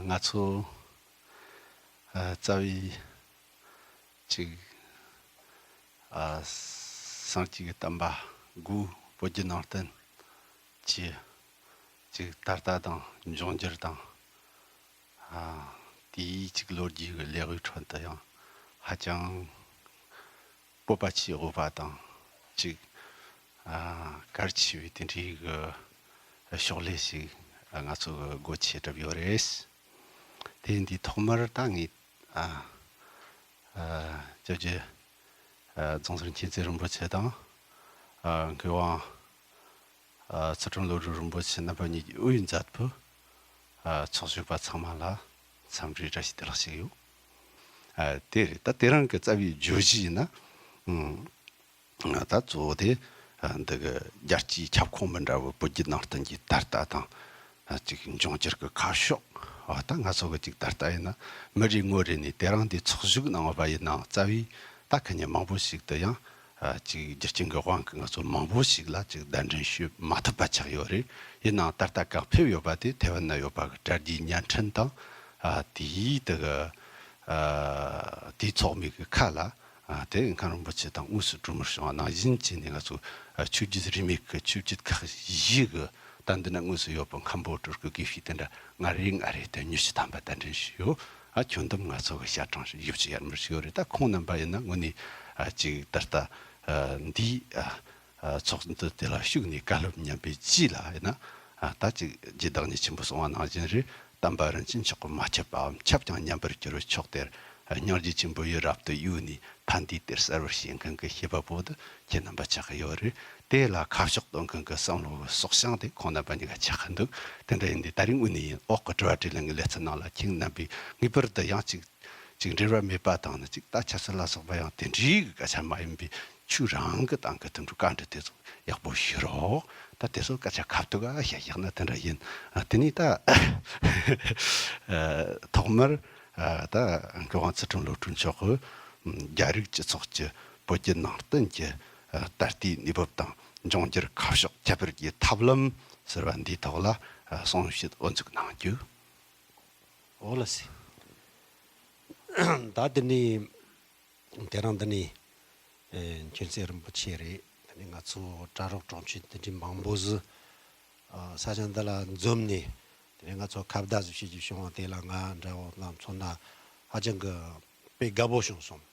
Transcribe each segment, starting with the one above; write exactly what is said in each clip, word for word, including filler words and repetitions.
ང་ཚོ་ཨ་རྩ་བའི་ཅིག་ཨ་སངས་རྒྱས་ཀྱི་བསྟན་པ་དགུ་བོད་བརྒྱུད་ནང་བསྟན་གྱི་ཅིག་ད་ལྟ་དང་འབྱུང་འགྱུར་དང་ཨ་དེའི་ཅིག་ལོ་རྒྱུས་ཀྱི་ལེའུའི་ཁྲོད་དུ་ཡང་ཧ་ཅང་སྤོབས་པ་ཆེ་དགོས་པ་དང་ཅིག་ཨ་གལ་ཆེ་བའི་དེ་འདྲའི་གི་ཕྱག་ལས་ཤིག་ང་ཚོ་གི་སྒོ་ཕྱེ་གྲུབ་ཡོད་རེད། དེ་འདི་ཐོག་མར་ད་ངས་ཨ་ཨ་སྐྱབས་རྗེ་ཨ་རྫོང་སར་མཁྱེན་བརྩེ་རིན་པོ་ཆེ་དང་ཨ་མཁས་དབང་ཨ་ཚུལ་ཁྲིམས་བློ་གྲོས་རིན་པོ་ཆེ་རྣམ་པ་གཉིས་ཀྱི་དབུས་མཛད་པའི་ཨ་ཚོགས་ཞུགས་པ་ཚང་མ་ལ་འཚམས་འདྲི་བཀྲ་ཤིས་བདེ་ལེགས་ཞུ་གི་ཡོད། ཨ་དེ་རེད། ད་དེ་རིང་གི་རྩ་བའི་བརྗོད་གཞི་ཡིན་ན་ཨ་ད་གཙོ་བོ་དེ་ཨ་འདི་གི་རྒྱལ་སྤྱིའི་ཁྱབ་ཁོངས་མི་འདྲ་བའི་བོད་བརྒྱུད་ནང་བསྟན་གྱི་ད་ལྟ་དང་ཨ་ཅིག་འབྱུང་འགྱུར་གྱི་ཁ་ཕྱོགས། ཨ་ད་ང་ཚོ་གི་ཅིག་ད་ལྟ་ཡིན་ན་མི་རེ་ངོ་རེ་ནས་དེ་རིང་འདི་ཚོགས་ཞུགས་གནང་བ་ཡིན་ནའང་རྩ་བའི་ད་ཁ་ཉིན་མང་པོ་ཞིག་ཏུ་ཡང་ཨ་ཅིག་རྒྱུ་རྐྱེན་གྱི་དབང་གིས་ང་ཚོ་མང་པོ་ཞིག་ལ་ཅིག་གདན་འདྲེན་ཞུ་མ་ཐུབ་པ་ཆགས་ཡོད་རེད། ཡིན་ནའང་ད་ལྟ་གང་ཕེབས་ཡོད་པ་དེ་ཐའེ་ཝན་ན་ཡོད་པ་གི་དྲ་རྒྱའི་བརྙན་འཕྲིན་དང་ཨ་དེའི་དེ་གི་ཨ་དེའི་ཚོགས་མི་གི་ཁ་ལ་ཨ་དེ་མཁན་རིན་པོ་ཆེ་དང་དངོས་སུ་གྲོས་མོལ་བྱུང་བ་ནང་བཞིན་བྱས་ནས་ང་ཚོ་ཨ་ཆོས་བརྒྱུད་རིས་མེད་ཀྱི་ཆོས་བརྒྱུད་ཁག་བཞི་གི་ད་འདི་ན་དངོས་སུ་ཡོད་པའི་མཁན་པོ་སྤྲུལ་སྐུ་དགེ་བཤེས་དེ་འདྲ་ང་རེ་ང་རེ་དེ་ཉི་ཤུ་ཐམ་པ་གདན་འདྲེན་ཞུས་ཡོད། ཨ་ཁྱོན་བསྡོམས་ང་ཚོ་གི་ཞལ་གྲངས་ཞིག་ཡོད་ཅིག་ཡར་མར་ཞིག་ཡོད་རེད། ད་ཁོང་རྣམ་པ་ཡིན་ན་དངོས་གནས་ཨ་ཅིག་ད་ལྟ་ཨ་འདི་ཨ་ཨ་ཚོགས་འདུ་དེ་ལ་ཞུགས་ནས་བཀའ་སློབ་ཉན་པའི་རྗེས་ལ་ཡིན་ན་ཨ་ད་ཅིག་རྗེ་བདག་ཉིད་ཆེན་པོས་གསུངས་པ་ནང་བཞིན་རེད། བསྟན་པ་རིན་ཆེན་མཆོག་གི་མ་ཁྱབ་པའམ་ཁྱབ་ཀྱང་ཉམས་པར་འགྱུར་བའི་ཕྱོགས་དེར་སྙིང་རྗེ་ཆེན་པོ་ཡི་རབ་ཏུ་གཡོས་ནས་ཕན་བདེའི་གཏེར་གསལ་བར་བྱེད་མཁན་གྱི་ཤེས་པ་པོ་དེ་ཁྱེད་རྣམ་པ་ཆགས་ཀྱི་ཡོད་རེད། དེ་ལ་ཁ་ཕྱོགས་སྟོན་མཁན་གྱི་བསམ་བློ་གི་སྲོག་ཤིང་དེ་ཁོང་རྣམ་པ་གཉིས་ཀ་ཆགས་ཀྱི་འདུག་དེ་འདྲ་ཡིན་དུས་ད་རིང་དངོས་གནས་ཡིན་འོག་གི་དྲི་བ་དྲིས་ལན་གྱི་ལེ་ཚན་ནང་ལ་ཁྱེད་རྣམ་པས་ངེས་པར་དུ་ཡང་ཅིག་ཅིག་འབྲེལ་བ་མེད་པ་དང་ནི་ཅིག་ད་ཆབ་སྲིད་ལ་སོགས་པ་ཡང་དེ་འདྲའི་གི་སྐད་ཆ་མ་ཡིན་པའི་ཆོས་རང་གི་སྟེང་གི་དེ་འདྲ་བཀའ་འདྲི་དེ་ཚོ་ཡག་པོ་ཞུ་རོགས། ད་དེ་ཚོ་སྐད་ཆ་ཁ་ཐུག་ག་བཤད་བཞག་ན་དེ་འདྲ་ཡིན། ཨ་དེ་ནས་ད་ཨ་ཐོག་མར་ཨ་ད་མཁས་དབང་ཚུལ་ཁྲིམས་བློ་གྲོས་མཆོག་གིས་རྒྱ་རིགས་སྤྱི་ཚོགས་ཀྱི་བོད་བརྒྱུད་ནང་བསྟན་གྱི་ཨ་ད་ལྟའི་གནས་བབ་དང་འབྱུང་འགྱུར་ཁ་ཕྱོགས་ཁྱད་པར་གྱི་ཐབས་ལམ་ཟེར་བ་འདིའི་ཐོག་ལ་ཨ་གསུང་བཤད་འོ་འཛུགས་གནང་རྒྱུ། འོ་ལགས་སེ། ད་དེ་ནས་དེ་རིང་འདི་ནས་ཨེ་མཁྱེན་བརྩེ་རིན་པོ་ཆེ་རེད། དེ་ནས་ང་ཚོ་གྲྭ་རོགས་གྲོང་ཁྱེར་དེ་འདྲའི་མང་པོ་ཟིག་ཨ་ས་ཆ་འདི་ལ་འཛོམས་ནས་དེ་ནས་ང་ཚོ་ཁ་བརྡ་ཟིག་བྱེད་རྒྱུ་བྱུང་བ་དེ་ལ་ང་འདྲ་བོ་ལ་མཚོན་ན་ཧ་ཅང་གི་དཔེ་དགའ་པོ་བྱུང་སོང་།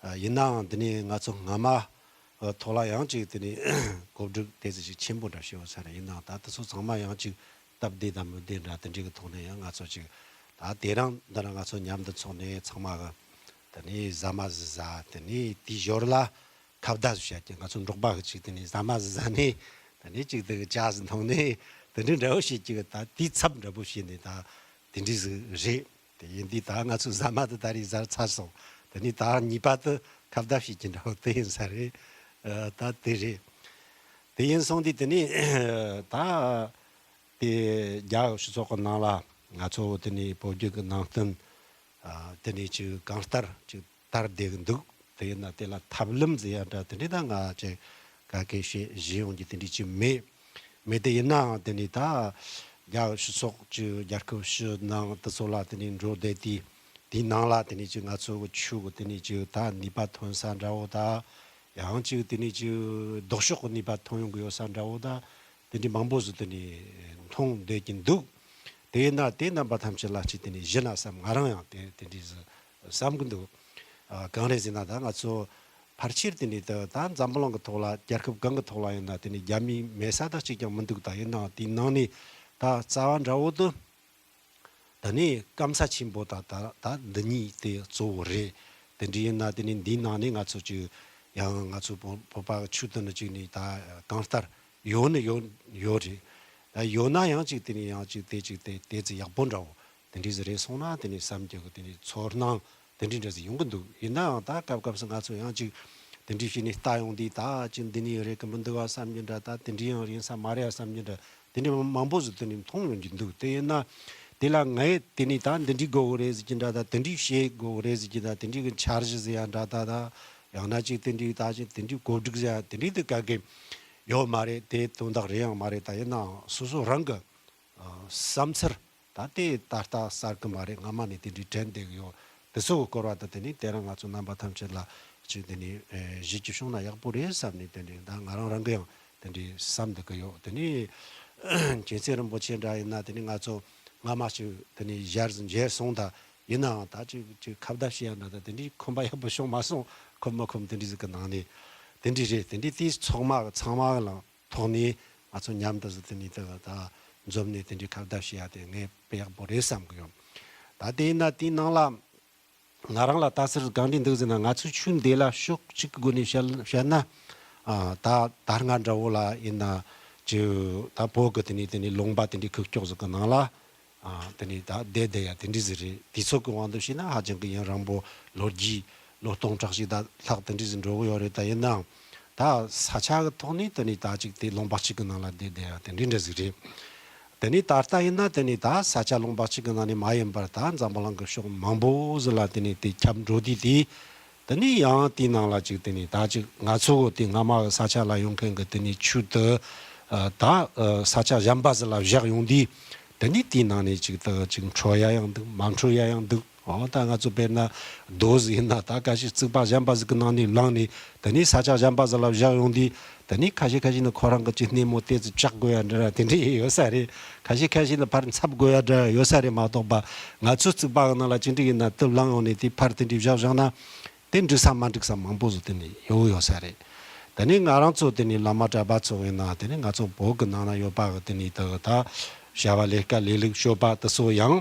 ཨ་ཡིན་ནའང་དེ་ནས་ང་ཚོ་སྔ་མ་ཐོག་ལ་ཡང་ཅིག་དེ་ནས་གོ་སྒྲིག་དེ་ཚོ་ཅིག་ཆེན་པོ་འདྲ་བྱས་ཡོད་ས་རེད། ཡིན་ནའང་ད་དེ་ཚོ་ཚང་མ་ཡང་ཅིག་སྟབས་བདེ་དང་མི་བདེ་འདྲ་དེ་འདྲའི་གི་ཐོག་ནས་ཡང་ང་ཚོ་ཅིག་ད་དེ་རིང་འདི་ན་ང་ཚོ་མཉམ་དུ་འཚོགས་ནས་ཚང་མ་གི་དེ་ནས་ཟ་མ་ཟིག་ཟ། དེ་ནས་དེའི་ཞོར་ལ་ཁ་བརྡ་ཟིག་བྱ་རྒྱུ། ང་ཚོ་འབྲོག་པ་གི་ཅིག་དེ་ནས་ཟ་མ་ཟིག་ཟ་ནས་དེ་ནས་ཅིག་དེ་གི་ཇ་ཟིག་འཐུང་ནས་དེ་འདྲའི་འདྲ་བོ་བྱེད་རྒྱུ་གི་ད་དེའི་ཚབ་འདྲ་པོ་བྱས་ནས་ད་དེ་འདྲའི་ཟིག་རེད། དེ་ཡིན་དུས་ད་ང་ཚོའི་ཟ་མ་དེ་ད་རེས་ཟ་ཚར་སོང་། དེ་ནས་ད་གཉིས་པ་དེ་ཁ་བརྡ་བྱེད་ཀྱི་འདྲ་བོ་དེ་ཡིན་ས་རེད། ཨ་ད་དེ་རེད། དེ་ཡིན་སོང་དུས་དེ་ནས་ད་དེ་རྒྱ་གི་སྤྱི་ཚོགས་ཀྱི་ནང་ལ་ང་ཚོ་དེ་ནས་བོད་བརྒྱུད་ཀྱི་ནང་བསྟན་ཨ་དེ་ནས་ཅིག་གང་ལྟར་ཅིག་དར་བསྡད་གི་འདུག་དེ་ཡིན་ན་དེ་ལ་ཐབས་ལམ་ཟེར་ཡ་འདྲ་དེ་འདྲའི་ད་ང་ཅིག་ག་གེ་བཤད་བཞིན་ཡོང་རྒྱུ་དེ་འདྲའི་ཅིག་མེད། མེད་དེ་ཡིན་ནའང་དེ་ནས་ད་རྒྱ་སྤྱི་ཚོགས་ཀྱི་རྒྱལ་ཁབ་ཕྱི་ནང་དེ་ཚོ་ལ་དེ་ནས་འགྲོ་བསྡད་དུས་དེའི་ནང་ལ་དེ་ནས་ཅིག་ང་ཚོ་གི་ཆོས་གི་དེ་ནས་ཅིག་ད་ནུས་པ་ཐོན་ས་འདྲ་བོ་ད་ཡང་ཅིག་དེ་ནས་ཅིག་ལྡོག་ཕྱོགས་གི་ནུས་པ་ཐོན་ཡོང་གི་ཡོད་ས་འདྲ་བོ་ད་དེ་འདྲའི་མང་པོ་ཟིག་དེ་ནས་མཐོང་བསྡད་ཀྱི་འདུག་དེ་ཡིན་ན་དེ་རྣམ་པ་ཐམས་ཅད་ལ་ཅིག་དེ་ནས་གཞི་ན་བསམ། ང་རང་ཡང་དེ་དེ་འདྲའི་ཟིག་བསམ་གི་འདུག་ཨ་གང་རེད་ཟེར་ན་ད་ང་ཚོ་ཕལ་ཆེར་དེ་ནས་ད་ད་འཛམ་བུ་གླིང་གི་ཐོག་ལ་རྒྱལ་ཁབ་གང་གི་ཐོག་ལ་ཡིན་ན་དེ་ནས་རྒྱ་མིའི་མེད་ས་ད་གཅིག་ཀྱང་མི་འདུག་ད་ཡིན་ནའང་དེའི་ནང་ནས་ད་རྩ་བ་འདྲ་བོ་དུ་ད་ནི་སྐམ་ས་ཆེན་པོ་ད་ད་ད་འདི་གཉིས་དེ་གཙོ་བོ་རེད། དེ་འདྲ་ཡིན་ན་དེ་ནས་འདིའི་ནང་ནས་ང་ཚོ་ཅིག་ཡང་ང་ཚོ་བོད་བོད་པ་ཆོས་དུ་ནི་ཅིག་ནས་ད་གང་ལྟར་ཡོད་ནི་ཡོད་ཡོད་རེད། ད་ཡོད་ན་ཡང་ཅིག་དེ་ནས་ཡང་ཅིག་དེ་ཅིག་དེ་དེ་ཚེ་ཡག་པོ་འདྲ་བོ་དེ་འདྲ་ཟིག་རེད་སོང་ན་དེ་ནས་བསམ་རྒྱུ་གི་དེ་ནས་ཚོར་སྣང་དེ་འདྲ་འདྲ་ཟིག་ཡོང་གི་འདུག་ཡིན་ནའང་ད་སྐབས་སྐབས་སུ་ང་ཚོ་ཡང་ཅིག་དེ་འདྲ་བྱས་ནས་ལྟ་ཡོང་དུས་ད་ཅིག་འདི་ནས་རེད་གི་མི་འདུག་བ་བསམ་རྒྱུ་འདྲ། ད་དེ་འདྲ་ཡང་ཡིན་ས་མ་རེད་བསམ་རྒྱུ་འདྲ། དེ་འདྲ་མང་པོ་ཟིག་དེ་ནས་མཐོང་ཡོང་གི་འདུག་དེ་ཡིན་ན་དེ་ལ་ངས་དེ་ནས་ད་འདི་འདྲ་དགོས་གི་རེད་ཟེར་གྱི་འདྲ། ད་དེ་འདྲ་བྱེད་དགོས་གི་རེད་ཟེར་གྱི་འདྲ། དེ་འདྲ་གི་འཆར་གཞི་ཟེར་ཡ་འདྲ། ད་ད་ཡང་ན་ཅིག་དེ་འདྲ་ད་ཅིག་དེ་འདྲ་གོ་སྒྲིག་ཟེར་ཡ་དེ་འདྲ་དེ་ག་གེ་ཡོད་མ་རེད། དེ་དོན་དག་རེད་ཡང་མ་རེད། ད་ཡིན་ནའང་སོ་སོ་རང་གི་ཨ་བསམ་ཚུལ་ད། ད་དེ་ད་ལྟ་གསར་གི་མ་རེད། སྔ་མ་ནས་དེ་འདྲའི་དྲན་བསྡད་གི་ཡོད། དེ་ཚོ་གི་སྐོར་བ་དང་དེ་ནས་དེ་རིང་ང་ཚོ་རྣམ་པ་ཐམས་ཅད་ལ་ཅིག་དེ་ནས་ཨེ་བཞེས་རྒྱུ་བྱུང་ན་ཡག་པོ་རེད་བསམ་ནས། དེ་འདྲའི་ད་ང་རང་རང་གི་ཡང་དེ་འདྲའི་བསམ་བསྡད་གི་ཡོད། དེ་ནས་རྒྱལ་སྲས་རིན་པོ་ཆེ་འདྲ་ཡིན་ན་དེ་ནས་ང་ཚོ་སྔ་མ་ཞིག་དེ་ནས་ཞལ་མཇལ་སོང་ད། ཡིན་ནའང་ད་ཅིག་ཅིག་ཁ་བརྡ་བྱེད་ཡ་འདྲ་ད་དེ་འདྲའི་ཁོམ་པ་ཡག་པོ་བྱུང་མ་སོང་། ཁོམ་མ་ཁོམ་དེ་འདྲའི་ཟིག་གི་ནང་ནས་དེ་འདྲའི་རེད། དེ་འདྲའི་དེ་ཚང་མ་ཚང་མ་ལ་ཐོག་ནས་ང་ཚོ་མཉམ་དུ་ཟིག་དེ་ནས་དེ་ད་འཛོམས་ནས་དེ་འདྲའི་ཁ་བརྡ་བྱེད་ཡ་དེ་ངས་དཔེ་ཡག་པོ་རེད་བསམ་གི་ཡོད། ད་དེ་ཡིན་ན་དེའི་ནང་ལ་ང་རང་ལ་ལྟ་ཚུལ་གང་འདྲ་འདུག་ཟེར་ན། ང་ཚོའི་ཆོས་འདི་ལ་ཕྱོགས་གཅིག་གི་སྒོ་ནས་བཤད་བཤད་ན། ཨ། ད་ད་སྔ་འདྲ་བོ་ལ་ཡིན་ན་ཅིག་ད་བོད་གི་དེ་ནས་དེ་ནས་ལུང་པ་དེ་འདྲའི་ཁུག་ཀྱོག་ཟིག་གི་ནང་ལ། ཨ། དེ་ནས་ད་བསྡད་བསྡད་ཡ་དེ་འདྲ་ཟིག་རེད། དུས་ཚོད་ཀྱི་དབང་དུ་བྱས་ན་ཧ་ཅང་གི་ཡུན་རིང་པོ་ལོ་རྒྱུས་ལོ་སྟོང་ཕྲག་ཞིག་ད་ལྷག་དེ་འདྲ་ཟིག་འགྲོ་གི་ཡོད་རེད། ད་ཡིན་ནའང་ད་ས་ཆ་གི་ཐོག་ནས་དེ་ནས་ད་ཅིག་དེ་ལུང་པ་གཅིག་གི་ནང་ལ་བསྡད་བསྡད་ཡ་དེ་འདྲ་འདྲ་ཟིག་རེད། དེ་ནས་ད་ལྟ་ཡིན་ན་དེ་ནས་ད་ས་ཆ་ལུང་པ་གཅིག་གི་ནང་ནས་མ་ཡིན་པར་ད་འཛམ་བུ་གླིང་གི་ཕྱོགས་མང་པོ་ཟིག་ལ་དེ་ནས་དེ་ཁྱབ་འགྲོ་དུས་དེ། དེ་ནས་ཡང་དེའི་ནང་ལ་ཅིག་དེ་ནས་ད་ཅིག་ང་ཚོ་གི་དེ་སྔ་མ་གི་ས་ཆ་ལ་ཡོང་མཁན་གི་དེ་ནས་ཆོས་དེ་ད་ས་ཆ་གཞན་པ་ཟིག་ལ་བཞག་ཡོང་དུས། དེ་ནས་དེའི་ནང་ནས་ཅིག་ད་ཅིག་འཕྲོད་ཡ་ཡང་འདུག་མ་འཕྲོད་ཡ་ཡང་འདུག་འོ། ད་ང་ཚོ་དཔེར་ན་རྡོ་ཟིག་ཡིན་ན་ད་ཁ་ཤས་རྩིག་པ་གཞན་པ་ཟིག་གི་ནང་ནས་བླངས་ནས་དེ་ནས་ས་ཆ་གཞན་པ་ཟིག་ལ་བཞག་ཡོང་དུས། དེ་ནས་ཁ་ཤས་ཁ་ཤས་ནི་ཁོ་རང་གི་ཅིག་སྣེ་མོ་དེ་ཚོ་བཅག་དགོས་ཡ་འདྲ་དེ་འདྲ་ཡོད་ས་རེད། ཁ་ཤས་ཁ་ཤས་ནི་ཕར་འཚབ་དགོས་ཡ་འདྲ་ཡོད་ས་རེད་མ་གཏོགས་པ། ང་ཚོ་རྩིག་པ་གི་ནང་ལ་ཅི་འདྲ་ཡིན་ན་དེ་བླངས་ཡོང་ནས་དེ་ཕར་དེ་འདྲ་བཞག་བཞག་ན། དེ་འགྲིག་ས་མ་འགྲིག་ས་མང་པོ་ཟིག་དེ་ནས་ཡོད་ཡོད་ས་རེད། དེ་ནས་ང་རང་ཚོ་དེ་ནས་བླ་མ་གྲྭ་པ་ཚོ་ཡིན་ན་དེ་ནས་ང་ཚོ་བོད་གི་ནང་ན་ཡོད་པ་གི་དེ་ནས་དེ་གི་ད་བྱ་བ་ལས་ཀ་ལས་ལུགས་སྤྱོད་པ་དེ་ཚོ་ཡང་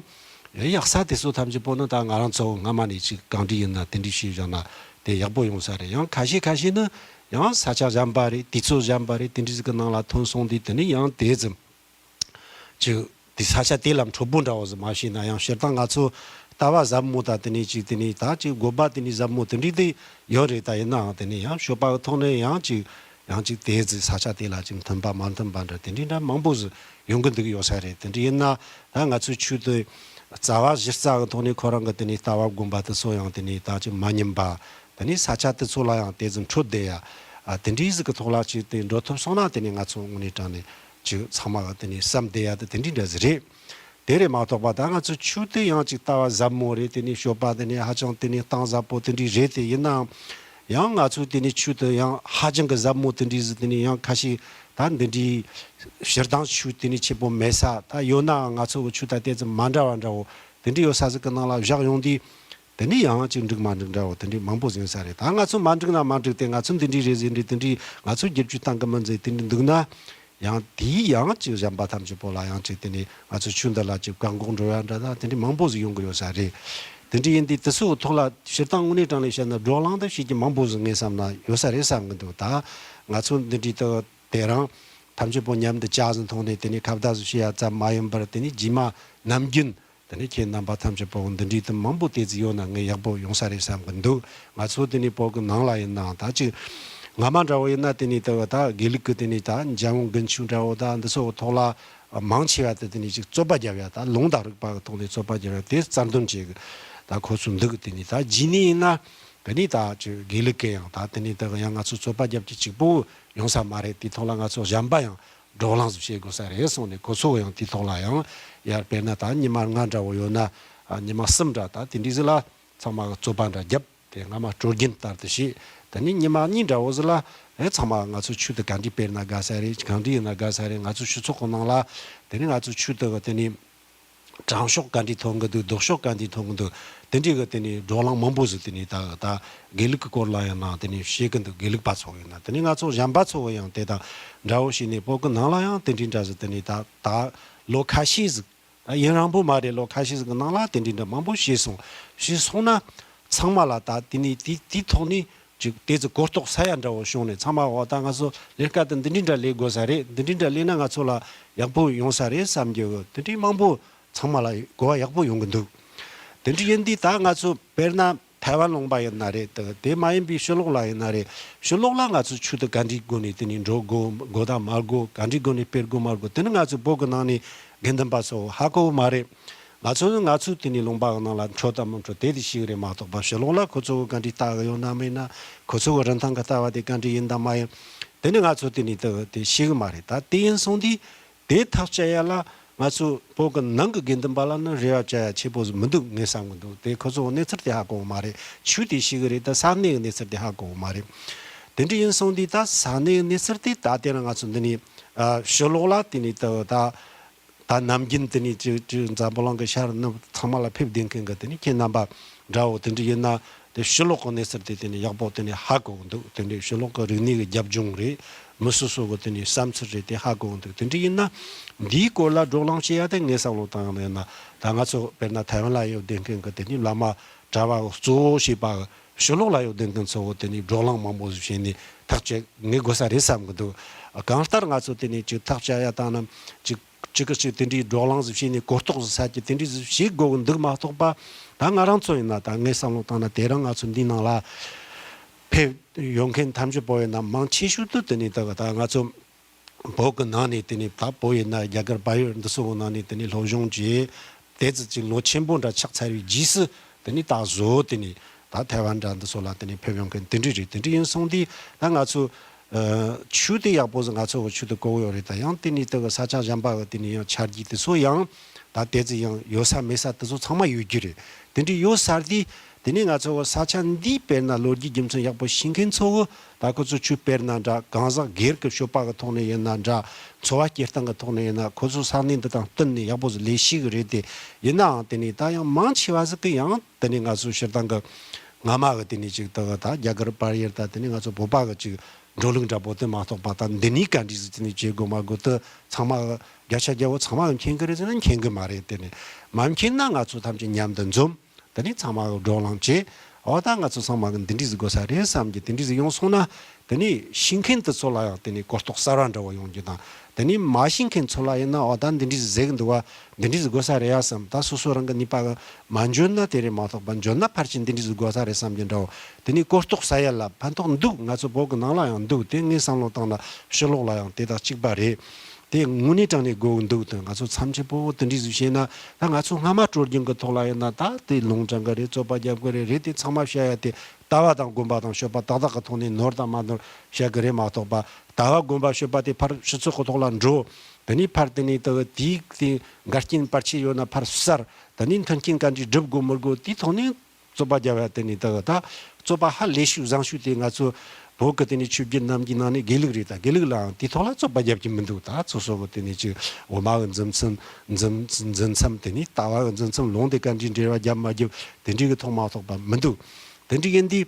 ཡག་ས་དེ་ཚོ་ཐམས་ཅད་པོ་ནི་ད་ང་རང་ཚོ་སྔ་མ་ནས་ཅིག་གང་འདྲ་ཡིན་ན་དེ་འདྲ་བྱས་བཞག་ན་དེ་ཡག་པོ་ཡོང་ས་རེད། ཡང་ཁ་ཤས་ཁ་ཤས་ནི་ཡང་ས་ཆ་གཞན་པ་རེད། དུས་ཚོད་གཞན་པ་རེད། དེ་འདྲ་ཟིག་གི་ནང་ལ་ཐོན་སོང་དུས་དེ་ནས་ཡང་དེ་ཙམ། ཅིག་དེ་ས་ཆ་དེ་ལ་འཕྲོད་པོ་འདྲ་བོ་ཟིག་མ་ཤེས་ན་ཡང་། སྤྱིར་བཏང་ང་ཚོ་ལྟ་བ་ཟབ་མོ་དང་དེ་ནས་ཅིག་དེ་ནས་ད་ཅིག་དགོས་པ་དེ་ནས་ཟབ་མོ་དེ་འདྲ་དེ་ཡོད་རེད། ད་ཡིན་ནའང་དེ་ནས་ཡང་སྤྱོད་པ་གི་ཐོག་ནས་ཡང་ཅིག་ཡང་ཅིག་དེ་ཟིག་ས་ཆ་དེ་ལ་ཅིག་མཐུན་པ་མ་མཐུན་པ་འདྲ་དེ་འདྲ་འདྲ་མང་པོ་ཟིག་ཡོང་གི་འདུག་ཡོད་ས་རེད། དེ་འདྲ་ཡིན་ན་ད་ང་ཚོའི་ཆོས་དེ་རྩ་བ་གཞི་རྩ་གི་ཐོག་ནས་ཁོ་རང་གི་དེ་ནས་ལྟ་བ་དགོངས་པ་དེ་ཚོ་ཡང་དེ་ནས་ད་ཅིག་མ་ཉམས་པ། དེ་ནས་ས་ཆ་དེ་ཚོ་ལ་ཡང་དེ་ཙམ་འཕྲོད་བསྡད་ཡ། ཨ། དེ་འདྲའི་ཟིག་གི་ཐོག་ལ་ཅིག་དེ་འགྲོ་ཐུབ་སོང་ན་དེ་ནས་ང་ཚོ་དངོས་གནས་དྲང་ནས་ཅིག་ཚང་མ་གི་དེ་ནས་བསམ་བསྡད་ཡ་དེ་དེ་འདྲའི་འདྲ་ཟིག་རེད། དེ་རེད་མ་གཏོགས་པ་ད་ང་ཚོ་ཆོས་དེ་ཡང་ཅིག་ལྟ་བ་ཟབ་མོ་རེད། དེ་ནས་སྤྱོད་པ་དེ་ནས་ཧ་ཅང་དེ་ནས་གཏིང་ཟབ་པོ་དེ་འདྲའི་རེད། དེ་ཡིན་ནའང་ཡང་ང་ཚོ་དེ་ནས་ཆོས་དེ་ཡང་ཧ་ཅང་གི་ཟབ་མོ་དེ་འདྲའི་ཟིག་དེ་ནས་ཡང་ཁ་ཤས་ད་འདི་འདྲའི་སྤྱིར་བཏང་ཆོས་དེ་ནས་ཆེ་པོ་མེད་ས། ད་ཡོད་ནའང་ང་ཚོ་གི་ཆོས་དང་དེ་ཙམ་མ་འདྲ་བ་འདྲ་བོ་དེ་འདྲའི་ཡོད་ས་ཟིག་གི་ནང་ལ་བཞག་ཡོང་དུས། དེ་ནས་ཡང་ཅིག་འགྲིག་མ་འགྲིག་འདྲ་བོ་དེ་འདྲའི་མང་པོ་ཟིན་ས་རེད། ད་ང་ཚོ་མ་འགྲིག་ན་མ་འགྲིག་སྟེ། ང་ཚོ་འདི་འདྲའི་རེད་ཟེར་འདྲ་དེ་འདྲའི་ང་ཚོ་བསྒྱུར་བཅོས་གཏང་གི་མིན་ཟེར་དེ་འདྲ་འདུག་ན། ཡང་དེའི་ཡང་ཅིག་གཞན་པ་ཐམས་ཅད་པོ་ལ་ཡང་ཅིག་དེ་ནས་ང་ཚོ་ཆོས་འདི་ལ་ཅིག་བཀག་འགོག་འགྲོ་ཡ་འདྲ་ད་དེ་འདྲའི་མང་པོ་ཟིག་ཡོང་གི་ཡོད་ས་རེད། དེ་འདྲ་ཡིན་དུས་དེ་ཚོའི་ཐོག་ལ་སྤྱིར་བཏང་དངོས་གནས་དྲང་ནས་བཤད་ན་བགྲོ་གླེང་དེ་བྱེད་ཀྱི་མང་པོ་ཟིག་ངས་བསམ་ན་ཡོད་ས་རེད་བསམ་གི་འདུག་ད་ང་ཚོ་འདི་འདྲའི་དེ་དེ་རིང་ཐམས་ཅད་པོ་མཉམ་དུ་ཇ་ཟིག་འཐུང་ནས་དེ་ནས་ཁ་བརྡ་ཟིག་བྱེད་ཡ་ཙམ་མ་ཡིན་པར། དེ་ནས་རྗེས་མ་ནམ་རྒྱུན། དེ་ནས་ཁྱེད་རྣམ་པ་ཐམས་ཅད་པོ་འདི་འདྲའི་དུ་མང་པོ་དེ་ཙི་ཡོད་ན་ངས་ཡག་པོ་ཡོང་ས་རེད་བསམ་གི་འདུག་ང་ཚོ་དེ་ནས་བོད་གི་ནང་ལ་ཡིན་ནའང་ད་ཅིག་སྔ་མ་འདྲ་བོ་ཡིན་ན་དེ་ནས་དེ་བ་ད་དགེ་ལུགས་གི་དེ་ནས་ད་འཇམ་དབྱངས་དགུན་ཆོས་འདྲ་བོ་ད་འདི་ཚོ་གི་ཐོག་ལ་མང་ཆེ་བ་དེ་དེ་ནས་ཅིག་རྩོད་པ་རྒྱབ་ཡ། ད་ལུང་དང་རིགས་པ་གི་ཐོག་ནས་རྩོད་པ་རྒྱབ་ཡ་དེ་རྩ་འདོན་བྱེད་གི་ད་ཁོ་ཚོ་འདུག་དེ་ནས་ད་རྗེས་ནས་ཡིན་ན་དེ་ནས་ད་ཅིག་དགེ་ལུགས་གི་ཡང་ད་དེ་ནས་དེ་ཡང་ང་ཚོ་རྩོད་པ་རྒྱབ་ཀྱི་གཅིག་པོ་ཡོང་ས་མ་རེད། དེ་ཐོག་ལ་ང་ཚོ་གཞན་པ་ཡང་བགྲོ་གླེང་ཟིག་བྱེད་དགོས་ས་རེད་གསུངས་ནས། ཁོ་ཚོ་ཡང་དེ་ཐོག་ལ་ཡང་ཡར་དཔེར་ན་ད་ཉི་མ་ལྔ་འདྲ་བོ་ཡོད་ན། ཨ། ཉི་མ་གསུམ་འདྲ་ད་དེ་འདྲ་ཟིག་ལ་ཚང་མ་གི་རྩོད་པ་འདྲ་བརྒྱབ། དེ་སྔ་མ་སྲོལ་རྒྱུན་ལྟར་དུ་བྱས། དེ་ནས་ཉི་མ་གཉིས་འདྲ་བོ་ཟིག་ལ། ཨེ། ཚང་མ་ང་ཚོ་ཆོས་དེ་ག་འདྲ་སྤེལ་ན་དགའ་ས་རེད། གང་འདྲ་ཡིན་ན་དགའ་ས་རེད། ང་ཚོ་སྤྱི་ཚོགས་གི་ནང་ལ་དེ་ནས་ང་ཚོ་ཆོས་དེ་གི་དེ་ནས་དྲང་ཕྱོགས་ག་འདྲ་ཐོན་གི་འདུག་ལྡོག་ཕྱོགས་ག་འདྲ་ཐོན་གི་འདུག་དེ་འདྲའི་གི་དེ་ནས་བགྲོ་གླེང་མང་པོ་ཟིག་དེ་ནས་ད་ད་དགེ་ལུགས་ཀྱི་སྐོར་ལ་ཡང་ན་དེ་ནས་བྱེད་གི་འདུག་དགེ་ལུགས་པ་ཚོ་ཡིན་ན། དེ་ནས་ང་ཚོ་གཞན་པ་ཚོ་ཡང་དེ་དང་འདྲ་བོ་བྱས་ནས་བོད་གི་ནང་ལ་ཡང་དེ་འདྲའི་འདྲ་ཟིག་དེ་ནས་ད་ད་ལོ་ཁ་ཤས་ཟིག་ད་ཡུན་རིང་པོ་མ་རེད། ལོ་ཁ་ཤས་ཟིག་གི་ནང་ལ་དེ་འདྲའི་འདྲ་མང་པོ་བྱས་སོང་། བྱས་སོང་ན་ཚང་མ་ལ་ད་དེ་ནས་དེ་དེའི་ཐོག་ནས་ཅིག་དེ་ཚོ་གོ་རྟོགས་ས་ཡ་འདྲ་བོ་བྱུང་ནས། ཚང་མ་འོ་ད་ང་ཚོ་ལས་ཀ་དེ་འདི་འདྲའི་འདྲ་ལས་དགོས་ས་རེད། འདི་འདྲའི་འདྲ་ལས་ན་ང་ཚོ་ལ་ཡག་པོ་ཡོང་ས་རེད་བསམ་རྒྱུ་དེ་འདྲའི་མང་པོ་ཚང་མ་ལ་གོ་བ་ཡག་པོ་ཡོང་གི་འདུག་དེ་འདྲ་ཡིན་དུས་ད་ང་ཚོ་དཔེར་ན་ཐའེ་ཝན་ལུང་པ་ཡིན་ན་རེད། དེ་དེ་མ་ཡིན་པའི་ཕྱི་ལོགས་ལ་ཡིན་ན་རེད། ཕྱི་ལོགས་ལ་ང་ཚོ་ཆོས་དེ་ག་འདྲའི་སྒོ་ནས་དེ་ནས་འགྲོ་དགོས་དགོས་དང་མ་དགོས། ག་འདྲའི་སྒོ་ནས་སྤེལ་དགོས་མ་དགོས། དེ་ནི་ང་ཚོ་བོད་ཀྱི་ནང་ནས་དགེ་འདུན་པ་ཚོ་ཧ་གོ་བ་མ་རེད། ང་ཚོ་ནི་ང་ཚོའི་དེ་ནས་ལུང་པ་གི་ནང་ལ་འཕྲོད་དང་མི་འཕྲོད་དེ་དེ་ཤེས་གི་རེད་མ་གཏོགས་པ། ཕྱི་ལོགས་ལ་ཁོ་ཚོ་གི་ག་འདྲའི་ལྟ་གི་ཡོད་ན་མེད་ན། ཁོ་ཚོ་གི་རིན་ཐང་གི་ལྟ་བ་དེ་ག་འདྲའི་ཡིན་དང་མ་ཡིན། དེ་ནི་ང་ཚོ་དེ་ནས་དེ་དེ་ཤེས་གི་མ་རེད། ད་དེ་ཡིན་སོང་དུས་དེ་ཐག་བཅད་ཡ་ལ། ང་ཚོ་བོད་ཀྱི་ནང་གི་དགེ་འདུན་པ་ལ་ནི་རེ་བ་བཅོལ་ཡ་ཆེ་པོ་ཟིག་མི་འདུག་ངས་བསམ་གི་འདུག་དེ་ཁོ་ཚོ་གནས་ཚུལ་དེ་ཧ་གོ་གི་མ་རེད། ཆོས་དེ་ཤེས་གི་རེད། ད་ས་གནས་ཀྱི་གནས་ཚུལ་དེ་ཧ་གོ་གི་མ་རེད། དེ་འདྲ་ཡིན་སོང་དུས་ད་ས་གནས་ཀྱི་གནས་ཚུལ་དེ་ད་དེ་རིང་ང་ཚོ་འདི་ནས་ཨ་ཕྱི་ལོགས་ལ་དེ་ནས་ད་ད་ད་ནམ་རྒྱུན་དེ་ནས་ཅིག་ཅིག་འཛམ་བུ་གླིང་གི་ཤར་ནུབ་ཚང་མ་ལ་ཕེབས་བསྡད་མཁན་གྱི་དེ་ནས་ཁྱེད་རྣམ་པ་འདྲ་བོ་དེ་འདྲ་ཡིན་ན། དེ་ཕྱི་ལོགས་ཀྱི་གནས་ཚུལ་དེ་དེ་ནས་ཡག་པོ་དེ་ནས་ཧ་གོ་གི་འདུག་དེ་འདྲའི་ཕྱི་ལོགས་ཀྱི་རིག་གནས་ཀྱི་རྒྱབ་ལྗོངས་རེད། མི་སོ་སོ་གི་དེ་ནས་བསམ་ཚུལ་རེད། དེ་ཧ་གོ་གི་འདུག་དེ་འདྲ་ཡིན་ན་འདིའི་སྐོར་ལ་བགྲོ་གླེང་བྱེད་ཡ་དེ་ངས་བསམ་བློ་བཏང་ཡོང་ན། ད་ང་ཚོ་དཔེར་ན་ཐའེ་ཝན་ལ་ཡོད་བསྡད་མཁན་གྱི་དེ་ནས་བླ་མ་གྲྭ་བ་གཙོ་བོ་བྱས་པ་ཕྱི་ལོགས་ལ་ཡོད་བསྡད་མཁན་ཚོ་གི་དེ་ནས་བགྲོ་གླེང་མང་པོ་ཞིག་བྱས་ནས་ཐག་བཅད་ངེས་དགོས་ས་རེད་བསམ་གི་འདུག་གང་ལྟར་ང་ཚོ་དེ་ནས་ཅིག་ཐག་བཅད་ཡ་བཏང་ན་ཅིག་གཅིག་གིས་གཅིག་དེ་འདྲའི་བགྲོ་གླེང་ཟིག་བྱས་ནས་གོ་རྟོགས་ཟིག་ཟ་རྒྱུ་དེ་འདྲའི་ཟིག་བྱེད་དགོས་གི་འདུག་མ་གཏོགས་པ། ད་ང་རང་ཚོ་ཡིན་ན་ད་ངས་བསམ་བློ་བཏང་ན་དེ་རིང་ང་ཚོ་འདིའི་ནང་ལ་ཕེབས་ཡོང་མཁན་ཐམས་ཅད་པོ་ཡིན་ན་མང་ཆེ་ཤོས་དེ་དེ་ནས་ད་ད་ང་ཚོ་བོད་གི་ནང་ནས་དེ་ནས་ད་བོད་ཡིན་ན་རྒྱ་གར་བལ་ཡུལ་འདི་ཚོ་གི་ནང་ནས་དེ་ནས་སློབ་སྦྱོང་བྱས། དེ་ཙི་ཅིག་ལོ་ཆེན་པོ་འདྲ་ཆགས་ཚར་བའི་རྗེས་སུ་དེ་ནས་ད་བཟོ་དེ་ནས་ད་ཐའེ་ཝན་འདྲ་འདི་ཚོ་ལ་དེ་ནས་ཕེབས་ཡོང་མཁན་དེ་འདྲ་རེད། དེ་འདྲ་ཡིན་སོང་དུས་ད་ང་ཚོ་ཨ་ཆོས་དེ་ཡག་པོ་ཟིག་ང་ཚོ་གི་ཆོས་དེ་གོ་གི་ཡོད་རེད། ད་ཡང་དེ་ནས་དེ་གི་ས་ཆ་གཞན་པ་གི་དེ་ནས་ཡང་ཆ་རྒྱུས་དེ་ཚོ་ཡང་ད་དེ་ཙི་ཡང་ཡོད་ས་མེད་ས་དེ་ཚོ་ཚང་མ་ཡོད་རྒྱུ་རེད། དེ་འདྲ་ཡོད་ས་དེ་དེ་ནས་ང་ཚོ་གི་ས་ཆ་འདིའི་དཔེར་ན་ལོ་རྒྱུས་རྒྱུ་མཚན་ཡག་པོ་ཤེས་མཁན་ཚོ་གི་ད་ཁོ་ཚོ་ཆོས་དཔེར་ན་འདྲ་གང་ཟག་སྒེར་གྱི་སྤྱོད་པ་གི་ཐོག་ནས་ཡིན་ན་འདྲ། འཚོ་བ་སྐྱེལ་སྟངས་གི་ཐོག་ནས་ཡིན་ན། ཁོ་ཚོ་ས་གནས་འདི་དང་བསྟུན་ནས་ཡག་པོ་ཟིག་ལས་ཤེས་གི་རེད་དེ། ཡིན་ནའང་དེ་ནས་ད་ཡང་མང་ཆེ་བ་ཟིག་གི་ཡང་དེ་ནས་ང་ཚོ་སྤྱིར་བཏང་གི་སྔ་མ་གི་དེ་ནས་ཅིག་ད་ད་རྒྱ་གར་བལ་ཡུལ་ད་དེ་ནས་ང་ཚོ་བོད་པ་གི་ཅིག་འགྲོ་ལུགས་འདྲ་པོ་དེ་མ་གཏོགས་པ། ད་འདི་ནས་ག་འདྲས་ཟིག་དེ་ནས་བྱེད་དགོས་མ་དགོས་དེ་ཚང་མ་བརྒྱ་ཆ་བརྒྱ་པོ་ཚང་མ་གི་མཁྱེན་གི་རེད་ཟེར་ན་མཁྱེན་གི་མ་རེད། དེ་ནས་མ་མཁྱེན་ན་ང་ཚོ་ཐམས་ཅད་མཉམ་དུ་འཛོམས། དེ་ནས་ཚང་མ་གི་བགྲོ་གླེང་བྱས། འོ་ད་ང་ཚོ་ཚང་མ་གི་འདི་འདྲས་ཟིག་དགོས་ས་རེད་བསམ་གྱི་དེ་འདྲས་ཟིག་ཡོང་སོང་ན། དེ་ནས་ཤེས་མཁན་དེ་ཚོ་ལ་ཡང་དེ་ནས་གོ་རྟོགས་གསར་བ་འདྲ་བོ་ཡོང་རྒྱུ་དང་། དེ་ནས་མ་ཤེས་མཁན་ཚོ་ལ་ཡིན་ན་འོ་ད་འདི་འདྲས་ཟིག་ཟེར་གི་འདུག་བ། འདི་འདྲས་ཟིག་དགོས་ས་རེད་ཡ་བསམ། ད་སོ་སོ་རང་གི་ནུས་པ་གི་མ་འཇོན་ན་དེ་རེད་མ་གཏོགས་པ། འཇོན་ན་ཕལ་ཆེར་འདི་འདྲས་ཟིག་དགོས་ས་རེད་བསམ་གྱི་འདྲ་བོ། དེ་ནས་གོ་རྟོགས་ཟ་ཡ་ལ་ཕན་ཐོགས་འདུག་ང་ཚོ་བོད་གི་ནང་ལ་ཡང་འདུག་དེ་ངས་བསམ་བློ་བཏང་ན་ཕྱི་ལོགས་ལ་ཡང་དེ་དང་གཅིག་པ་རེད། དེ་དངོས་གནས་དྲང་གནས་དགོས་འདུག་དེ་ང་ཚོ་མཚམས་ཆེན་པོ་དེ་འདྲས་ཟིག་བྱས་ན། ད་ང་ཚོ་སྔ་མ་སྲོལ་རྒྱུན་གྱི་ཐོག་ལ་ཡིན་ན་ད་དེ་ལུང་དྲངས་གི་རེད། རྩོད་པ་རྒྱབ་གི་རེད། རེད། དེ་ཚང་མ་བཤད་ཡ་དེ་ལྟ་བ་དང་སྒོམ་པ་དང་སྤྱོད་པ་ཏག་ཏག་གི་ཐོག་ནས་ནོར་དང་མ་ནོར་བཤད་གི་རེད་མ་གཏོགས་པ། ལྟ་བ་སྒོམ་པ་སྤྱོད་པ་དེ་ཕར་སྤྱི་ཚོགས་ཀྱི་ཐོག་ལ་འགྲོ། དེ་ནས་ཕར་དེ་ནས་ད་དེའི་དེ་འགལ་རྐྱེན་བར་ཆད་ཡོད་ན་ཕར་བསལ། དེ་ནས་མཐུན་རྐྱེན་ག་འདྲས་སྒྲུབ་དགོས་མི་དགོས་དེའི་ཐོག་ནས། རྩོད་པ་རྒྱབ་ཡ་དེ་ནས་ད་ད་རྩོད་པ་ཧ་ལས་ཤུགས་བཟང་ཤུགས་དེ་ང་ཚོ་བོད་ཀྱི་དེ་ནས་ཆོས་བརྒྱུད་རྣམས་ཀྱི་ནང་ནས་དགེ་ལུགས་རེད། ད་དགེ་ལུགས་ལའང་དེའི་ཐོག་ལ་རྩོད་པ་རྒྱབ་ཀྱི་མི་འདུག་ད་སོ་སོ་གི་དེ་ནས་ཅིག་དབུ་མ་གི་འཛིན་མཚམས་འཛིན་འཛིན་མཚམས་དེ་ནས་ལྟ་བ་གི་འཛིན་མཚམས་ལུང་དེ་ག་འདྲའི་འབྲེལ་བ་རྒྱབ་མ་རྒྱབ་དེ་འདྲའི་གི་ཐོག་མ་གཏོགས་པ་མི་འདུག་དེ་འདྲའི་ཡིན་དུས་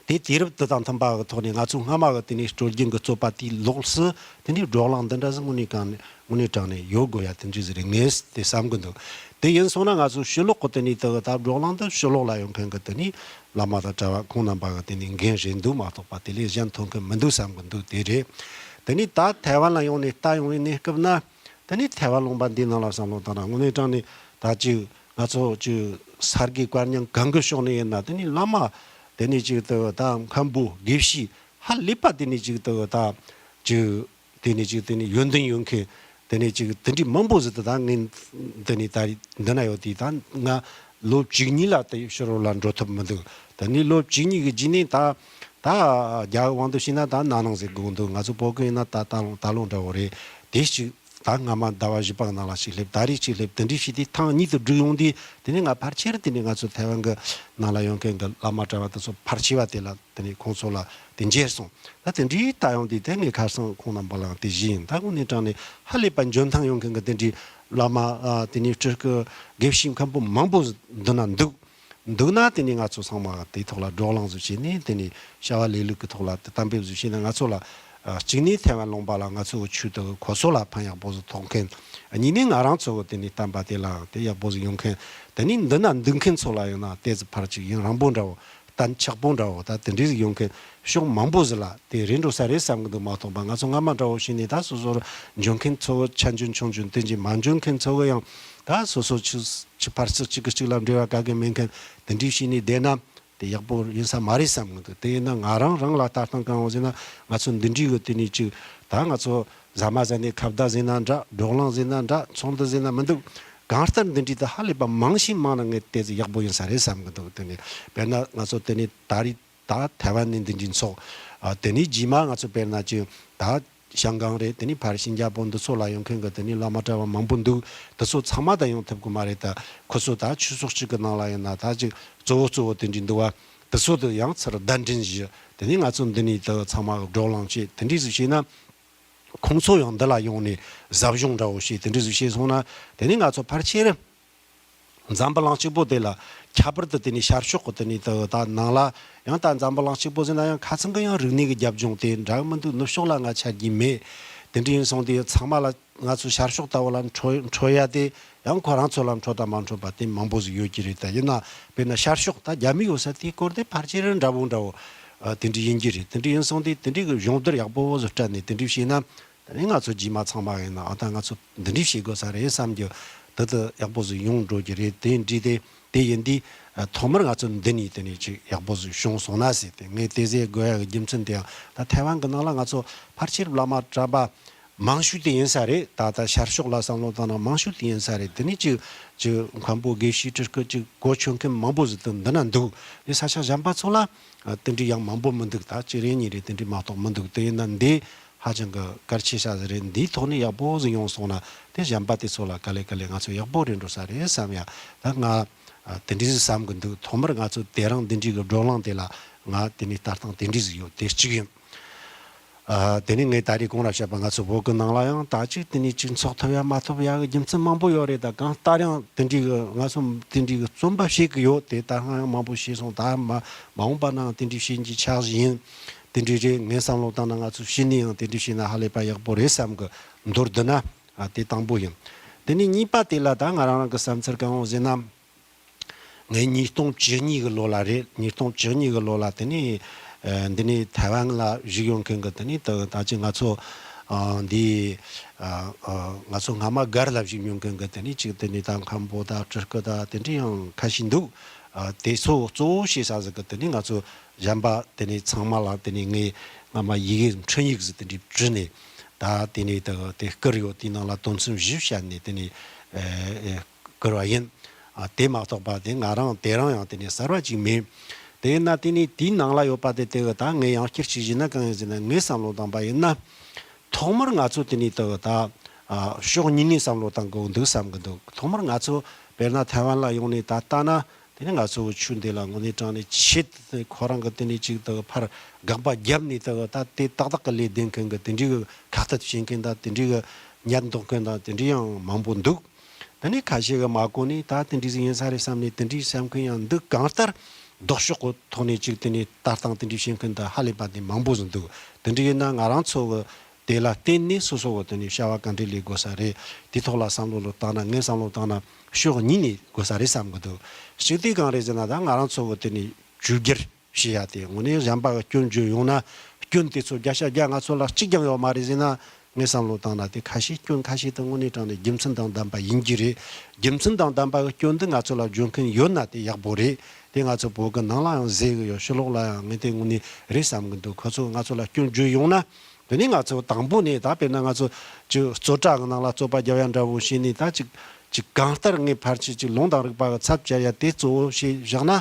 དེ་དུས་རབས་དེ་དང་མཐུན་པ་གི་ཐོག་ནས་ང་ཚོ་སྔ་མ་གི་དེ་ནས་སྲོལ་རྒྱུན་གི་རྩོད་པ་དེའི་ལོགས་སུ་དེ་འདྲའི་བགྲོ་གླེང་འདི་འདྲ་ཟིག་དངོས་གནས་གང་ནས་དངོས་གནས་དྲང་གནས་ཡོད་དགོས་ཡ་དེ་འདྲ་ཟིག་རེད། ངས་དེ་བསམ་གི་འདུག་དེ་ཡིན་སོང་ན་ང་ཚོ་ཕྱི་ལོགས་གི་དེ་ནས་ད་ད་བགྲོ་གླེང་འདི་ཕྱི་ལོགས་ལ་ཡོང་མཁན་གི་དེ་ནས་བླ་མ་དང་གྲྭ་བ་ཁོང་རྣམ་པ་གི་དེ་ནས་འགན་རེད་འདུག་མ་གཏོགས་པ་དེ་ལས་གཞན་ཐོན་མཁན་མི་འདུག་བསམ་གི་འདུག་དེ་རེད། དེ་ནས་ད་ཐའེ་ཝན་ལ་ཡོང་ནས་ལྟ་ཡོང་བའི་གནས་སྐབས་ན། དེ་ནས་ཐའེ་ཝན་ལུང་པ་འདིའི་ནང་ལ་བསམ་བློ་བཏང་ན་དངོས་གནས་དྲང་ནས་ད་ཅིག་ང་ཚོ་ཅིག་ས་དགེ་བཀའ་རྙིང་གང་གི་ཕྱོགས་ནས་ཡིན་ན་དེ་ནས་བླ་མ་དེ་ནས་ཅིག་ད་ད་མཁན་པོ་དགེ་བཤེས་ཧ་ལས་པ་དེ་ནས་ཅིག་ད་ད་ཅིག་དེ་ནས་ཅིག་དེ་ནས་ཡོན་ཏན་ཡོད་མཁན་དེ་ནས་ཅིག་དེ་འདྲའི་མང་པོ་ཟིག་ད་ད་ངས་དེ་ནས་ད་འདི་ན་ཡོད་དུས་ད་ང་ལོ་བཅུ་གཉིས་ལ་དེ་ཕྱི་རོལ་ལ་འགྲོ་ཐུབ་མི་འདུག་དེ་ནས་ལོ་བཅུ་གཉིས་ཀྱི་རྗེས་ནས་ད་ད་རྒྱ་གི་དབང་དུ་བྱས་ན་ད་ན་ནིང་ཟེར་དགོས་འདུག་ང་ཚོ་བོད་གི་ཡིན་ན་ད་ད་ལོ་ད་ལོ་འདྲ་བོ་རེད། དེ་ཞིག་ད་སྔ་མ་ཟླ་བ་བཞི་པ་གི་ནང་ལ་ཞིག་སླེབས། ད་རེས་ཅིག་སླེབས། དེ་འདྲའི་བྱས་ཏེ་ཐེངས་གཉིས་དུ་བསྒྲིགས་ཡོང་དུས་དེ་ནས་ང་ཕལ་ཆེར་དེ་ནས་ང་ཚོ་ཐའེ་ཝན་གི་ནང་ལ་ཡོང་མཁན་གི་བླ་མ་གྲྭ་བ་དེ་ཚོ་ཕལ་ཆེ་བ་དེ་ལ་དེ་ནས་ཁོང་ཚོ་ལ་དེ་མཇལ་སོང་། ད་དེ་འདྲའི་ལྟ་ཡོང་དུས་དེ་ངས་ཁ་སང་ཁོང་རྣམ་པ་ལའང་དེ་བཞིན་ཡིན། ད་དངོས་གནས་དྲང་ནས་ཧ་ལས་པ་འཇོན་ཐང་ཡོད་མཁན་གི་དེ་འདྲའི་བླ་མ་ཨ་དེ་ནས་སྤྲུལ་སྐུ་དགེ་བཤེས་མཁན་པོ་མང་པོ་འདི་ན་འདུག་འདུག་ན་དེ་ནས་ང་ཚོ་ཚང་མ་དེའི་ཐོག་ལ་བགྲོ་གླེང་ཟིག་བྱས་ནས་དེ་ནས་བྱ་བ་ལས་ལུགས་ཀྱི་ཐོག་ལ་དེ་གཏན་འབེབས་ཟིག་བྱས་ན་ང་ཚོ་ལ་ཨ་གཅིག་ནས་ཐའེ་ཝན་ལུང་པ་ལ་ང་ཚོ་གི་ཆོས་དེ་གི་གོ་སོ་ལ་ཕན་ཡག་པོ་ཟིག་ཐོགས་མཁན། གཉིས་ནས་ང་རང་ཚོ་གི་དེ་ནས་བསྟན་པ་དེ་ལའང་དེ་ཡག་པོ་ཟིག་ཡོང་མཁན། དེ་ནས་འདི་ན་འདུག་མཁན་ཚོ་ལ་ཡང་ན་དེ་ཟིག་ཕར་གཅིག་ཡུན་རིང་པོ་འདྲ་བོ་གཏན་ཆགས་པོ་འདྲ་བོ་ད་དེ་འདྲའི་ཟིག་ཡོང་མཁན་ཕྱོགས་མང་པོ་ཟིག་ལ་དེ་རེད་འགྲོ་ས་རེད་བསམ་གི་འདུག་མ་གཏོགས་པ། ང་ཚོ་སྔ་མ་འདྲ་བོ་བྱས་ནས་ད་སོ་སོར་འཇོན་མཁན་ཚོ་གི་ཆ་འཇོན་ཆུང་འཇོན་དེ་འཇོན་མ་འཇོན་མཁན་ཚོ་གི་ཡང་ད་སོ་སོ་ཆུ་ཆུ་ཕར་ཚུར་གཅིག་གིས་གཅིག་ལ་འབྲེལ་བ་ག་གེ་མེད་མཁན་དེ་འདྲའི་བྱས་ནས་བསྡད་ན། དེ་ཡག་པོ་ཡིན་ས་མ་རེད་བསམ་གི་འདུག་དེ་ཡིན་ན་ང་རང་རང་ལ་ལྟ་སྟངས་གང་འོང་ཟེར་ན། ང་ཚོ་འདི་འདྲའི་གི་དེ་ནས་ཅིག་ད་ང་ཚོ་ཟ་མ་ཟ་ནས་ཁ་བརྡ་ཟེར་ན་འདྲ། བགྲོ་གླེང་ཟེར་ན་འདྲ། ཚོགས་འདུ་ཟེར་ན་མི་འདུག་གང་ལྟར་འདི་འདྲའི་དེ་ཧ་ལས་པ་མང་ཞིང་མང་ན་ངས་དེ་ཚོ་ཡག་པོ་ཡིན་ས་རེད་བསམ་གི་འདུག་དེ་ནས་དཔེར་ན་ང་ཚོ་དེ་ནས་ད་རེས་ད་ཐའེ་ཝན་ནས་འདི་འདྲའི་ཚོགས། ཨ་དེ་ནས་རྗེས་མ་ང་ཚོ་དཔེར་ན་ཅིག་ད། ཤང་ཀང་རེད། དེ་ནས་ཕར་ཤིན་ཅང་པོ་འདི་ཚོ་ལ་ཡོང་མཁན་གྱི་དེ་ནས་བླ་མ་གྲྭ་པ་མང་པོ་འདུག་དེ་ཚོ་ཚང་མ་ད་ཡོང་ཐུབ་ཀྱི་མ་རེད། ད་ཁོ་ཚོ་ད་ཆོས་ཚོགས་གཅིག་གི་ནང་ལ་ཡིན་ན་ད་ཅིག་གཙོ་བོ་གཙོ་བོ་དེ་འདྲ་འདུག་བ། དེ་ཚོ་དེ་ཡང་ཚུར་གདན་འདྲེན་ཞུས། དེ་ནས་ང་ཚོ་འདི་ནས་ད་ཚང་མ་བགྲོ་གླེང་བྱས། དེ་འདྲ་ཟིག་བྱས་ན། ཁོང་ཚོ་ཡང་འདི་ལ་ཡོང་ནས་ཟབ་སྦྱོང་འདྲ་བོ་བྱས། དེ་འདྲ་ཟིག་བྱས་སོང་ན། དེ་ནས་ང་ཚོ་ཕལ་ཆེར་འཛམ་བུ་གླིང་གཅིག་པོ་དེ་ལ། ཁྱད་པར་དུ་དེ་ནས་ཤར་ཕྱོགས་ཀྱི་དེ་ནས་ད་ད་ནང་ལ་ཡང་ད་འཛམ་བུ་གླིང་གཅིག་པོ་ཟེར་ན་ཡང་ཁ་ཚང་གི་ཡང་རིག་གནས་ཀྱི་རྒྱབ་ལྗོངས་དེ་འདྲ་གི་མི་འདུག་ནུབ་ཕྱོགས་ལ་ང་ཆ་རྒྱུས་མེད། དེ་འདྲ་ཡིན་སོང་དུས་ཚང་མ་ལ་ང་ཚོ་ཤར་ཕྱོགས་ལྟ་བུ་ལ་འཕྲོད་འཕྲོད་ཡ་དེ་ཡང་ཁོ་རང་ཚོ་ལ་འཕྲོད་དང་མ་འཕྲོད་པ་དེ་མང་པོ་ཟིག་ཡོད་ཀྱི་རེད། ད་ཡིན་ན་དཔེར་ན་ཤར་ཕྱོགས་ད་རྒྱ་མི་ཡོད་ས་དེའི་སྐོར་དེ་ཕལ་ཆེར་འདྲ་བོ་འདྲ་བོ་ཨ་དེ་འདྲ་ཡིན་གྱི་རེད། དེ་འདྲ་ཡིན་སོང་དུས་དེ་འདྲ་གི་སྦྱོང་བརྡར་ཡག་པོ་བོ་ཟིག་སྤྲད་ནས་དེ་འདྲ་བྱས་ན། ད་ནི་ང་ཚོ་རྗེས་མ་ཚང་མ་ཡིན་ན་ཨ་ད་ང་ཚོ་འདི་འདྲ་བྱེད་དགོས་ས་རེད་བསམ་རྒྱུ་དེ་དེ་ཡག་པོ་ཟིག་ཡོང་འགྲོ་གི་རེད། དེ་འདྲ་དེ་དེ་ཡིན་དུས་ཨ་ཐོག་མར་ང་ཚོ་འདི་ནས་དེ་ནས་ཅིག་ཡག་པོ་ཟིག་བྱུང་སོང་ན་ཟེར་ཏེ། ངས་དེ་ཟེར་དགོས་ཡ་གི་རྒྱུ་མཚན་དེ་ཡང་ད་ཐའེ་ཝན་གི་ནང་ལ་ང་ཚོ་ཕལ་ཆེར་བླ་མ་གྲྭ་པ་མང་ཤོས་དེ་ཡིན་ས་རེད། ད་ལྟ་ཤར་ཕྱོགས་ལ་བསམ་བློ་བཏང་ན་མང་ཤོས་དེ་ཡིན་ས་རེད། དེ་ནས་ཅིག་ཅིག་མཁན་པོ་དགེ་བཤེས་སྤྲུལ་སྐུ་ཅིག་གོ་ཆོད་མཁན་མང་པོ་ཟིག་དེ་འདི་ན་འདུག་དེ་ས་ཆ་གཞན་པ་ཚོ་ལ་ཨ་དེ་འདྲ་ཡང་མང་པོ་མི་འདུག་ད་གཅིག་རེ་གཉིས་རེ་དེ་འདྲ་མ་གཏོགས་མི་འདུག་དེ་ཡིན་ན་འདི་ཧ་ཅང་གི་གལ་ཆེ་ཤ་ཟིག་རེད། འདིའི་ཐོག་ནས་ཡག་པོ་ཟིག་ཡོང་སོང་ན་དེ་གཞན་པ་དེ་ཚོ་ལ་ག་ལེ་ག་ལེ་ང་ཚོ་ཡག་པོ་རེད་འགྲོ་ས་རེད་བསམ་ཡ། ད་ང་ཨ་དེ་འདྲ་ཟིག་བསམ་གི་འདུག་ཐོག་མར་ང་ཚོ་དེ་རིང་འདི་འདྲའི་གི་བགྲོ་གླེང་དེ་ལ་ང་དེ་ནས་ལྟ་སྟངས་དེ་འདྲ་ཟིག་ཡོད། དེ་གཅིག་ཡིན། ཨ་དེ་ནས་ངས་ད་རེས་གོང་ལ་བཤད་པ་ང་ཚོ་བོད་གི་ནང་ལ་ཡང་ད་ཅིག་དེ་ནས་ཅིག་འཚོགས་ཐུབ་ཡ་མ་ཐུབ་ཡ་གི་རྒྱུ་མཚན་མང་པོ་ཡོད་རེད། ད་གང་ལྟར་ཡང་དེ་འདྲའི་གི་ང་ཚོ་དེ་འདྲའི་གི་རྩོམ་པ་བྱེད་གི་ཡོད། དེ་ད་སྔ་ཡང་མང་པོ་བྱས་སོང་། ད་མ་མ་འོངས་པ་ནང་དེ་འདྲའི་བྱེད་ཀྱི་འཆར་གཞི་ཡིན། དེ་འདྲའི་རེད། ངས་བསམ་བློ་བཏང་ན་ང་ཚོ་གཞི་ནས་ཡང་དེ་འདྲའི་བྱས་ན་ཧ་ལས་པ་ཡག་པོ་རེད་བསམ་གི་མདོར་བསྡུ་ན། ཨ་དེ་དང་པོ་ཡིན། དེ་ནས་གཉིས་པ་དེ་ལ་ད་ང་རང་རང་གི་བསམ་ཚུལ་གང་ཡོད་ཟེར་ན། ངས་ཉིས་སྟོང་བཅུ་གཉིས་གི་ལོ་ལ་རེད། ཉིས་སྟོང་བཅུ་གཉིས་གི་ལོ་ལ་དེ་ནས་ཨ་འདི་ནས་ཐའེ་ཝན་ལ་བཞུགས་ཡོང་མཁན་གི་དེ་ནས་ད་ད་ཅི་ང་ཚོ་ཨ་འདི་ཨ་ཨ་ང་ཚོ་སྔ་མ་སྒར་ལ་བཞུགས་མྱོང་མཁན་གི་དེ་ནས་ཅིག་དེ་ནས་ད་མཁན་པོ་ད་སྤྲུལ་སྐུ་ད་དེ་འདྲ་ཡང་ཁ་ཤས་འདུག་ཨ་དེ་ཚོ་གཙོ་བོ་བྱེད་ས་ཟིག་གི་དེ་ནས་ང་ཚོ་གཞན་པ་དེ་ནས་ཚང་མ་ལ་དེ་ནས་ངས་སྔ་མ་ཡི་གེ་འཕྲིན་ཡིག་ཟིག་དེ་འདྲ་བྲིས་ནས་ད་དེ་ནས་ད་དེ་བསྐུར་ཡོད། དེའི་ནང་ལ་དོན་ཚན་བཞི་བཤད་ནས་དེ་ནས་ཨེ་ཨེ་བསྐུར་བ་ཡིན། ཨ་དེ་མ་གཏོགས་པ་དེ་ང་རང་དེ་རིང་ཡང་དེ་ནས་གསར་བ་ཅིག་མིན། དེ་ཡིན་ན་དེ་ནས་དེའི་ནང་ལ་ཡོད་པ་དེ་དེ་གི་ད་ངས་ཡང་བསྐྱར་ཅིག་བྱས་ན་གང་ཡིན་ཟེར་ན། ངས་བསམ་བློ་བཏང་པ་ཡིན་ན། ཐོག་མར་ང་ཚོ་དེ་ནས་ད་ད་ཨ་ཕྱོགས་གཉིས་ནས་བསམ་བློ་བཏང་དགོས་འདུག་བསམ་གི་འདུག་ཐོག་མར་ང་ཚོ་དཔེར་ན་ཐའེ་ཝན་ལ་ཡོང་ནས་ད་ལྟ་ན་དེ་ནས་ང་ཚོ་ཆོས་འདི་ལ་དངོས་གནས་དྲང་གནས་ཆེད་དུ་ཁོ་རང་གི་དེ་ནས་ཅིག་ད་ཕར་དགག་པ་བརྒྱབ་ནས་ད་ད་དེ་ཏག་ཏག་གི་ལས་འདེད་མཁན་གི་དེ་འདྲའི་གི་ཁ་གཏད་བྱེད་མཁན་དང་དེ་འདྲའི་གི་ཉར་འདོགས་མཁན་དང་དེ་འདྲའི་ཡང་མང་པོ་འདུག་དེ་ནས་ཁ་ཤས་གི་མ་གོ་ནས་ད་དེ་འདྲའི་ཟིག་ཡིན་ས་རེད་བསམ་ནས་དེ་འདྲའི་བསམ་མཁན་ཡང་འདུག་གང་ལྟར་ལྡོག་ཕྱོགས་གི་ཐོག་ནས་ཅིག་དེ་ནས་ལྟ་སྟངས་དེ་འདྲའི་བྱེད་མཁན་དང་ཧ་ལས་པ་དེ་མང་པོ་ཟིག་འདུག་དེ་འདྲ་ཡིན་ན་ང་རང་ཚོ་གི་དེ་ལ་བརྟེན་ནས་སོ་སོ་གི་དེ་ནས་བྱ་བ་ག་འདྲ་ལས་དགོས་ས་རེད། དེ་ཐོག་ལ་བསམ་བློ་ལོ་བཏང་ན། ངས་བསམ་བློ་བཏང་ན་ཕྱོགས་གཉིས་ནས་དགོས་ས་རེད་བསམ་གི་འདུག་གཅིག་དེ་གང་རེད་ཟེར་ན། ད་ང་རང་ཚོ་གི་དེ་ནས་བཅོས་བསྒྱུར་བྱེད་ཡ་དེ་དངོས་གནས་གཞན་པ་གི་སྐྱོན་བརྗོད་ཡོང་ན། སྐྱོན་དེ་ཚོ་བརྒྱ་ཆ་བརྒྱ་ང་ཚོ་ལ་གཅིག་ཀྱང་ཡོད་མ་རེད་ཟེར་ན། ངས་བསམ་བློ་བཏང་ན་དེ་ཁ་ཤས་སྐྱོན་ཁ་ཤས་དེ་དངོས་གནས་དྲང་གནས་རྒྱུ་མཚན་དང་ལྡན་པ་ཡིན་གྱི་རེད། རྒྱུ་མཚན་དང་ལྡན་པ་གི་སྐྱོན་འདི་ང་ཚོ་ལ་བརྗོད་མཁན་ཡོད་ན་དེ་ཡག་པོ་རེད། དེ་ང་ཚོ་བོད་གི་ནང་ལའང་ཟེར་གི་ཡོད། ཕྱི་ལོགས་ལ་ཡང་ངས་དེ་དངོས་གནས་རེད་བསམ་གི་འདུག་ཁོ་ཚོ་ང་ཚོ་ལ་སྐྱོན་བརྗོད་ཡོང་ན། དེ་ནས་ང་ཚོ་དང་པོ་ནས་ད་དཔེར་ན་ང་ཚོ་ཅིག་རྩོད་གྲྭ་གི་ནང་ལ་རྩོད་པ་རྒྱབ་ཡ་འདྲ་བོ་བྱས་ནས། ད་ཅིག་ཅིག་གང་ལྟར་ངས་ཕལ་ཆེར་ཅིག་ལུང་དང་རིགས་པ་གི་ཚབ་བཅར་ཡ་དེ་གཙོ་བོ་བྱས་བཞག་ན་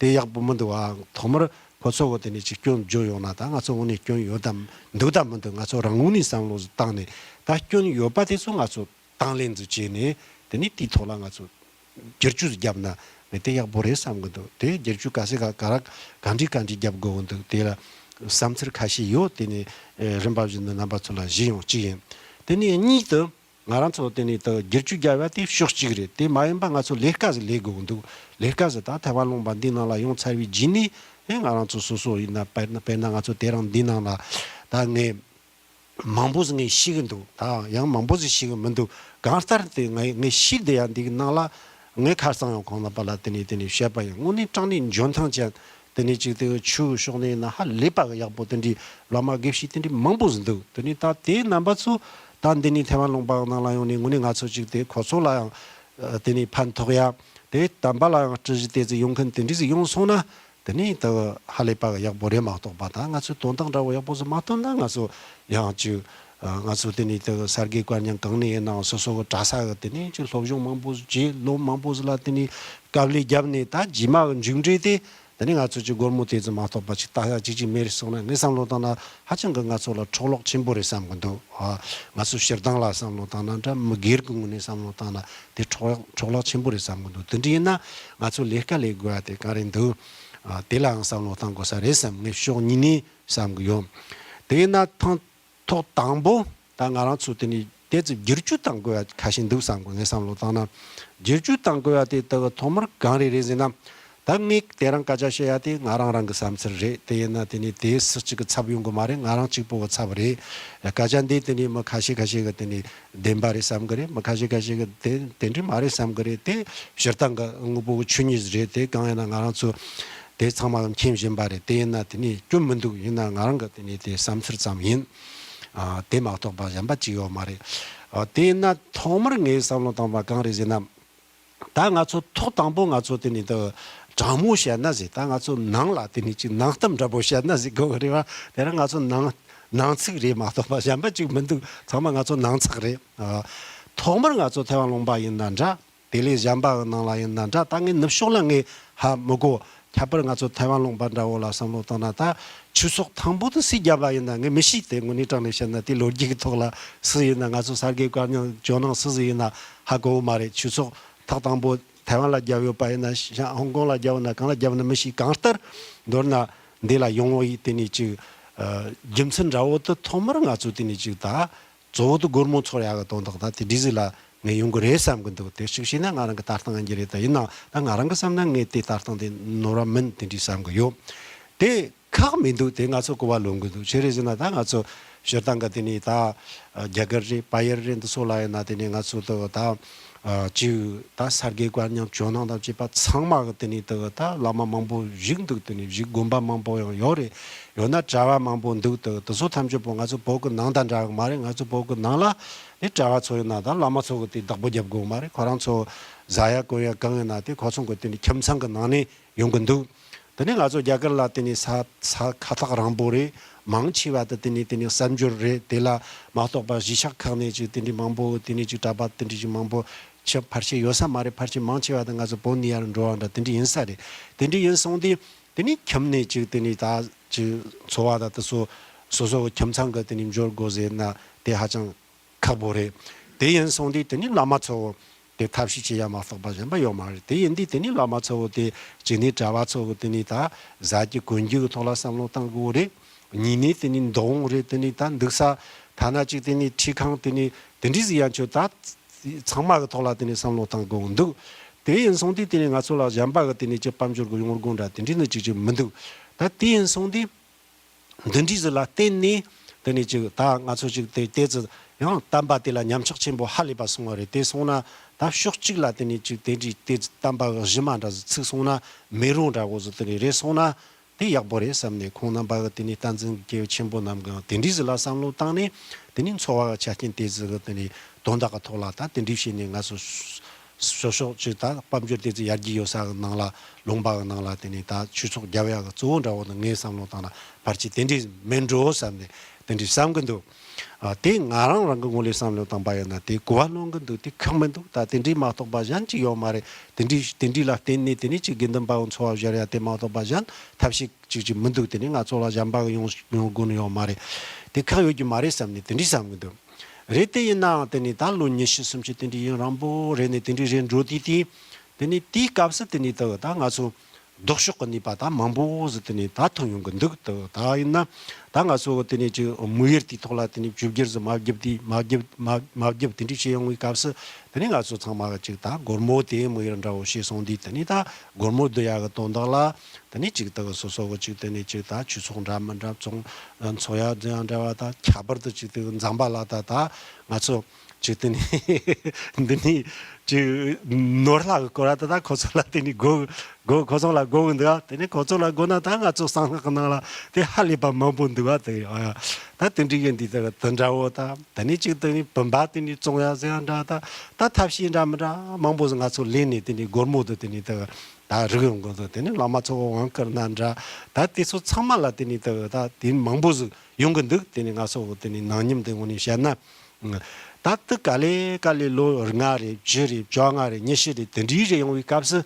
དེ་ཡག་པོ་མི་འདུག་ཨ། ཐོག་མར་ཁོ་ཚོ་གི་དེ་ནས་ཅིག་སྐྱོན་བརྗོད་ཡོང་ན། ད་ང་ཚོ་དངོས་གནས་སྐྱོན་ཡོད་དམ་འདུག་དམ་མི་འདུག་ང་ཚོ་རང་ངོས་ནས་བསམ་བློ་ཟིག་བཏང་ནས། ད་སྐྱོན་ཡོད་པ་དེ་ཚོ་ང་ཚོ་དང་ལེན་ཟིག་བྱས་ནས། དེ་ནས་དེའི་ཐོག་ལ་ང་ཚོ་བསྒྱུར་བཅོས་བརྒྱབ་ན་དེ་ཡག་པོ་རེད་བསམ་གི་འདུག་དེ་བསྒྱུར་བཅོས་ག་ཚད་ག་ག་ར་ག་འདྲ་ག་འདྲ་བརྒྱབ་དགོས་གི་འདུག་དེ་ལ་བསམ་ཚུལ་ཁ་ཤས་ཡོད། དེ་ནས་ཨེ་རིམ་པ་བཞིན་དུ་རྣམ་པ་ཚོ་ལ་ཞུས་ཡོང་། གཅིག་ཡིན། དེ་ནས་གཉིས་དུ་ང་རང་ཚོ་དེ་ནས་ད་བསྒྱུར་བཅོས་བརྒྱབ་ཡ་དེ་ཕྱོགས་གཅིག་རེད། དེ་མ་ཡིན་པ་ང་ཚོ་ལས་ཀ་ཟིག་ལས་དགོས་གི་འདུག་ལས་ཀ་ཟིག་ད་ཐའེ་ཝན་ལུང་པ་འདིའི་ནང་ལ་ཡོང་ཚར་བའི་རྗེས་ནས་ཨེ་ང་རང་ཚོ་སོ་སོ་ཡིན་ན། དཔེར་ན་དཔེར་ན་ང་ཚོ་དེ་རིང་འདི་ནང་ལ་ད་ངས་མང་པོ་ཟིག་ངས་ཤེས་གི་འདུག་ད་ཡང་མང་པོ་ཟིག་ཤེས་གི་མི་འདུག་གང་ལྟར་དེ་ངས་ངས་ཤེས་བསྡད་ཡ་འདི་གི་ནང་ལ་ངས་ཁ་སང་ཡང་གོང་ན་པ་ལ་དེ་ནས་དེ་ནས་བཤད་པ་ཡིན། དངོས་གནས་དྲང་གནས་འཇོན་ཐང་ཅན། དེ་ནས་ཅིག་དེ་ཆོས་ཕྱོགས་ནས་ན་ཧ་ལས་པ་གི་ཡག་པོ་དེ་འདྲའི་བླ་མ་དགེ་བཤེས་དེ་འདྲའི་མང་པོ་ཟིག་འདུག་དེ་ནས་ད་དེའི་རྣམ་པ་ཚོ་ད་འདི་ནས་ཐའེ་ཝན་ལུང་པ་ནང་ལ་ཡོང་ནས་དངོས་གནས་ང་ཚོ་ཅིག་དེ་ཁོ་ཚོ་ལ་ཡང་དེ་ནས་ཕན་ཐོགས་ཡ། དེ་དམ་པ་ལ་ཡང་སྲི་ཞུ་དེ་ཚོ་ཡོང་མཁན་དེ་འདྲ་ཟིག་ཡོང་སོང་ན། དེ་ནས་ད་ཧ་ལས་པ་གི་ཡག་པོ་རེད་མ་གཏོགས་པ། ད་ང་ཚོས་དོན་དག་འདྲ་བོ་ཡག་པོ་ཟིག་མ་བཏོན་ན། ང་ཚོ་ཡང་ཅིག་ང་ཚོ་དེ་ནས་ད་ས་དགེ་བཀའ་རྙིང་གང་ནས་ཡིན་ནའང་སོ་སོ་གི་གྲྭ་ས་གི་དེ་ནས་ཅིག་སློབ་སྦྱོང་མང་པོ་ཟིག་བྱས། ལོ་མང་པོ་ཟིག་ལ་དེ་ནས་དཀའ་ལས་བརྒྱབ་ནས། ད་རྗེས་མ་གི་མཇུག་འབྲས་དེ། དེ་ནས་ང་ཚོ་ཅིག་སྒོར་མོ་དེ་ཙམ་མ་གཏོགས་པ་ཅིག་ལྟ་ཡ་ཅིག་ཅིག་མེད་རེད་སོང་ན། ངས་བསམ་བློ་བཏང་ན་ཧ་ཅང་གི་ང་ཚོ་ལ་འཕྲོ་བརླག་ཆེན་པོ་རེད་བསམ་གི་འདུག། ཨ། ང་ཚོ་སྤྱིར་བཏང་ལ་བསམ་བློ་བཏང་ན་འདྲ། མི་སྒེར་གི་ངོས་ནས་བསམ་བློ་བཏང་ན་དེ་འཕྲོ་འཕྲོ་བརླག་ཆེན་པོ་རེད་བསམ་གི་འདུག། དེ་འདྲ་ཡིན་ན་ང་ཚོ་ལས་ཀ་ལས་དགོས་ཡ་དེ་ག་རེ་འདུག། ཨ། དེ་ལའང་བསམ་བློ་བཏང་དགོས་ས་རེད་བསམ། ངས་ཕྱོགས་གཉིས་ནས་བསམ་གི་ཡོད། དེ་ཡིན་ན་ཐེངས་ཐོག་དང་པོ་ད་ང་རང་ཚོ་དེ་ནས་དེ་ཚོ་བསྒྱུར་བཅོས་གཏང་དགོས་ཡ་ཁ་ཤས་འདུག་བསམ་གི། ངས་བསམ་བློ་བཏང་ན་བསྒྱུར་བཅོས་གཏང་དགོས་ཡ་དེ་ད་ཐོག་མར་གང་རེད་རེད་ཟེར་ན། ད་ངས་དེ་རིང་སྐད་ཆ་བཤད་ཡ་དེ་ང་རང་རང་གི་བསམ་ཚུལ་རེད། དེ་ཡིན་ན་དེ་ནས་དེ་སུ་གཅིག་གི་ཚབ་ཡོང་གི་མ་རེད། ང་རང་གཅིག་པོ་གི་ཚབ་རེད། སྐད་ཆ་འདི་དེ་ནས་མི་ཁ་ཤས་ཁ་ཤས་གི་དེ་ནས་བདེན་པ་རེད་བསམ་གི་རེད། མི་ཁ་ཤས་ཁ་ཤས་གི་དེ་དེ་འདྲ་མ་རེད་བསམ་གི་རེད། དེ་སྤྱིར་བཏང་གི་དངོས་པོ་གི་ཆོས་ཉིད་རེད། དེ་གང་ཡིན་ན་ང་རང་ཚོ་དེ་ཚང་མ་མཁྱེན་བཞིན་པ་རེད། དེ་ཡིན་ན་དེ་ནས་སྐྱོན་མི་འདུག། ཡིན་ན་ང་རང་གི་དེ་ནས་དེ་བསམ་ཚུལ་ཙམ་ཡིན། ཨ། དེ་མ་གཏོགས་པ་གཞན་པ་ཅིག་ཡོད་མ་རེད། ཨ། དེ་ཡིན་ན་ཐོག་མར་ངས་བསམ་བློ་བཏང་བ་གང་རེད་ཟེར་ན། ད་ང་ཚོ་ཐོག་དང་པོ་ང་ཚོ་དེ་ནས་ད་དྲང་མོ་བཤད་ན་ཟེར། ད་ང་ཚོ་ནང་ལ་དེ་ནས་ཅིག་ནང་གཏམ་འདྲ་པོ་བཤད་ན་ཟེར་དགོས་གི་རེད་བ། དེ་རིང་ང་ཚོ་ནང་ནང་ཚིག་རེད་མ་གཏོགས་པ་གཞན་པ་ཅིག་མི་འདུག། ཚང་མ་ང་ཚོ་ནང་ཚགས་རེད། ཨ། ཐོག་མར་ང་ཚོ་ཐའེ་ཝན་ལུང་པ་ཡིན་ན་འདྲ། དེ་ལས་གཞན་པ་གི་ནང་ལ་ཡིན་ན་འདྲ། ད་ངས་ནུབ་ཕྱོགས་ལ་ངས་ཧ་མི་གོ། ཁྱད་པར་ང་ཚོ་ཐའེ་ཝན་ལུང་པ་འདྲ་བོ་ལ་བསམ་བློ་བཏང་ན། ད་ཆོས་ཚོགས་དང་པོ་དེ་སུས་བརྒྱབ་པ་ཡིན་ན་ངས་མི་ཤེས། དེ་དངོས་གནས་དྲང་གནས་བཤད་ན་དེ་ལོ་རྒྱུས་ཀྱི་ཐོག་ལ་སུ་ཡིན་ན། ང་ཚོ་གསར་བརྗེ་བཀའ་རྙིང་ཇོ་ནང་སུ་ཟིག་ཡིན་ན་ཧ་གོ་བོ་མ་རེད། ཆོས་ཚོགས་ཐོག་དང་པོ་ཐའེ་ཝན་ལ་བརྒྱབ་ཡོད་པ་ཡིན་ན། ཧོང་ཀོང་ལ་བརྒྱབ་ན་གང་ལ་བརྒྱབ་ན་མི་ཤེས། གང་ལྟར་མདོར་ན་འདི་ལ་ཡོང་བའི་དེ་ནས་ཅིག་ཨ་རྒྱུ་མཚན་འདྲ་བོ་དེ་ཐོག་མར་ང་ཚོ་དེ་ནས་ཅིག་ད་གཙོ་བོ་དེ་སྒོར་མོ་འཚོལ་ཡག་གི་དོན་དག་ད་དེ་འདྲ་ཟིག་ལ་ངས་ཡོང་གི་རེད་བསམ་གི་འདུག། དེ་གཅིག་བྱས་ན་ང་རང་གི་ལྟ་སྟངས་ཡིན་གྱི་རེད། ད་ཡིན་ནའང་ད་ང་རང་གི་བསམ་ན་ངས་དེ་ལྟ་སྟངས་དེ་ནོར་བ་མིན་དེ་འདྲ་བསམ་གི་ཡོད། དེ་ཁག་མི་འདུག། དེ་ང་ཚོ་གོ་བ་ལོན་གི་འདུག། ཆི་རེད་ཟེར་ན་ད་ང་ཚོ་སྤྱིར་བཏང་གི་དེ་ནས་ད་རྒྱ་གར་རེད། བལ་ཡུལ་རེད། འདི་ཚོ་ལ་ཡིན་ན་དེ་ནས་ང་ཚོ་ད་ད་ཅིག་ད་གསར་བརྗེ་བཀའ་རྙིང་ཇོ་ནང་དང་བཅས་པ་ཚང་མ་གི་དེ་ནས་ད་ད་བླ་མ་མང་པོ་བཞུགས་འདུག། དེ་ནས་བཞུགས་དགོན་པ་མང་པོ་ཡང་ཡོད་རེད། ཡོད་ན་གྲྭ་བ་མང་པོ་འདུག། ད་དེ་ཚོ་ཐམས་ཅད་པོ་ང་ཚོ་བོད་གི་ནང་དང་འདྲ་གི་མ་རེད། ང་ཚོ་བོད་གི་ནང་ལ་ནི་གྲྭ་བ་ཚོ་ཡིན་ན་ད་བླ་མ་ཚོ་གི་དེ་བདག་པོ་རྒྱབ་དགོས་མ་རེད། ཁོ་རང་ཚོ་ཟ་ཡ་གོན་ཡ་གང་ཡིན་ན་དེ་ཁོ་ཚོ་གི་དེ་ནས་ཁྱིམ་ཚང་གི་ནང་ནས་ཡོང་གི་འདུག། དེ་ནས་ང་ཚོ་རྒྱ་གར་ལ་དེ་ནས་ས་ས་ཁ་ཐག་རིང་པོ་རེད། མང་ཆེ་བ་དེ་དེ་ནས་དེ་ནས་གསར་འབྱོར་རེད། དེ་ལ་མ་གཏོགས་པ་གཞིས་ཆགས་ཁག་ནས་ཅིག་དེ་འདྲའི་མང་པོ་དེ་ནས་ཅིག་གྲྭ་པ་དེ་འདྲའི་ཅིག་མང་པོ་ཆེ་ཕལ་ཆེར་ཡོད་ས་མ་རེད། ཕལ་ཆེར་མང་ཆེ་བ་དེ་ང་ཚོ་བོད་ནས་ཡར་འགྲོ་བ་འདྲ་དེ་འདྲ་ཡིན་ས་རེད། དེ་འདྲ་ཡིན་སོང་དུས་དེ་ནས་ཁྱིམ་ནས་ཅིག་དེ་ནས་ད་ཅིག་འཚོ་བ་ད་དེ་སོ་སོ་སོ་གི་ཁྱིམ་ཚང་གི་དེ་ནས་འབྱོར་དགོས་ཟེར་ན་དེ་ཧ་ཅང་ཁག་པོ་རེད། དེ་ཡིན་སོང་དུས་དེ་ནི་བླ་མ་ཚོ་བོ་དེ་ཐབས་ཤེས་བྱེད་ཡ་མ་གཏོགས་པ་གཞན་པ་ཡོད་མ་རེད། དེ་ཡིན་དུས་དེ་ནི་བླ་མ་ཚོ་བོ་དེ་གཅིག་ནི་གྲྭ་བ་ཚོ་བོ་དེ་ནི་ད་ཟ་རྒྱུ་གོན་རྒྱུ་གི་ཐོག་ལ་བསམ་བློ་བཏང་དགོས་རེད། གཉིས་ནི་དེ་ནི་འདུག་འོང་རེད། དེ་ནི་ད་འདུག་ས་ཐ་ན་གཅིག་དེ་ནི་ཁྲིད་ཁང་དེ་ནི་དེ་འདྲའི་ཟིག་ཡང་ཆོད་ད་ཚང་མ་གི་ཐོག་ལ་དེ་ནི་བསམ་བློ་བཏང་དགོས་འདུག། དེ་ཡིན་སོང་དུས་དེ་ནི་ང་ཚོ་ལ་གཞན་པ་གི་དེ་ནི་ཅི་དཔལ་འབྱོར་གི་ཡོང་སྒོ་འདྲ་དེ་འདྲའི་ནི་གཅིག་གཅིག་མི་འདུག། ད་དེ་ཡིན་སོང་དུས། འདི་འདྲའི་ཟིག་ལ་བརྟེན་ནས་དེ་ནས་ཅིག་ད་ང་ཚོ་ཅིག་དེ་དེ་ཙི་ཡང་བསྟན་པ་དེ་ལ་ཉམས་ཆག་ཆེན་པོ་ཧ་ལས་པ་སོང་བ་རེད། དེ་སོང་ན་ད་ཕྱོགས་གཅིག་ལ་དེ་ནས་ཅིག་དེ་འདྲའི་དེ་ཙི་བསྟན་པ་གཞི་མ་འདྲ་ཟིག་ཚུགས་སོང་ན་མེ་རོ་འདྲ་བོ་ཟིག་དེ་ནས་རེད་སོང་ན་དེ་ཡག་པོ་རེད་བསམ་ནས། ཁོང་རྣམ་པ་གི་དེ་ནས་བསྟན་འཛིན་གྱི་སྐྱེས་བུ་ཆེན་པོ་རྣམས་ཀྱང་དེ་འདྲའི་ཟིག་ལ་བསམ་བློ་བཏང་ནས་དེ་ནས་འཚོ་བ་གི་ཆ་རྐྱེན་དེ་ཟིག་གི་དེ་ནས་དོན་དག་གི་ཐོག་ལ་ད་དེ་འདྲའི་བྱས་ནས་ང་ཚོ་སོ་སོ་ཅིག་ད་དཔལ་འབྱོར་དེ་ཚོ་ཡར་རྒྱས་ཡོད་ས་གི་ནང་ལ་ལུང་པ་གི་ནང་ལ་དེ་ནས་ད་ཆོས་ཚོགས་རྒྱབ་ཡག་གི་གཙོ་བོ་འདྲ་བོ་ནི་ངའི་བསམ་བློ་བཏང་ན་ཕལ་ཆེར་དེ་འདྲས་མིན་འགྲོ་བསམ་ནས་དེ་འདྲས་བསམ་གི་འདུག། ཨ། དེ་ང་རང་རང་གི་ངོས་ལས་བསམ་བློ་བཏང་པ་ཡིན་ན་དེ་གོ་བ་ལོན་གི་འདུག། དེ་ཁག་མི་འདུག། ད་དེ་འདྲས་མ་གཏོགས་པ་གཞན་ཅིག་ཡོད་མ་རེད། དེ་འདྲས་དེ་འདྲས་ལ་བརྟེན་ནས་དེ་ནས་ཅིག་དགེ་འདུན་པ་བོ་འཚོ་བ་སྦྱར་ཡ་དེ་མ་གཏོགས་པ་གཞན་ཐབས་ཤེས་ཅིག་ཅིག་མི་འདུག། དེ་ནས་ང་ཚོ་ལ་གཞན་པ་གི་ཡོང་ཡོང་དགོས་ནི་ཡོད་མ་རེད། དེ་ཁག་ཡོད་རྒྱུ་མ་རེད་བསམ་ནས་དེ་འདྲས་བསམ་གི་འདུག། རེད། དེ་ཡིན་ནའང་དེ་ནས་ད་ལོ་ཉི་ཤུ་སུམ་ཅུ་དེ་འདྲས་ཡུན་རིང་པོ་རེད་ནས་དེ་འདྲས་རེད་འགྲོ་དུས་དེ་དེ་ནས་དེའི་སྐབས་སུ་དེ་ནས་ད་ད་ང་ཚོ་ལྡོག་ཕྱོགས་ཀྱི་ནུས་པ་ད་མང་པོ་ཟིག་དེ་ནས་ད་ཐོན་ཡོང་གི་འདུག། ད་ད་ཡིན་ན་ད་ང་ཚོ་དེ་ནས་ཅིག་དམིགས་ཡུལ་དེའི་ཐོག་ལ་དེ་ནས་བཅོས་བསྒྱུར་ཟིག་མ་བརྒྱབ་དེ་མ་བརྒྱབ་མ་མ་བརྒྱབ་དེ་འདྲས་བྱས་ཡོང་བའི་སྐབས་སུ་དེ་ནས་ང་ཚོ་ཚང་མ་གི་ཅིག་ད་སྒོར་མོ་དེ་དམིགས་ཡུལ་འདྲ་བོ་བྱས་སོང་དུས་དེ་ནས་ད་སྒོར་མོ་བསྡུ་ཡག་གི་དོན་དག་ལ། དེ་ནས་ཅིག་ད་གི་སོ་སོ་གི་ཅིག་དེ་ནས་ཅིག་ད་ཆོས་ཚོགས་འདྲ་མི་འདྲ་བཙོང་འཚོ་ཡ་འཛིན་ཡ་འདྲ་བ་ད་ཁྱད་པར་དུ་ཅིག་དེ་གི་འཛམ་བུ་གླིང་ད་ད་ང་ཚོ་ཅིག་དེ་ནས་འདི་ནས་ཅིག་ནོར་ལྷ་གི་སྐོར་ད་ད་ཁོ་ཚོ་ལ་དེ་ནས་གོ་གོ་ཁོ་ཚོ་ལ་གོ་གི་འདུག་ཨ། དེ་ནས་ཁོ་ཚོ་ལ་གོ་ན་ད་ང་ཚོ་གསང་སྔགས་གི་ནང་ལ་དེ་ཧ་ལས་པ་མང་པོ་འདུག་ཨ། དེ་ཨ་ད་དེ་འདྲ་གི་འདི་ད་གི་དེ་འདྲ་བོ་ད་དེ་ནས་ཅིག་དེ་ནས་བུམ་པ་དེ་ནས་བཙོང་ཡ་ཟེར་ཡ་འདྲ་ད་ད་ཐབས་ཤེས་འདྲ་མི་འདྲ་མང་པོ་ཟིག་ང་ཚོ་ལེན་ནས་དེ་ནས་སྒོར་མོ་དེ་དེ་ནས་ད་གི་ད་རིག་ཡོང་གི་འདུག། དེ་ནས་བླ་མ་ཚོ་དབང་བསྐུར་ན་འདྲ། ད་དེ་ཚོ་ཚང་མ་ལ་དེ་ནས་ད་ད་དེ་མང་པོ་ཟིག་ཡོང་གི་འདུག། དེ་ནས་ང་ཚོ་དེ་ནས་ནང་ཉམས་དེ་ངོ་ནས་བཤད་ན། ད་དེ་ག་ལེ་ག་ལེ་ལོ་ལྔ་རེད་བཅུ་རེད་བཅོ་ལྔ་རེད་ཉི་ཤུ་རེད་དེ་འདྲའི་རེ་ཡོང་བའི་སྐབས་སུ་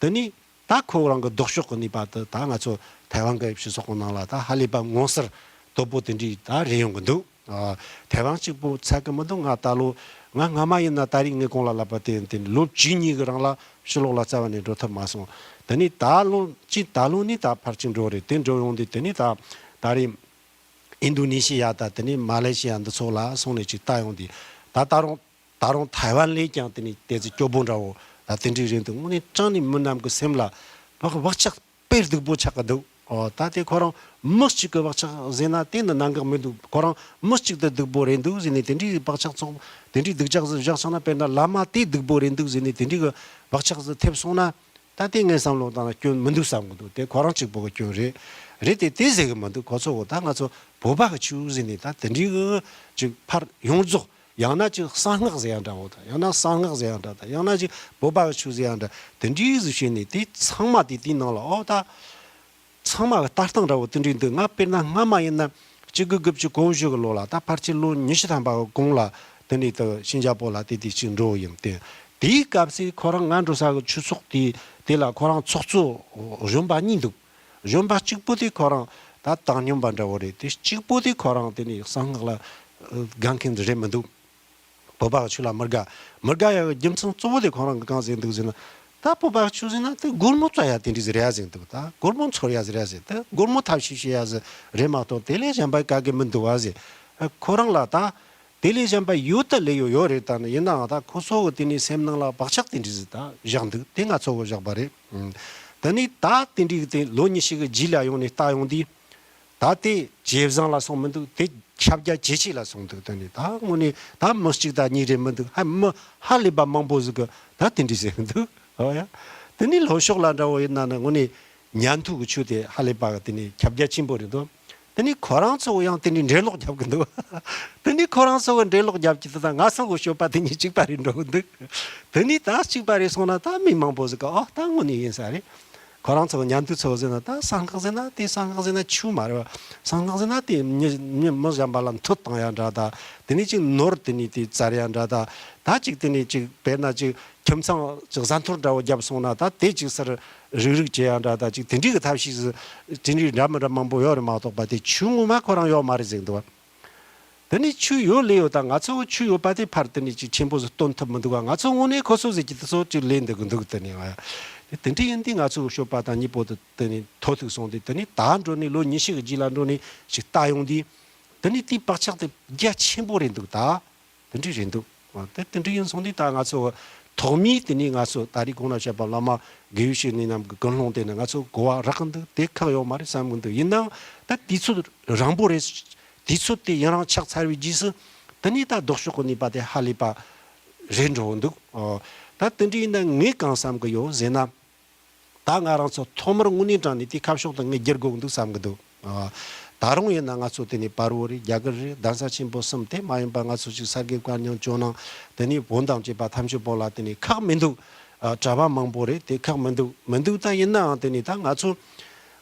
དེ་ནས་ ད་ཁོ་རང་གི་ལྡོག་ཕྱོགས་ཀྱི་ནུས་པ་དེ་ད་ང་ཚོ་ཐའེ་ཝན་གྱི་སྤྱི་ཚོགས་ཀྱི་ནང་ལ་ད་ཧ་ལས་པ་མངོན་གསལ་དོད་པོ་དེ་འདྲའི་ད་རེད་ཡོང་གི་འདུག་ཨ། ཐའེ་ཝན་གཅིག་པོ་ཚད་ཀྱི་མི་འདུག་ང་ད་ལོ་ང་སྔ་མ་ཡིན་ན་ད་རེས་ངས་གོང་ལ་ལབ་པ་དེ་ཡིན་ཏེ། ལོ་བཅུ་གཉིས་ཀྱི་རིང་ལ་ཕྱི་ལོགས་ལ་རྩ་བ་ནས་འགྲོ་ཐུབ་མ་སོང་། དེ་ནས་ད་ལོ་གཅིག་ད་ལོ་ནས་ད་ཕར་ཅིག་འགྲོ་རེད། དེ་འགྲོ་ཡོང་དུས་དེ་ནས་ད་ད་རེས་ཨིན་རྡུ་ནི་ཤི་ཡ་དང་དེ་ནས་མ་ལེ་ཤི་ཡ་འདི་ཚོ་ལ་སོང་ནས་ཅིག་ལྟ་ཡོང་དུས། ད་ད་རུང་ད་རུང་ཐའེ་ཝན་ལས་ཀྱང་དེ་ནས་དེ་ཚོ་སྐྱོ་པོ་འདྲ་བོ་ད་དེ་འདྲའི་རེད་འདུག་དངོས་གནས་དྲང་ནས་མི་རྣམས་ཀྱི་སེམས་ལ་བག་བག་ཆགས་དཔེ་སྡུག་པོ་ཆགས་ཀྱི་འདུག་ཨོ། ད་དེ་ཁོ་རང་མི་གཅིག་གི་བག་ཆགས་ཟེར་ན་དེ་ནི་གནད་འགག་མི་འདུག་ཁོ་རང་མི་གཅིག་དེ་སྡུག་པོ་རེད་འདུག་ཟེར་ནས་དེ་འདྲའི་བག་ཆགས་ཚོགས་དེ་འདྲའི་སྡུག་ཅག་ཟིག་བཞག་སོང་ན། དཔེར་ན་བླ་མ་དེ་སྡུག་པོ་རེད་འདུག་ཟེར་ནས་དེ་འདྲའི་གི་བག་ཆགས་ཟིག་ཐེབས་སོང་ན། ད་དེ་ངའི་བསམ་བློ་བཏང་ན་སྐྱོན་མི་འདུག་བསམ་གི་འདུག་དེ་ཁོ་རང་གཅིག་པོ་གི་སྐྱོན་རེད། རེད་དེ་དེ་ཟེར་གི་མི་འདུག་ཁོ་ཚོ་གི་ད་ང་ཚོ་བོད་པ་གི་ཆོས་ཟེར་ནས་ད་དེ་འདྲའི་གི་ཅིག་ཕར་ཡོངས་རྫོགས། ཡང་ན་ཅིག་གསང་སྔགས་ཟེར་ཡ་འདྲ་བོ་དང་། ཡང་ན་གསང་སྔགས་ཟེར་ཡ་འདྲ་དང་། ཡང་ན་ཅིག་བོད་པ་གི་ཆོས་ཟེར་ཡ་འདྲ། དེ་འདྲའི་ཟིག་བྱས་ནས་དེ་ཚང་མ་དེ་དེའི་ནང་ལ། ཨོ། ད་ཚང་མ་གི་ལྟ་སྟངས་འདྲ་བོ་དེ་འདྲའི་འདུག་ང་དཔེར་ན་སྔ་མ་ཡིན་ན་གཅིག་དགུ་དགུ་བཅུ་གོ་བཞི་གི་ལོ་ལ། ད་ཕལ་ཆེར་ལོ་ཉི་ཤུ་ཐམ་པ་གི་གོང་ལ་དེ་ནས་དུ་ཤིན་ཅང་པོ་ལ་དེ་དེ་ཅིག་འགྲོ་ཡིན་ཏེ། དེའི་སྐབས་སུ་ཁོ་རང་ང་འགྲོ་ས་གི་ཆོས་ཚོགས་དེ་དེ་ལ་ཁོ་རང་ཚོགས་གཙོ་གཞོན་པ་གཉིས་འདུག་གཞོན་པ་གཅིག་པོ་དེ་ཁོ་རང་ད་བཏང་སྙོམས་པ་འདྲ་བོ་རེད་དེ། གཅིག་པོ་དེ་ཁོ་རང་དེ་ནས་གསང་སྔགས་ལ་དགའ་མཁན་རེད་མི་འདུག་བོད་པ་གི་ཆོས་ལ་མི་དགའ། མི་དགའ་ཡག་གི་རྒྱུ་མཚན་གཙོ་བོ་དེ་ཁོ་རང་གི་གང་ཟེར་འདུག་ཟེར་ན། ད་བོད་པ་གི་ཆོས་ཟེར་ན་དེ་སྒོར་མོ་བཙལ་ཡ་དེ་འདྲ་ཟིག་རེད་ཟེར་འདུག་ད་སྒོར་མོ་འཚོལ་ཡ་ཟིག་རེད་ཟེར། དེ་སྒོར་མོ་ཐབས་ཤེས་བྱེད་ཡ་ཟིག་རེད་མ་གཏོགས་དེ་ལས་གཞན་པ་ག་གེ་མི་འདུག་བ་ཟེར། ཁོ་རང་ལ་ད་དེ་ལས་གཞན་པ་ཡོད་ད་ལས་ཡོད་ཡོད་རེད། ད་ནི་ཡིན་ནའང་ད་ཁོ་ཚོ་གི་དེ་ནས་སེམས་ནང་ལ་བག་ཆགས་དེ་འདྲ་ཟིག་ད་བཞག་འདུག་དེ་ང་ཚོ་གི་བཞག་པ་རེད། དེ་ནས་ད་དེ་འདྲའི་གི་དེ་ལོ་ཉི་ཤུ་གི་རྗེས་ལ་ཡོང་ནས་ལྟ་ཡོང་དུས། ད་དེ་ཇེ་བཟང་ལ་སོང་མི་འདུག་དེ་ཁྱབ་རྒྱ་ཇེ་ཆེ་ལ་སོང་འདུག་དེ་ནི་ད་དངོས་གནས་ད་མི་གཅིག་དང་གཉིས་རེད་མི་འདུག་ཧ་མི་ཧ་ལས་པ་མང་པོ་ཟིག་གི་ད་དེ་འདྲ་ཟེར་གི་འདུག་ཨོ་ཡ། དེ་ནི་ལྷོ་ཕྱོགས་ལ་འདྲ་བོ་ཡིན་ན་ནི་དངོས་གནས་ཉན་ཐོས་ཀྱི་ཆོས་དེ་ཧ་ལས་པ་གི་དེ་ནི་ཁྱབ་རྒྱ་ཆེན་པོ་རེད་འདུག་དེ་ནི་ཁོ་རང་ཚོ་ཡང་དེ་ནི་འགྲེལ་ལོག་རྒྱབ་གི་འདུག་དེ་ནི་ཁོ་རང་ཚོ་གི་འགྲེལ་ལོག་རྒྱབ་ཀྱི་དེ་དང་ང་ཚོ་གི་སྤྱོད་པ་དེ་གཉིས་གཅིག་པ་རེད་འགྲོ་གི་འདུག་དེ་ནི་ད་གཅིག་པ་རེད་སོང་ན་ད་མི་མང་པོ་ཟིག་གི་ཨོ་ད་དངོས་གནས་ཡིན་ས་རེད། ཁོ་རང་ཚོ་ཉན་ཐོས་ཚོ་ཟེར་ན་ད་གསང་སྔགས་ཟེར་ན་དེ་གསང་སྔགས་ཟེར་ན་ཆོས་མ་རེད་བ། གསང་སྔགས་ཟེར་ན་དེ་མི་མི་མི་གཞན་པ་ལ་མཐུ་བཏང་ཡ་འདྲ་ད། དེ་ནས་ཅིག་ནོར་དེ་ནས་དེ་བཙལ་ཡ་འདྲ་ད། ད་ཅིག་དེ་ནས་ཅིག་དཔེར་ན་ཅིག་ཁྱིམ་ཚང་ཅིག་བཟའ་འཐོར་འདྲ་བོ་བརྒྱབ་སོང་ན་ད་དེ་ཅིག་སར་རུག་རུག་བྱེད་ཡ་འདྲ་ད། ཅིག་དེ་འདྲའི་གི་ཐབས་ཤེས་སུ་དེ་འདྲའི་འདྲ་མི་འདྲ་མང་པོ་ཡོད་རེད་མ་གཏོགས་པ་དེ་ཆོས་ངོ་མ་ཁོ་རང་ཡོད་མ་རེད་ཟེར་འདུག་བ། དེ་ནས་ཆོས་ཡོད་ལས་ཡོད་ད། ང་ཚོ་ཆོས་ཡོད་པ་དེ་ཕར་དེ་ནས་ཅིག་ཆེན་པོ་ཟིག་སྟོན་ཐུབ་མི་འདུག་ག་ང་ཚོ་དངོས་གནས་ཁོ་ཚོ་ཟེར་གྱི་དེ་ཚོ་ཅིག་ལས་འདུག་གི་འདུག་དེ་ནས་ཨ། དེ་དེ་འདྲ་ཡིན་དུས་ང་ཚོ་གི་སྤྱོད་པ་དང་གཉིས་པོ་དེ་དེ་ནས་མཐོ་ཐུག་སོང་དུས། དེ་ནས་ད་འགྲོ་ནས་ལོ་ཉི་ཤུ་གི་རྗེས་ལ་འགྲོ་ནས་ཅིག་ལྟ་ཡོང་དུས། དེ་ནས་དེའི་བག་ཆགས་དེ་རྒྱ་ཆེན་པོ་རེད་འདུག་ད། དེ་འདྲ་རེད་འདུག་ཨ། དེ་དེ་འདྲ་ཡིན་སོང་དུས་ད་ང་ཚོ་གི་ཐོག་མའི་དེ་ནས་ང་ཚོ་ད་རེས་གོང་ན་བཤད་པ་བླ་མ་དགེ་བའི་བཤེས་གཉེན་རྣམས་ཀྱི་ཀུན་སློང་དེ་ནི་ང་ཚོ་གོ་བ་རག་གི་འདུག་དེ་ཁག་ཡོད་མ་རེད་བསམ་གི་འདུག་ཡིན་ནའང་ད་དུས་ཚོད་རིང་པོ་རེད། དུས་ཚོད་དེ་ཡུན་རིང་ཆགས་ཚར་བའི་རྗེས་སུ་དེ་ནས་ད་ལྡོག་ཕྱོགས་ཀྱི་ནུས་པ་དེ་ཧ་ལས་པ་རེད་འགྲོ་གི་འདུག་ཨོ། ད་དེ་འདྲ་ཡིན་ན་ངས་གང་བསམ་གི་ཡོད་ཟེར་ན། ད་ང་རང་ཚོ་ཐོག་མར་དངོས་གནས་དྲང་ནས་དེ་ཁ་ཕྱོགས་དེ་ངས་བསྒྱུར་དགོས་གི་འདུག་བསམ་གི་འདུག་ཨ། ད་རུང་ཡིན་ན་ང་ཚོ་དེ་ནས་བལ་པོ་རེད། རྒྱ་གར་རེད། གདན་ས་ཆེན་པོ་གསུམ་དེ་མ་ཡིན་པ་ང་ཚོ་ཅིག་ས་དགེ་བཀའ་རྙིང་ཇོ་ནང་དེ་ནས་བོན་དང་བཅས་པ་ཐམས་ཅད་པོ་ལ་དེ་ནས་ཁག་མི་འདུག་ཨ། གྲྭ་པ་མང་པོ་རེད། དེ་ཁག་མི་འདུག་མི་འདུག་ད་ཡིན་ནའང་དེ་ནས་ད་ང་ཚོ་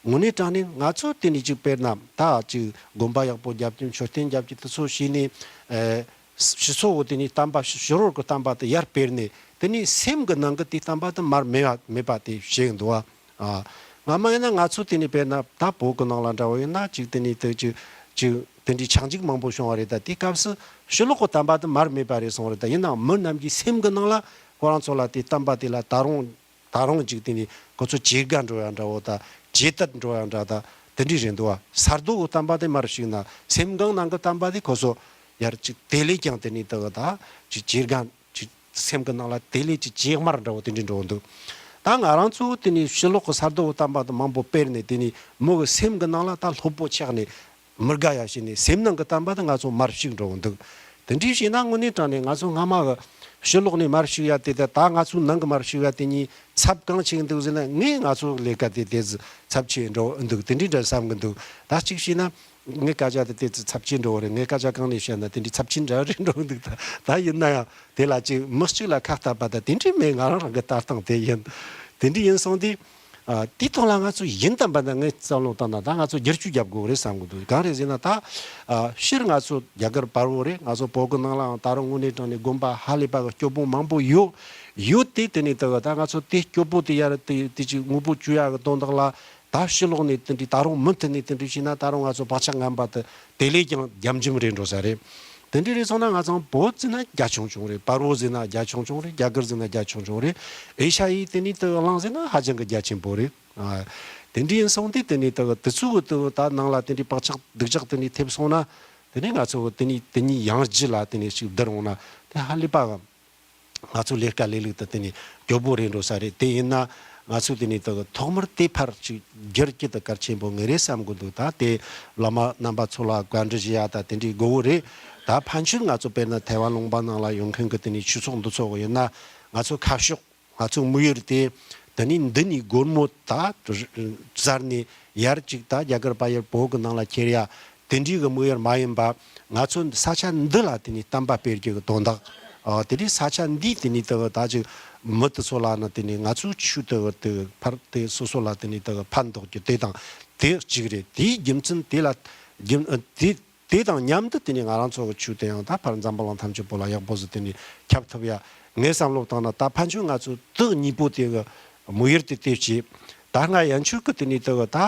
དངོས་གནས་དྲང་གནས་ང་ཚོ་དེ་ནས་ཅིག་དཔེར་ན་ད་ཅིག་དགོན་པ་ཡག་པོ་བརྒྱབ་ཀྱི་མཆོད་རྟེན་བརྒྱབ་ཀྱི་དེ་ཚོ་བྱས་ནས། ཨ། སྤྱི་ཚོགས་འོག་དེ་ནས་བསྟན་པ་ཕྱི་རོལ་གྱི་བསྟན་པ་དེ་ཡར་སྤེལ་ནས། དེ་ནས་སེམས་ཀྱི་ནང་གི་དེ་བསྟན་པ་དེ་མར་མེད་པ་མེད་པ་དེ་བྱེད་ཀྱི་འདུག་བ། ཨ། སྔ་མ་ཡིན་ན་ང་ཚོ་དེ་ནས་དཔེར་ན་ད་བོད་ཀྱི་ནང་ལ་འདྲ་བོ་ཡིན་ན་ཅིག་དེ་ནས་དེ་ཅིག་ཅིག་དེ་འདྲའི་ཆག་འཇིག་མང་པོ་བྱུང་བ་རེད། ད་དེའི་སྐབས་སུ་ཕྱི་ལོགས་ཀྱི་བསྟན་པ་དེ་མར་མེད་པ་རེད་སོང་རེད། ད་ཡིན་ནའང་མི་རྣམས་ཀྱི་སེམས་ཀྱི་ནང་ལ་ཁོ་རང་ཚོ་ལ་དེ་བསྟན་པ་དེ་ལ་ད་རུང་ད་རུང་ཅིག་དེ་ནས་ཁོ་ཚོ་ཇེ་དགའ་འགྲོ་ཡ་འདྲ་བོ་ད། ཇེ་དར་འགྲོ་ཡ་འདྲ་ད། དེ་འདྲ་རེད་འདུག་བ། ས་རྡོ་གི་བསྟན་པ་དེ་མར་ཞིག་ན་སེམས་གང་ནང་གི་བསྟན་པ་དེ་ཁོ་ཚོ་ཡར་ཅིག་དེ་ལས་ཀྱང་དེ་ནས་ད་གི་ད་ཅིག་ཇེ་དགའ་ཅིག་སེམས་གི་ནང་ལ་དེ་ལས་ཅིག་ཇེ་དམར་འདྲ་བོ་དེ་འདྲ་འགྲོ་འདུག་ད་ང་རང་ཚོ་དེ་ནས་ཕྱི་ལོགས་གི་ས་རྡོ་གི་བསྟན་པ་དེ་མང་པོ་སྤེལ་ནས་དེ་ནས་མོ་གི་སེམས་གི་ནང་ལ་ད་ལྷོད་པོ་ཆགས་ནས། མི་དགའ་ཡ་བྱས་ནས་སེམས་ནང་གི་བསྟན་པ་དེ་ང་ཚོ་མར་ཞིག་འགྲོ་གི་འདུག་དེ་འདྲའི་བྱས་ན་དངོས་གནས་དྲང་ནས་ང་ཚོ་སྔ་མ་གི་ཕྱི་ལོགས་ནས་མར་ཞིག་ཡ་དེ་དང་ད་ང་ཚོའི་ནང་གི་མར་ཞིག་ཡ་དེ་གཉིས་ཚབ་གང་ཆེ་གི་འདུག་ཟེར་ན། ངས་ང་ཚོའི་ལས་ཀ་དེ་དེ་ཚོ་ཚབས་ཆེ་འགྲོ་གི་འདུག་དེ་འདྲའི་འདྲ་བསམ་གི་འདུག་ད་གཅིག་བྱས་ན་ངའི་སྐད་ཆ་དེ་དེ་ཚོ་ཚབས་ཆེ་འགྲོ་གི་རེད། ངའི་སྐད་ཆ་གང་ནས་བཤད་ན་དེ་འདྲའི་ཚབས་ཆེ་འདྲ་རེད་འགྲོ་གི་འདུག་ད་ད་ཡིན་ན་ཡང་དེ་ལ་ཅིག་མི་གཅིག་ལ་ཁ་བཏགས་པ་ད་དེ་འདྲའི་མེད། ང་རང་རང་གི་ལྟ་སྟངས་དེ་ཡིན། དེ་འདྲའི་ཡིན་སོང་དུས། ཨ། དེའི་ཐོག་ལ་ང་ཚོ་ཡིན་དམ་པ་འདི་ངས་བསམ་བློ་བཏང་ན་ད་ང་ཚོ་བསྒྱུར་བཅོས་རྒྱབ་དགོས་རེད་བསམ་གི་འདུག་གང་རེད་ཟེར་ན་ད། ཨ། སྤྱིར་ང་ཚོ་རྒྱ་གར་བར་པོ་རེད། ང་ཚོ་བོད་གི་ནང་ལའང་ད་རུང་དངོས་གནས་དྲང་གནས་དགོན་པ་ཧ་ལས་པ་གི་སྐྱོ་པོ་མང་པོ་ཡོད། ཡོད་དེ་དེ་ནས་ད་ད་ང་ཚོ་དེ་སྐྱོ་པོ་དེ་ཡར་དེ་དེ་ཅིག་དངོས་པོ་བཅོས་ཡག་གི་དོན་དག་ལ་ད་ཕྱི་ལོགས་ནས་དེ་འདྲའི་ད་རུང་མུ་མཐུད་ནས་དེ་འདྲའི་བྱས་ན་ད་རུང་ང་ཚོ་བག་ཆགས་ངན་པ་དེ་དེ་ལས་ཀྱང་རྒྱ་འཇམ་རེད་འགྲོ་ས་རེད། དེ་འདྲ་རེད་སོང་ན་ང་ཚང་བོད་ཟེར་ན་རྒྱ་ཆུང་ཆུང་རེད། བར་པོ་ཟེར་ན་རྒྱ་ཆུང་ཆུང་རེད། རྒྱ་གར་ཟེར་ན་རྒྱ་ཆུང་ཆུང་རེད། ཨེ་ཤ་ཡའི་དེ་ནི་དེ་གླིང་ཟེར་ན་ཧ་ཅང་གི་རྒྱ་ཆེན་པོ་རེད། ཨ། དེ་འདྲ་ཡིན་སོང་དུས་དེ་ནི་དེ་དེ་ཚོ་གི་དེ་ད་ནང་ལ་དེ་འདྲའི་བག་ཆགས་སྡུག་ཅག་དེ་ནི་ཐེབས་སོང་ན། དེ་ནི་ང་ཚོ་གི་དེ་ནི་དེ་ཉིད་ཡང་ལྗིད་ལ་དེ་ནི་ཞིག་བསྡུར་འོང་ན་དེ་ཧ་ལས་པ་གི་ང་ཚོ་ལས་ཀ་ལས་ལུགས་དེ་དེ་ནི་སྐྱོ་པོ་རེད་འགྲོ་ས་རེད། དེ་ཡིན་ན་ང་ཚོ་དེ་ནི་དེ་གི་ཐོག་མར་དེ་ཕར་ཅིག་བསྒྱུར་རྒྱུ་དེ་གལ་ཆེན་པོ་ངེས་རེད་བསམ་གི་འདུག་ད་དེ་བླ་མ་རྣམ་པ་ཚོ་ལ་བཀའ་འདྲི་ཞུ་ཡ་ད་དེ་འདྲའི་དགོས་པོ་རེད། ད་ཕན་ཆོད་ང་ཚོ་དཔེར་ན་ཐའེ་ཝན་ལུང་པ་ནང་ལ་ཡོང་མཁན་གི་དེ་ནི་ཆོས་ཚོགས་འདུ་ཚོགས་ཡིན་ན་ང་ཚོ་ཁ་ཕྱོགས། ང་ཚོའི་དམིགས་ཡུལ་དེ་དེ་ནི་འདི་ནས་སྒོར་མོ་ད་གསར་ནས་ཡར་ཅིག་ད་རྒྱ་གར་པ་ཡར་བོད་གི་ནང་ལ་ཁྱེར་ཡ་དེ་འདྲའི་གི་དམིགས་ཡུལ་མ་ཡིན་པ། ང་ཚོ་ས་ཆ་འདི་ལ་དེ་ནི་བསྟན་པ་སྤེལ་རྒྱུ་གི་དོན་དག་ཨ། དེ་ནི་ས་ཆ་འདི་དེ་ནི་དེ་གི་ད་ཅིག་མི་དེ་ཚོ་ལ་ནི་དེ་ནི་ང་ཚོའི་ཆོས་དེ་གི་དེ་གི་ཕར་དེ་སོ་སོ་ལ་དེ་ནི་དེ་གི་ཕན་ཐོགས་རྒྱུ་དེ་དང་དེ་གཅིག་རེད། དེའི་རྒྱུ་མཚན་དེ་ལ་རྒྱུ་དེ། དེ་དང་མཉམ་དུ་དེ་ནི་ང་རང་ཚོ་གི་ཆོས་དེ་ཡང་ད་ཕར་འཛམ་བུ་གླིང་ཐམས་ཅད་པོ་ལ་ཡག་པོ་ཟིག་དེ་ནི་ཁྱབ་ཐུབ་ཡ། ངས་བསམ་བློ་བཏང་ན་ད་ཕན་ཆོད་ང་ཚོ་དེ་གཉིས་པོ་དེ་གི་དམིགས་ཡུལ་དེ་དེ་བྱས། ད་སྔ་ཡན་ཆོད་གི་དེ་ནི་དེ་གི་ད་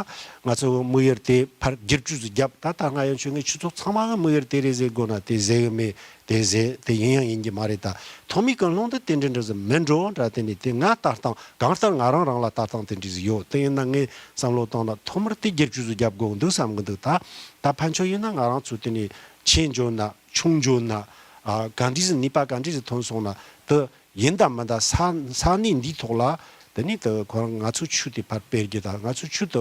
ང་ཚོ་གི་དམིགས་ཡུལ་དེ་ཕར་བསྒྱུར་བཅོས་ཟིག་བརྒྱབ། ད་ད་སྔ་ཡན་ཆོད་ངས་ཆོས་ཚོགས་ཚང་མ་གི་དམིགས་ཡུལ་དེ་རེད་ཟེར་དགོས་ན་དེ་ཟེར་གི་མེད། དེ་ཟེར་དེ་ཡིན་ཡང་ཡིན་གྱི་མ་རེད། ད་ཐོག་མའི་ཀུན་སློང་དེ་དེ་འདྲ་འདྲ་ཟིག་མིན་འགྲོ་འདྲ། དེ་ནི་དེ་ང་ལྟ་སྟངས་གང་ལྟར་ང་རང་རང་ལ་ལྟ་སྟངས་དེ་འདྲ་ཟིག་ཡོད། དེ་ཡིན་ན་ངས་བསམ་བློ་བཏང་ན་ཐོག་མར་དེ་བསྒྱུར་བཅོས་ཟིག་བརྒྱབ་དགོས་འདུག་བསམ་གི་འདུག་ད་ད་ཕན་ཆོད་ཡིན་ན་ང་རང་ཚོ་དེ་ནས་ཆེ་འགྱོ་ན་ཆུང་འགྱོ་ན། ཨ། ག་འདྲ་ཟིག་ནུས་པ་ག་འདྲ་ཟིག་ཐོན་སོང་ན་དེ་ཡིན་དང་མིན་དང་ས་ས་གནས་འདིའི་ཐོག་ལ་དེ་ནས་དེ་ཁོ་རང་ང་ཚོའི་ཆོས་དེ་ཕར་སྤེལ་རྒྱུ་དང་ང་ཚོའི་ཆོས་དེ་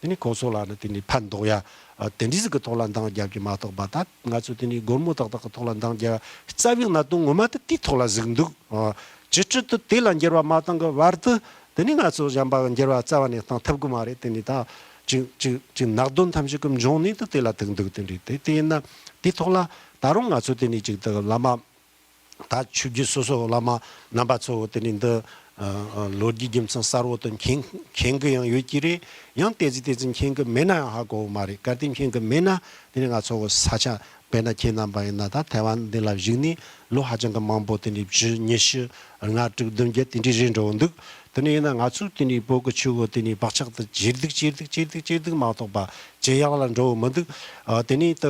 དེ་ནས་གོང་ས་ལ་ནི་དེ་ནས་ཕན་འདོགས་ཡ། ཨ། དེ་འདྲ་ཟིག་གི་ཐོག་ལ་འདང་རྒྱབ་རྒྱུ་མ་གཏོགས་པ། ད་ང་ཚོ་དེ་ནས་སྒོར་མོ་ཏག་ཏག་གི་ཐོག་ལ་འདང་རྒྱབ་རྩ་བའི་གནད་དོན་ངོ་མ་དེ་དེའི་ཐོག་ལ་ཟིག་འདུག་ཨ། ཅི་སྤྱིར་དུ་དེ་ལ་འགྱུར་བ་མ་བཏང་གི་བར་དུ་དེ་ནི་ང་ཚོ་གཞན་པ་གི་འགྱུར་བ་རྩ་བ་ནས་བཏང་ཐུབ་གི་མ་རེད། དེ་ནི་ད་ཅིག་ཅིག་ཅིག་ནག་དོན་ཐམས་ཅད་ཀྱི་འབྱུང་གནས་དེ་དེ་ལ་ཐུག་འདུག་དེ་འདྲ་དེ་དེ་ཡིན་ན་དེའི་ཐོག་ལ་ད་རུང་ང་ཚོ་དེ་ནི་ཅིག་ད་བླ་མ་ད་ཆོས་བརྒྱུད་སོ་སོ་བླ་མ་རྣམ་པ་ཚོ་དེ་ནི་འདི་ཨ་ཨ་ལོ་རྒྱུས་རྒྱུ་མཚན་གསར་བོ་དེ་མཁྱེན་མཁྱེན་གི་ཡང་ཡོད་ཀྱི་རེད། ཡང་ཏོག་ཙམ་ཏོག་ཙམ་མཁྱེན་གི་མེད་ན་ཡང་ཧ་གོ་བ་མ་རེད། གལ་ཏེ་མཁྱེན་གི་མེད་ན་དེ་ནི་ང་ཚོ་གི་ས་ཆ་དཔེར་ན་ཁྱེད་རྣམ་པ་ཡིན་ན་ད་ཐའེ་ཝན་འདི་ལ་བཞུགས་ནས་ལོ་ཧ་ཅང་གི་མང་པོ་དེ་ནས་བཞི་ཉི་ཤུ་ལྔ་དྲུག་བདུན་བརྒྱད་དེ་འདྲའི་རེད་འགྲོ་འདུག་དེ་ནས་ཡིན་ན་ང་ཚོས་དེ་ནས་བོད་ཀྱི་ཆོས་གི་དེ་ནས་བག་ཆགས་དེ་ཇེ་སྡུག་ཇེ་སྡུག་ཇེ་སྡུག་ཇེ་སྡུག་མ་གཏོགས་པ་ཇེ་ཡག་ལ་འགྲོ་གི་མི་འདུག་ཨ། དེ་ནས་དེ་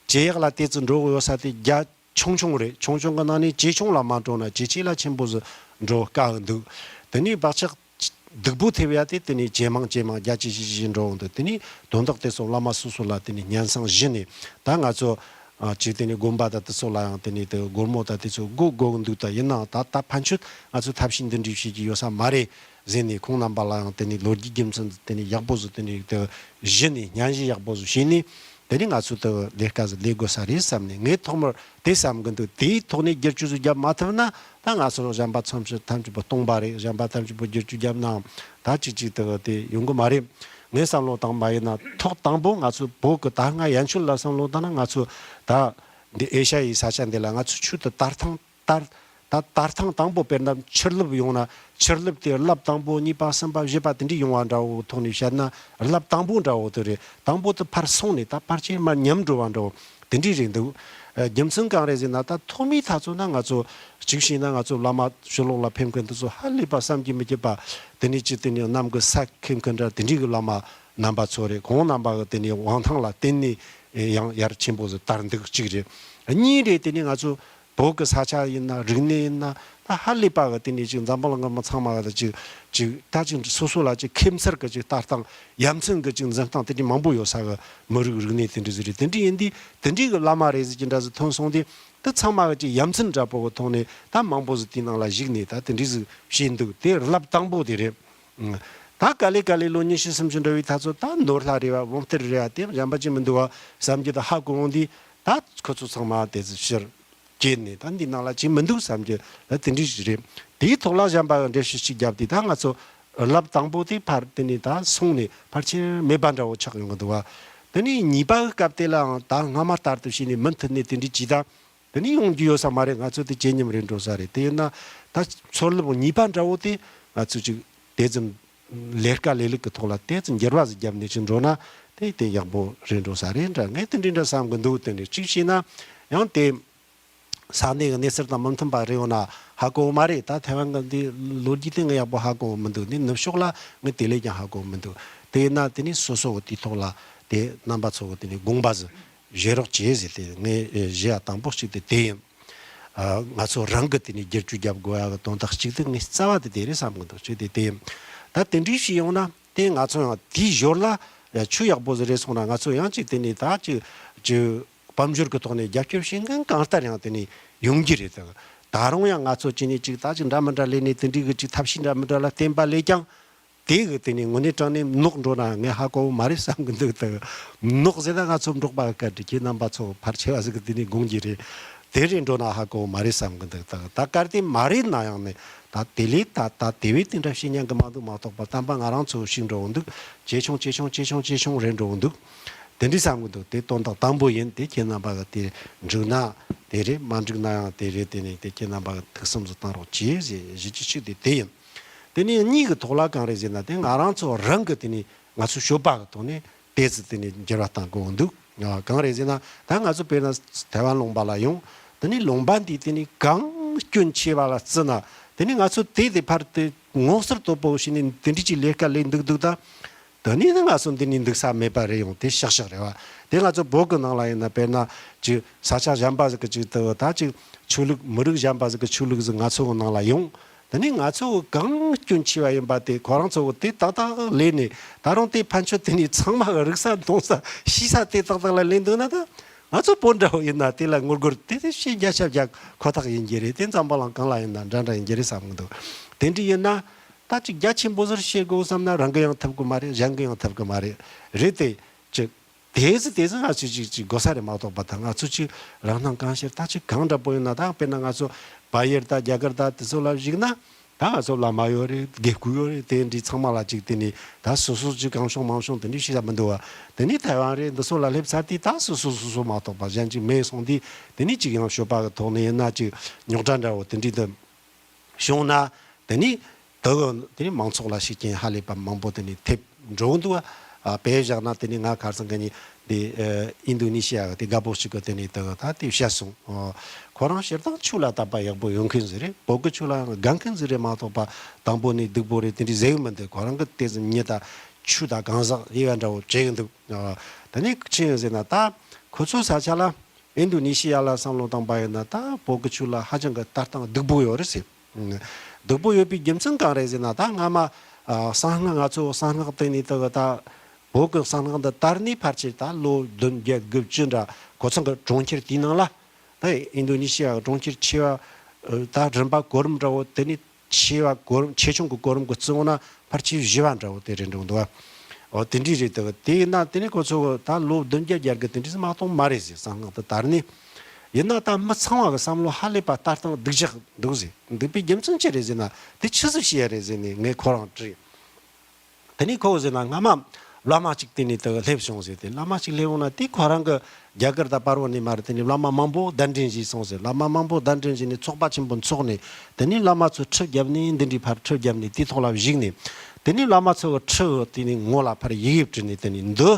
ཇེ་ཡག་ལ་ཏོག་ཙམ་འགྲོ་གི་ཡོད་ས་དེ་རྒྱ་ཆུང་ཆུང་རེད། ཆུང་ཆུང་གི་ནང་ནས་ཇེ་ཆུང་ལ་མ་འགྲོ་ན་ཇེ་ཆེ་ལ་ཆེན་པོ་ཟིག་འགྲོ་དཀའ་གི་འདུག་དེ་ནས་བག་ཆགས་སྡུག་པོ་ཐེབས་ཡ་དེ་དེ་ནས་ཇེ་མང་ཇེ་མང་རྒྱ་ཇེ་ཆེ་ཇེ་ཆེ་འགྲོ་འོང་འདུག་དེ་ནས་དོན་དག་དེ་ཚོ་བླ་མ་སོ་སོ་ལ་དེ་ནས་སྙན་སེང་ཞུས་ནས་ད་ང་ཚོ་ཨ་ཅིག་དེ་ནས་དགོན་པ་དང་དེ་ཚོ་ལ་ཡང་དེ་ནས་དེ་སྒོར་མོ་དང་དེ་ཚོ་དགོས་དགོས་གི་འདུག་ད་ཡིན་ནའང་ད་ད་ཕན་ཆོད་ང་ཚོ་ཐབས་ཤེས་འདི་འདྲ་བྱེད་ཀྱི་ཡོད་ས་མ་རེད་ཟེར་ནས་ཁོང་རྣམ་པ་ལ་ཡང་དེ་ནས་ལོ་རྒྱུས་རྒྱུ་མཚན་དེ་ནས་ཡག་པོ་ཟིག་དེ་ནས་དེ་ཞུས་ནས་སྙན་ཞུ་ཡག་པོ་ཟིག་བྱས་ནས། དེ་ནི་ང་ཚོ་དེ་ལས་ཀ་ཟིག་ལས་དགོས་ས་རེད་བསམ་ནས་ངས་ཐོག་མར་དེ་བསམ་གི་འདུག་དེའི་ཐོག་ནས་བསྒྱུར་བཅོས་ཟིག་བརྒྱབ་མ་ཐུབ་ན་ད་ང་ཚོ་གཞན་པ་ཐམས་ཅད་ཐམས་ཅད་པོ་སྟོང་པ་རེད། གཞན་པ་ཐམས་ཅད་པོ་བསྒྱུར་བཅོས་བརྒྱབ་ནའང་ད་ཅིག་ཅིག་དེ་དེ་ཡོང་གི་མ་རེད། ངས་བསམ་བློ་བཏང་བ་ཡིན་ན་ཐོག་དང་པོ་ང་ཚོ་བོད་ཀྱི་ད་སྔ་ཡན་ཆོད་ལ་བསམ་བློ་བཏང་ན་ང་ཚོ་ད་འདི་ཨེ་ཤ་ཡའི་ས་ཆ་འདི་ལ་ང་ཚོ་ཆོས་དེ་དར་ཐང་དར། ད་དར་ཐང་དང་པོ་དཔེར་ན་ཕྱིར་ལོག་ཡོང་ན་ཕྱིར་ལོག་དེ་ལོ་དང་པོ་གཉིས་པ་གསུམ་པ་བཞི་པ་དེ་འདྲ་ཡོང་བ་འདྲ་བོ་ཐོག་ནས་བཤད་ན་ལོ་དང་པོ་འདྲ་བོ་དེ་རེད། དང་པོ་དེ་ཕར་སོང་ནས་ད་ཕལ་ཆེར་མར་ཉམས་འགྲོ་བ་འདྲ་བོ་དེ་འདྲ་རེད་འདུག་ཨ། རྒྱུ་མཚན་གང་རེད་ཟེར་ན་ད་ཐོག་མའི་དུས་ཚོད་ན་ང་ཚོ་གཅིག་བྱས་ན་ང་ཚོ་བླ་མ་ཕྱི་ལོགས་ལ་ཕེབས་མཁན་དེ་ཚོ་ཧ་ལས་པ་བསམ་གྱིས་མི་ཁྱབ་པ་དེ་ནས་ཅི་དེ་ནས་གནམ་གྱི་ས་ཁེབས་མཁན་འདྲ་དེ་འདྲའི་གི་བླ་མ་རྣམ་པ་ཚོ་རེད། ཁོང་རྣམ་པ་གི་དེ་ནས་དབང་ཐང་ལ་བརྟེན་ནས་ཡང་ཡར་ཆེན་པོ་ཟིག་དར་འདུག་གཅིག་རེད། གཉིས་རེད། དེ་ནས་ང་ཚོ་བོད་ཀྱི་ས་ཆ་ཡིན་ན་རིག་གནས་ཡིན་ན་ད་ཧ་ལས་པ་གི་དེ་ནས་ཅིག་འཛམ་བུ་གླིང་གི་མི་ཚང་མ་གི་ཅིག་ཅིག་ད་ཅིག་སོ་སོ་ལ་ཅིག་ཁེབས་འཚར་གི་ཅིག་ལྟ་སྟངས་ཡ་མཚན་གི་ཅིག་འཛིན་སྟངས་དེ་འདྲའི་མང་པོ་ཡོད་ས་གི་མི་རིགས་རིག་གནས་དེ་འདྲ་ཟིག་རེད། དེ་འདྲ་ཡིན་དུས་དེ་འདྲའི་གི་བླ་མ་རེད་ཟིག་ཅིག་འདྲ་ཟིག་ཐོན་སོང་དུས་དེ་ཚང་མ་གི་ཅིག་ཡ་མཚན་འདྲ་པོ་གི་ཐོག་ནས་ད་མང་པོ་ཟིག་དེའི་ནང་ལ་ཞུགས་ནས་ད་དེ་འདྲ་ཟིག་བྱས་འདུག་དེ་ལོ་དང་པོ་དེ་རེད། ད་ག་ལེ་ག་ལེ་ལོ་ཉི་ཤུ་སུམ་ཅུ་འགྲོ་བའི་དུས་ཚོད་ད་ནོར་ལྷ་རེད་བ་བུམ་གཏེར་རེད་བ་དེ་གཞན་པ་ཅིག་མི་འདུག་བ་བསམ་རྒྱུ་ད་ཧ་གོ་འོང་དུས་ད་ཁོ་ཚོ་ཚང་མ་དེ་ཚོ་ཕྱིར་སྐྱེལ་ནས་ད་འདི་ནང་ལ་ཅིག་མི་འདུག་བསམ་རྒྱུ་ད་དེ་འདྲ་ཞིག་རེད། དེའི་ཐོག་ལ་གཞན་པ་འགྲེལ་བཤད་ཅིག་བརྒྱབ་དུས་ད་ང་ཚོ་ལོ་དང་པོ་དེ་ཕར་དེ་ནས་ད་སོང་ནས་ཕལ་ཆེར་མེད་པ་འདྲ་བོ་ཆགས་ཡོང་གི་འདུག་བ། དེ་ནས་གཉིས་པ་གི་སྐབས་དེ་ལའང་ད་སྔ་མ་ལྟར་དུ་བྱས་ནས་མུ་མཐུད་ནས་དེ་འདྲ་ཅིག་ད་དེ་ནས་ཡོང་རྒྱུ་ཡོད་ས་མ་རེད། ང་ཚོ་དེ་ཇེ་ཉམས་རེད་འགྲོ་ས་རེད། དེ་ཡིན་ན་ད་མཚོ་རླབས་གཉིས་པ་འདྲ་བོ་དེ་ང་ཚོ་ཅིག་དེ་ཙམ་ ལས་ཀ་ལས་ལུགས་ཀྱི་ཐོག་ལ་དེ་ཙམ་འགྱུར་བ་ཟིག་བརྒྱབ་ནས་ཅིག་འགྲོ་ན་དེ་དེ་ཡག་པོ་རེད་འགྲོ་ས་རེད་འདྲ། ངས་དེ་འདྲའི་འདྲ་བསམ་གི་འདུག་དེ་འདྲ་གཅིག་བྱས་ན་ཡང་དེ། ས་གནས་ཀྱི་གནས་ཚུལ་དང་མི་མཐུན་པ་རེ་ཡོང་ན་ཧ་གོ་བ་མ་རེད། ད་ཐའེ་ཝན་གྱི་འདི་ལོ་རྒྱུས་དེ་ངས་ཡག་པོ་ཧ་གོ་བ་མི་འདུག་ནི་ནུབ་ཕྱོགས་ལ་ངས་དེ་ལས་ཀྱང་ཧ་གོ་བ་མི་འདུག་དེ་ཡིན་ན་དེ་ནི་སོ་སོ་གི་དེའི་ཐོག་ལ་དེ་རྣམ་པ་ཚོ་གི་དེ་ནི་དགོངས་པ་ཟིག་བཞེས་རོགས་བྱེད་ཟེར་ཏེ་ངས་ཨེ་བཞེས་ཡ་དང་པོ་གཅིག་དེ་དེ་ཡིན། ཨ། ང་ཚོ་རང་གི་དེ་ནི་བསྒྱུར་བཅོས་རྒྱབ་དགོས་ཡ་གི་དོན་དག་གཅིག་དེ་ངས་རྩ་བ་དེ་དེ་རེད་བསམ་གི་འདུག་གཅིག་དེ་དེ་ཡིན། ད་དེ་འདྲའི་ཞིག་ཡོང་ན་དེ་ང་ཚོ་ཡང་དེའི་ཞོར་ལ་ཡ་ཆོས་ཡག་པོ་ཟིག་རེད་སོང་ན་ང་ཚོ་ཡང་གཅིག་དེ་ནི་ད་གཅིག་གཅིག་དཔལ་འབྱོར་གྱི་ཐོག་ནས་རྒྱབ་སྐྱོར་བྱེད་མཁན་གང་ལྟར་ཡང་དེ་ནས་ཡོང་གི་རེད། ད་ད་རུང་ཡང་ང་ཚོ་ཅི་ནས་ཅིག་ད་ཅིག་འདྲ་མི་འདྲ་ལས་ནས་དེ་འདྲའི་གི་ཅིག་ཐབས་ཤེས་འདྲ་མི་འདྲ་ལ་བརྟེན་པ་ལས་ཀྱང་དེ་གི་དེ་ནས་དངོས་གནས་དྲང་གནས་ནོག་འགྲོ་ན་ངས་ཧ་གོ་བོ་མ་རེད་བསམ་གི་འདུག་ད་ནོག་ཟེར་ན་ང་ཚོ་འབྲོག་པ་གི་སྐད་དུ་ཁྱེད་རྣམ་པ་ཚོ་ཕལ་ཆེ་བ་ཟིག་གི་དེ་ནས་དགོངས་ཀྱི་རེད། དེ་རེད་འགྲོ་ན་ཧ་གོ་བོ་མ་རེད་བསམ་གི་འདུག་ད་ད་གལ་ཏེ་མ་རེད་ན་ཡང་ནས་ད་དེ་ལས་ད་ད་དེ་བས་དེ་འདྲ་བྱེད་ཉན་གི་མ་འདུག་མ་གཏོགས་པ་དམ་པ་ང་རང་ཚོ་ཞིག་འགྲོ་འདུག་ཇེ་ཆུང་ཇེ་ཆུང་ཇེ་ཆུང་ཇེ་ཆུང་རེད་འགྲོ་འདུག་དེ་འདྲའི་བསམ་གི་འདུག་དེ་དོན་དག་དང་པོ་ཡིན། དེ་ཁྱེད་རྣམ་པ་གི་དེ་འགྲིག་ན་དེ་རེད། མ་འགྲིག་ན་ཡང་དེ་རེད། དེ་ནས་དེ་ཁྱེད་རྣམ་པ་གི་ཐུགས་བསམ་སུ་བཏང་རོགས་གྱིས་ཟེར་གཞི་གཅིག་གཅིག་དེ་དེ་ཡིན། དེ་ནས་གཉིས་ཀྱི་ཐོག་ལ་གང་རེད་ཟེར་ན་དེ་ང་རང་ཚོ་རང་གི་དེ་ནས་ང་ཚོ་སྤྱོད་པ་གི་ཐོག་ནས་དེ་ཚོ་དེ་ནས་འགྱུར་བ་གཏང་དགོས་འདུག་གང་རེད་ཟེར་ན་ད་ང་ཚོ་དཔེར་ན་ཐའེ་ཝན་ལུང་པ་ལ་ཡོང་། དེ་ནས་ལུང་པ་འདི་དེ་ནས་གང་སྐྱོན་ཆེ་བ་ལ་བརྩི་ན་དེ་ནས་ང་ཚོ་དེ་དེ་ཕར་དེ་ངོ་སོར་དོད་པོ་བྱས་ནས་དེ་འདྲ་ཅིག་ལས་ཀ་ལས་འདུག་འདུག་ད། དེ་ནས་ནི་ང་ཚོ་འདི་ནས་འདུག་ས་མེད་པ་རེད། ཡོང་དེ་ཤག་ཤག་རེད་བ། དེ་ང་ཚོ་བོད་གི་ནང་ལ་ཡིན་ན་དཔེར་ན་ཅིག་ས་ཆ་གཞན་པ་ཟིག་གི་ཅིག་དུ་ད་ཅིག་ཆོས་ལུགས་མི་རིགས་གཞན་པ་ཟིག་གི་ཆོས་ལུགས་ཟིག་ང་ཚོ་གི་ནང་ལ་ཡོང་། དེ་ནས་ང་ཚོ་གི་གང་སྐྱོན་ཆེ་བ་ཡིན་པ་དེ་ཁོ་རང་ཚོ་གི་དེ་ཏག་ཏག་ལས་ནས་ད་རུང་དེ་ཕན་ཆོད་དེ་ནས་ཚང་མ་གི་རིག་ས་མཐོང་ས་ཤེས་ས་དེ་ཏག་ཏག་ལ་ལས་འདུག་ན་ད་ང་ཚོ་བོད་འདྲ་བོ་ཡིན་ན་དེ་ལ་ངོ་རྒོལ་དེ་དེ་ཤེས་རྒྱ་ཆ་རྒྱ་ཁོ་ཐག་ཡིན་གྱི་རེད། དེ་འཛམ་བུ་གླིང་གང་ལ་ཡིན་ན་འདྲ་འདྲ་ཡིན་གྱི་རེད་བསམ་གི་འདུག་དེ་འདྲ་ཡིན་ན། ད་ཅིག་རྒྱ་ཆེན་པོ་ཟུར་བཤད་དགོས་བསམ་ན་རང་གི་ཡང་ཐུབ་གི་མ་རེད། གཞན་གི་ཡང་ཐུབ་གི་མ་རེད། རེད་དེ། ཅིག་དེ་ཟི་དེ་ཟི་ང་ཚོས་ཅིག་ཅིག་དགོས་ས་རེད་མ་གཏོགས་པ་ད་ང་ཚོ་ཅིག་རང་སྣང་གང་ཤར་ད་ཅིག་གང་འདྲ་པོ་ཡིན་ན་ད་དཔེར་ན་ང་ཚོ་བལ་ཡུལ་ད་རྒྱ་གར་ད་དེ་ཚོ་ལ་གཞིགས་ན་ད་ང་ཚོ་བླ་མ་ཡོད་རེད། དགེ་བསྐོས་ཡོད་རེད། དེ་འདྲའི་ཚང་མ་ལ་ཅིག་དེ་ནས་ད་སོ་སོ་ཅིག་གང་བྱུང་མང་བྱུང་དེ་འདྲའི་བཤད་ས་མི་འདུག་བ། དེ་ནས་ཐའེ་ཝན་རེད། འདི་ཚོ་ལ་སླེབས་ཚར་དུས་ད་སོ་སོ་སོ་སོ་མ་གཏོགས་པ་གཞན་ཅིག་མེད་སོང་དུས་དེ་ནས་ཅིག་ཡང་སྤྱོད་པ་གི་ཐོག་ནས་ཡིན་ན་ཅིག་རྙོག་དྲ་འདྲ་བོ་དེ་འདྲའི་འདི། བྱུང་ན། དེ་ནི། དེ་གི་དེ་ནི་མང་ཚོགས་ལ་ཤུགས་རྐྱེན་ཧ་ལས་པ་མང་པོ་དེ་ནི་ཐེབས་འགྲོ་གི་འདུག་ཨ། དཔེ་བཞག་ན་དེ་ནི་ང་ཁ་སང་གི་ནི་དེ་ཨིན་རྡུ་ནི་ཤི་ཡ་གི་དེ་རྒད་པོ་ཞིག་གི་དེ་ནི་དེ་གི་ད་དེ་བཤད་སོང་། ཨོ། ཁོ་རང་སྤྱིར་བཏང་ཆོས་ལ་དད་པ་ཡག་པོ་ཡོད་མཁན་ཟིག་རེད། བོད་གི་ཆོས་ལ་དགའ་མཁན་ཟིག་རེད་མ་གཏོགས་པ་དང་པོ་ནས་སྡུག་པོ་རེད་དེ་འདྲ་ཟེར་གི་མི་འདུག་ཁོ་རང་གི་དེ་ཙམ་ཉིད་ད་ཆོས་དང་གང་ཟག་དབྱེ་བ་འདྲ་བོ་བྱེད་གི་འདུག་ཨ། དེ་ནི་ཅི་ཡིན་ཟེར་ན་ད་ཁོ་ཚོ་ས་ཆ་ལ། ཨིན་རྡུ་ནི་ཤི་ཡ་ལ་བསམ་བློ་བཏང་པ་ཡིན་ན་ད་བོད་ཀྱི་ཆོས་ལ་ཧ་ཅང་གི་ལྟ་སྟངས་སྡུག་པོ་ཡོད་རེད་ཟེར། སྡུག་པོ་ཡོད་པའི་རྒྱུ་མཚན་གང་རེད་ཟེར་ན་ད་སྔ་མ་ཨ་གསང་སྔགས་ང་ཚོ་གསང་སྔགས་དེ་ནས་དེ་གི་ད་བོད་ཀྱི་གསང་སྔགས་འདི་དར་ནས་ཕལ་ཆེར་ད་ལོ་བདུན་བརྒྱད་དགུ་བཅུ་འདྲ་ཁོ་ཚང་གི་གྲོང་ཁྱེར་དེའི་ནང་ལ་ད་ཨིན་རྡུ་ནི་ཤི་ཡ་གི་གྲོང་ཁྱེར་ཆེ་བ་ད་རིམ་པ་གོ་རིམ་འདྲ་བོ་དེ་ནས། ཆེ་བ་གོ་རིམ་ཆེ་ཆུང་གི་གོ་རིམ་གྱི་བརྩི་འོང་ན་ཕལ་ཆེར་བཞི་བ་འདྲ་བོ་དེ་རེད་འགྲོ་འདུག་བ། འོ་དེ་འདྲའི་རེད་འདུག་དེ་ཡིན་ན་དེ་ནི་ཁོ་ཚོ་ད་ལོ་བདུན་བརྒྱད་བརྒྱད་ཀྱི་དེ་འདྲའི་མ་གཏོང་མ་རེད་ཟེར། གསང་སྔགས་དེ་དར་ནས་ཡིན་ན་ད་མི་ཚང་བ་གི་བསམ་བློ་ཧ་ལས་པ་ལྟ་སྟངས་སྡུག་ཅག་འདུག་ཟེར། འདུག་པའི་རྒྱུ་མཚན་ཅི་རེད་ཟེར་ན་དེ་ཆི་ཟིག་བཤད་ཡ་རེད་ཟེར་ནས་ངས་ཁོ་རང་དྲིས། དེ་ནས་ཁོ་བོ་ཟེར་ན་སྔ་མ་བླ་མ་གཅིག་དེ་ནས་དེ་སླེབས་བྱུང་ཟེར། དེ་བླ་མ་གཅིག་སླེབས་འོང་ན་དེ་ཁོ་རང་གི་རྒྱ་གར་དང་བར་བོ་ནས་མར་དེ་ནས་བླ་མ་མང་པོ་གདན་འདྲེན་བྱས་སོང་ཟེར། བླ་མ་མང་པོ་གདན་འདྲེན་བྱས་ནས་ཚོགས་པ་ཆེན་པོ་འཚོགས་ནས་དེ་ནས་བླ་མ་ཚོ་ཁྲི་བརྒྱབ་ནས་འདི་འདྲའི་ཕར་ཁྲི་བརྒྱབ་ནས་དེའི་ཐོག་ལ་བཞུགས་ནས་དེ་ནས་བླ་མ་ཚོ་གི་ཁྲི་དེ་ནས་ངོ་ལ་ཕར་ཡི་གེ་བྲིས་ནས་དེ་ནས་འདི་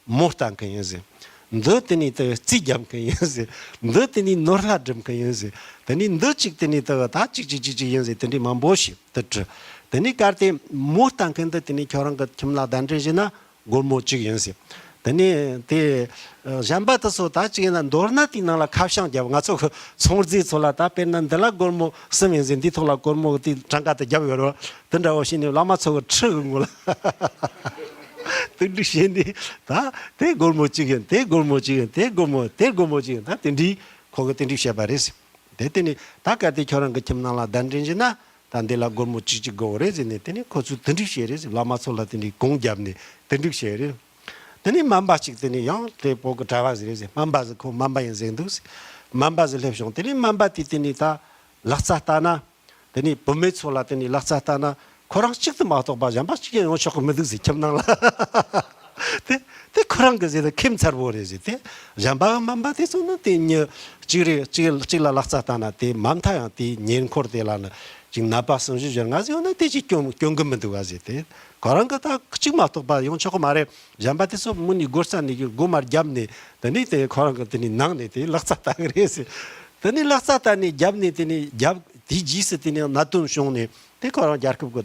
མོ་ལྟ་མཁན་ཡིན་ཟེར། འདི་དེ་ནས་དེ་རྩིས་རྒྱབ་མཁན་ཡིན་ཟེར། འདི་དེ་ནས་ནོར་ལྷ་སྒྲུབ་མཁན་ཡིན་ཟེར། དེ་ནས་འདི་གཅིག་དེ་ནས་དེ་ད་གཅིག་གཅིག་གཅིག་གཅིག་ཡིན་ཟེར། དེ་འདྲའི་མང་པོ་ཞིག་དེ་བྲིས། དེ་ནས་གལ་ཏེ་མོ་ལྟ་མཁན་འདི་དེ་ནས་ཁྱོད་རང་གི་ཁྱིམ་ལ་གདན་འདྲེན་བྱས་ན་སྒོར་མོ་གཅིག་ཡིན་ཟེར། དེ་ནས་དེ་གཞན་པ་དེ་ཚོ་ད་གཅིག་ཡིན་ན་མདོར་ན་དེའི་ནང་ལ་ཁ་བྱང་བརྒྱབ། ང་ཚོ་ཚོང་རྫས་ཚོ་ལ་ད་དཔེར་ན་འདི་ལ་སྒོར་མོ་གསུམ་ཡིན་ཟེར། འདིའི་ཐོག་ལ་སྒོར་མོ་དེ་གྲངས་ཀ་དེ་བརྒྱབ་ཡོད་རེད། དེ་འདྲ་བོ་བྱས་ནས་བླ་མ་ཚོ་གི་ཁྲི་གི་ངོ་ལ་དེ་འདྲ་བྱས་ནས་ད་དེ་སྒོར་མོ་གཅིག་ཡིན། དེ་སྒོར་མོ་གཅིག་ཡིན། དེ་སྒོར་མོ་དེ་སྒོར་མོ་གཅིག་ཡིན། ད་དེ་འདྲའི་ཁོ་གི་དེ་འདྲའི་བཤད་པ་རེད་ཟེར། དེ་དེ་ནས་ད་གལ་ཏེ་ཁྱོད་རང་གི་ཁྱིམ་ནང་ལ་གདན་འདྲེན་བྱས་ན། ད་འདི་ལ་སྒོར་མོ་གཅིག་གཅིག་དགོས་རེད་ཟེར་ནས་དེ་ནས་ཁོ་ཚོས་དེ་འདྲ་བཤད་རེད་ཟེར། བླ་མ་ཚོ་ལ་དེ་འདྲའི་གུང་བརྒྱབ་ནས་དེ་འདྲ་བཤད་རེད། དེ་ནས་སྨན་པ་གཅིག་དེ་ནས་ཡང་དེ་བོད་ཀྱི་གྲྭ་བ་ཟིག་རེད་ཟེར། སྨན་པ་ཟིག་ཁོ་སྨན་པ་ཡིན་ཟེར་འདུག་ཟེར། སྨན་པ་ཟིག་སླེབས་བྱུང་། དེ་ནས་སྨན་པ་དེས་དེ་ནས་ད་ལག་རྩལ་ལྟ་ན། དེ་ནས་བུད་མེད་ཚོ་ལ་དེ་ནས་ལག་རྩལ་ལྟ་ན་ཁོ་རང་གཅིག་ཏུ་མ་གཏོགས་པ་གཞན་པ་གཅིག་ཀྱང་ཡོང་ཆོག་གི་མི་འདུག་ཟེར། ཁྱིམ་ནང་ལ་ དེ་དེ་ཁོ་རང་གི་ཟེར་ན་ཁེ་མཚར་པོ་རེད་ཟེར། དེ་གཞན་པ་མིན་པ་དེ་ཚོ་ནི་དེ་མྱི་གཅིག་རེ་གཅིག་གཅིག་ལ་ལག་རྩལ་བཏང་ན་དེ་མ་མཐའ་ཡང་དེའི་ཉེ་འཁོར་དེ་ལ་ནི་ཅིག་ནད་པ་གསུམ་བཞི་བཞི་ལྔ་ཟིག་ཡོད་ན་དེ་ཅིག་སྐྱོན་སྐྱོན་གི་མི་འདུག་བ་ཟེར། དེ་ཁོ་རང་གི་ད་གཅིག་མ་གཏོགས་པ་ཡོང་ཆོག་གི་མ་རེད། གཞན་པ་དེ་ཚོ་མུ་ནས་སྒོ་རྩ་ནས་ཀྱི་སྒོ་མར་བརྒྱབ་ནས་དེ་ནས་དེ་ཁོ་རང་གི་དེ་ནས་ནང་ནས་དེ་ལག་རྩལ་བཏང་གི་རེད་ཟེར། དེ་ནས་ལག་རྩལ་བཏང་ནས་བརྒྱབ་ནས་དེ་ནས་བརྒྱབ་དེའི་རྗེས་སུ་དེ་ནས་གནད་དོན་བྱུང་ནས་དེ་ཁོ་རང་རྒྱལ་ཁབ་ཀྱི་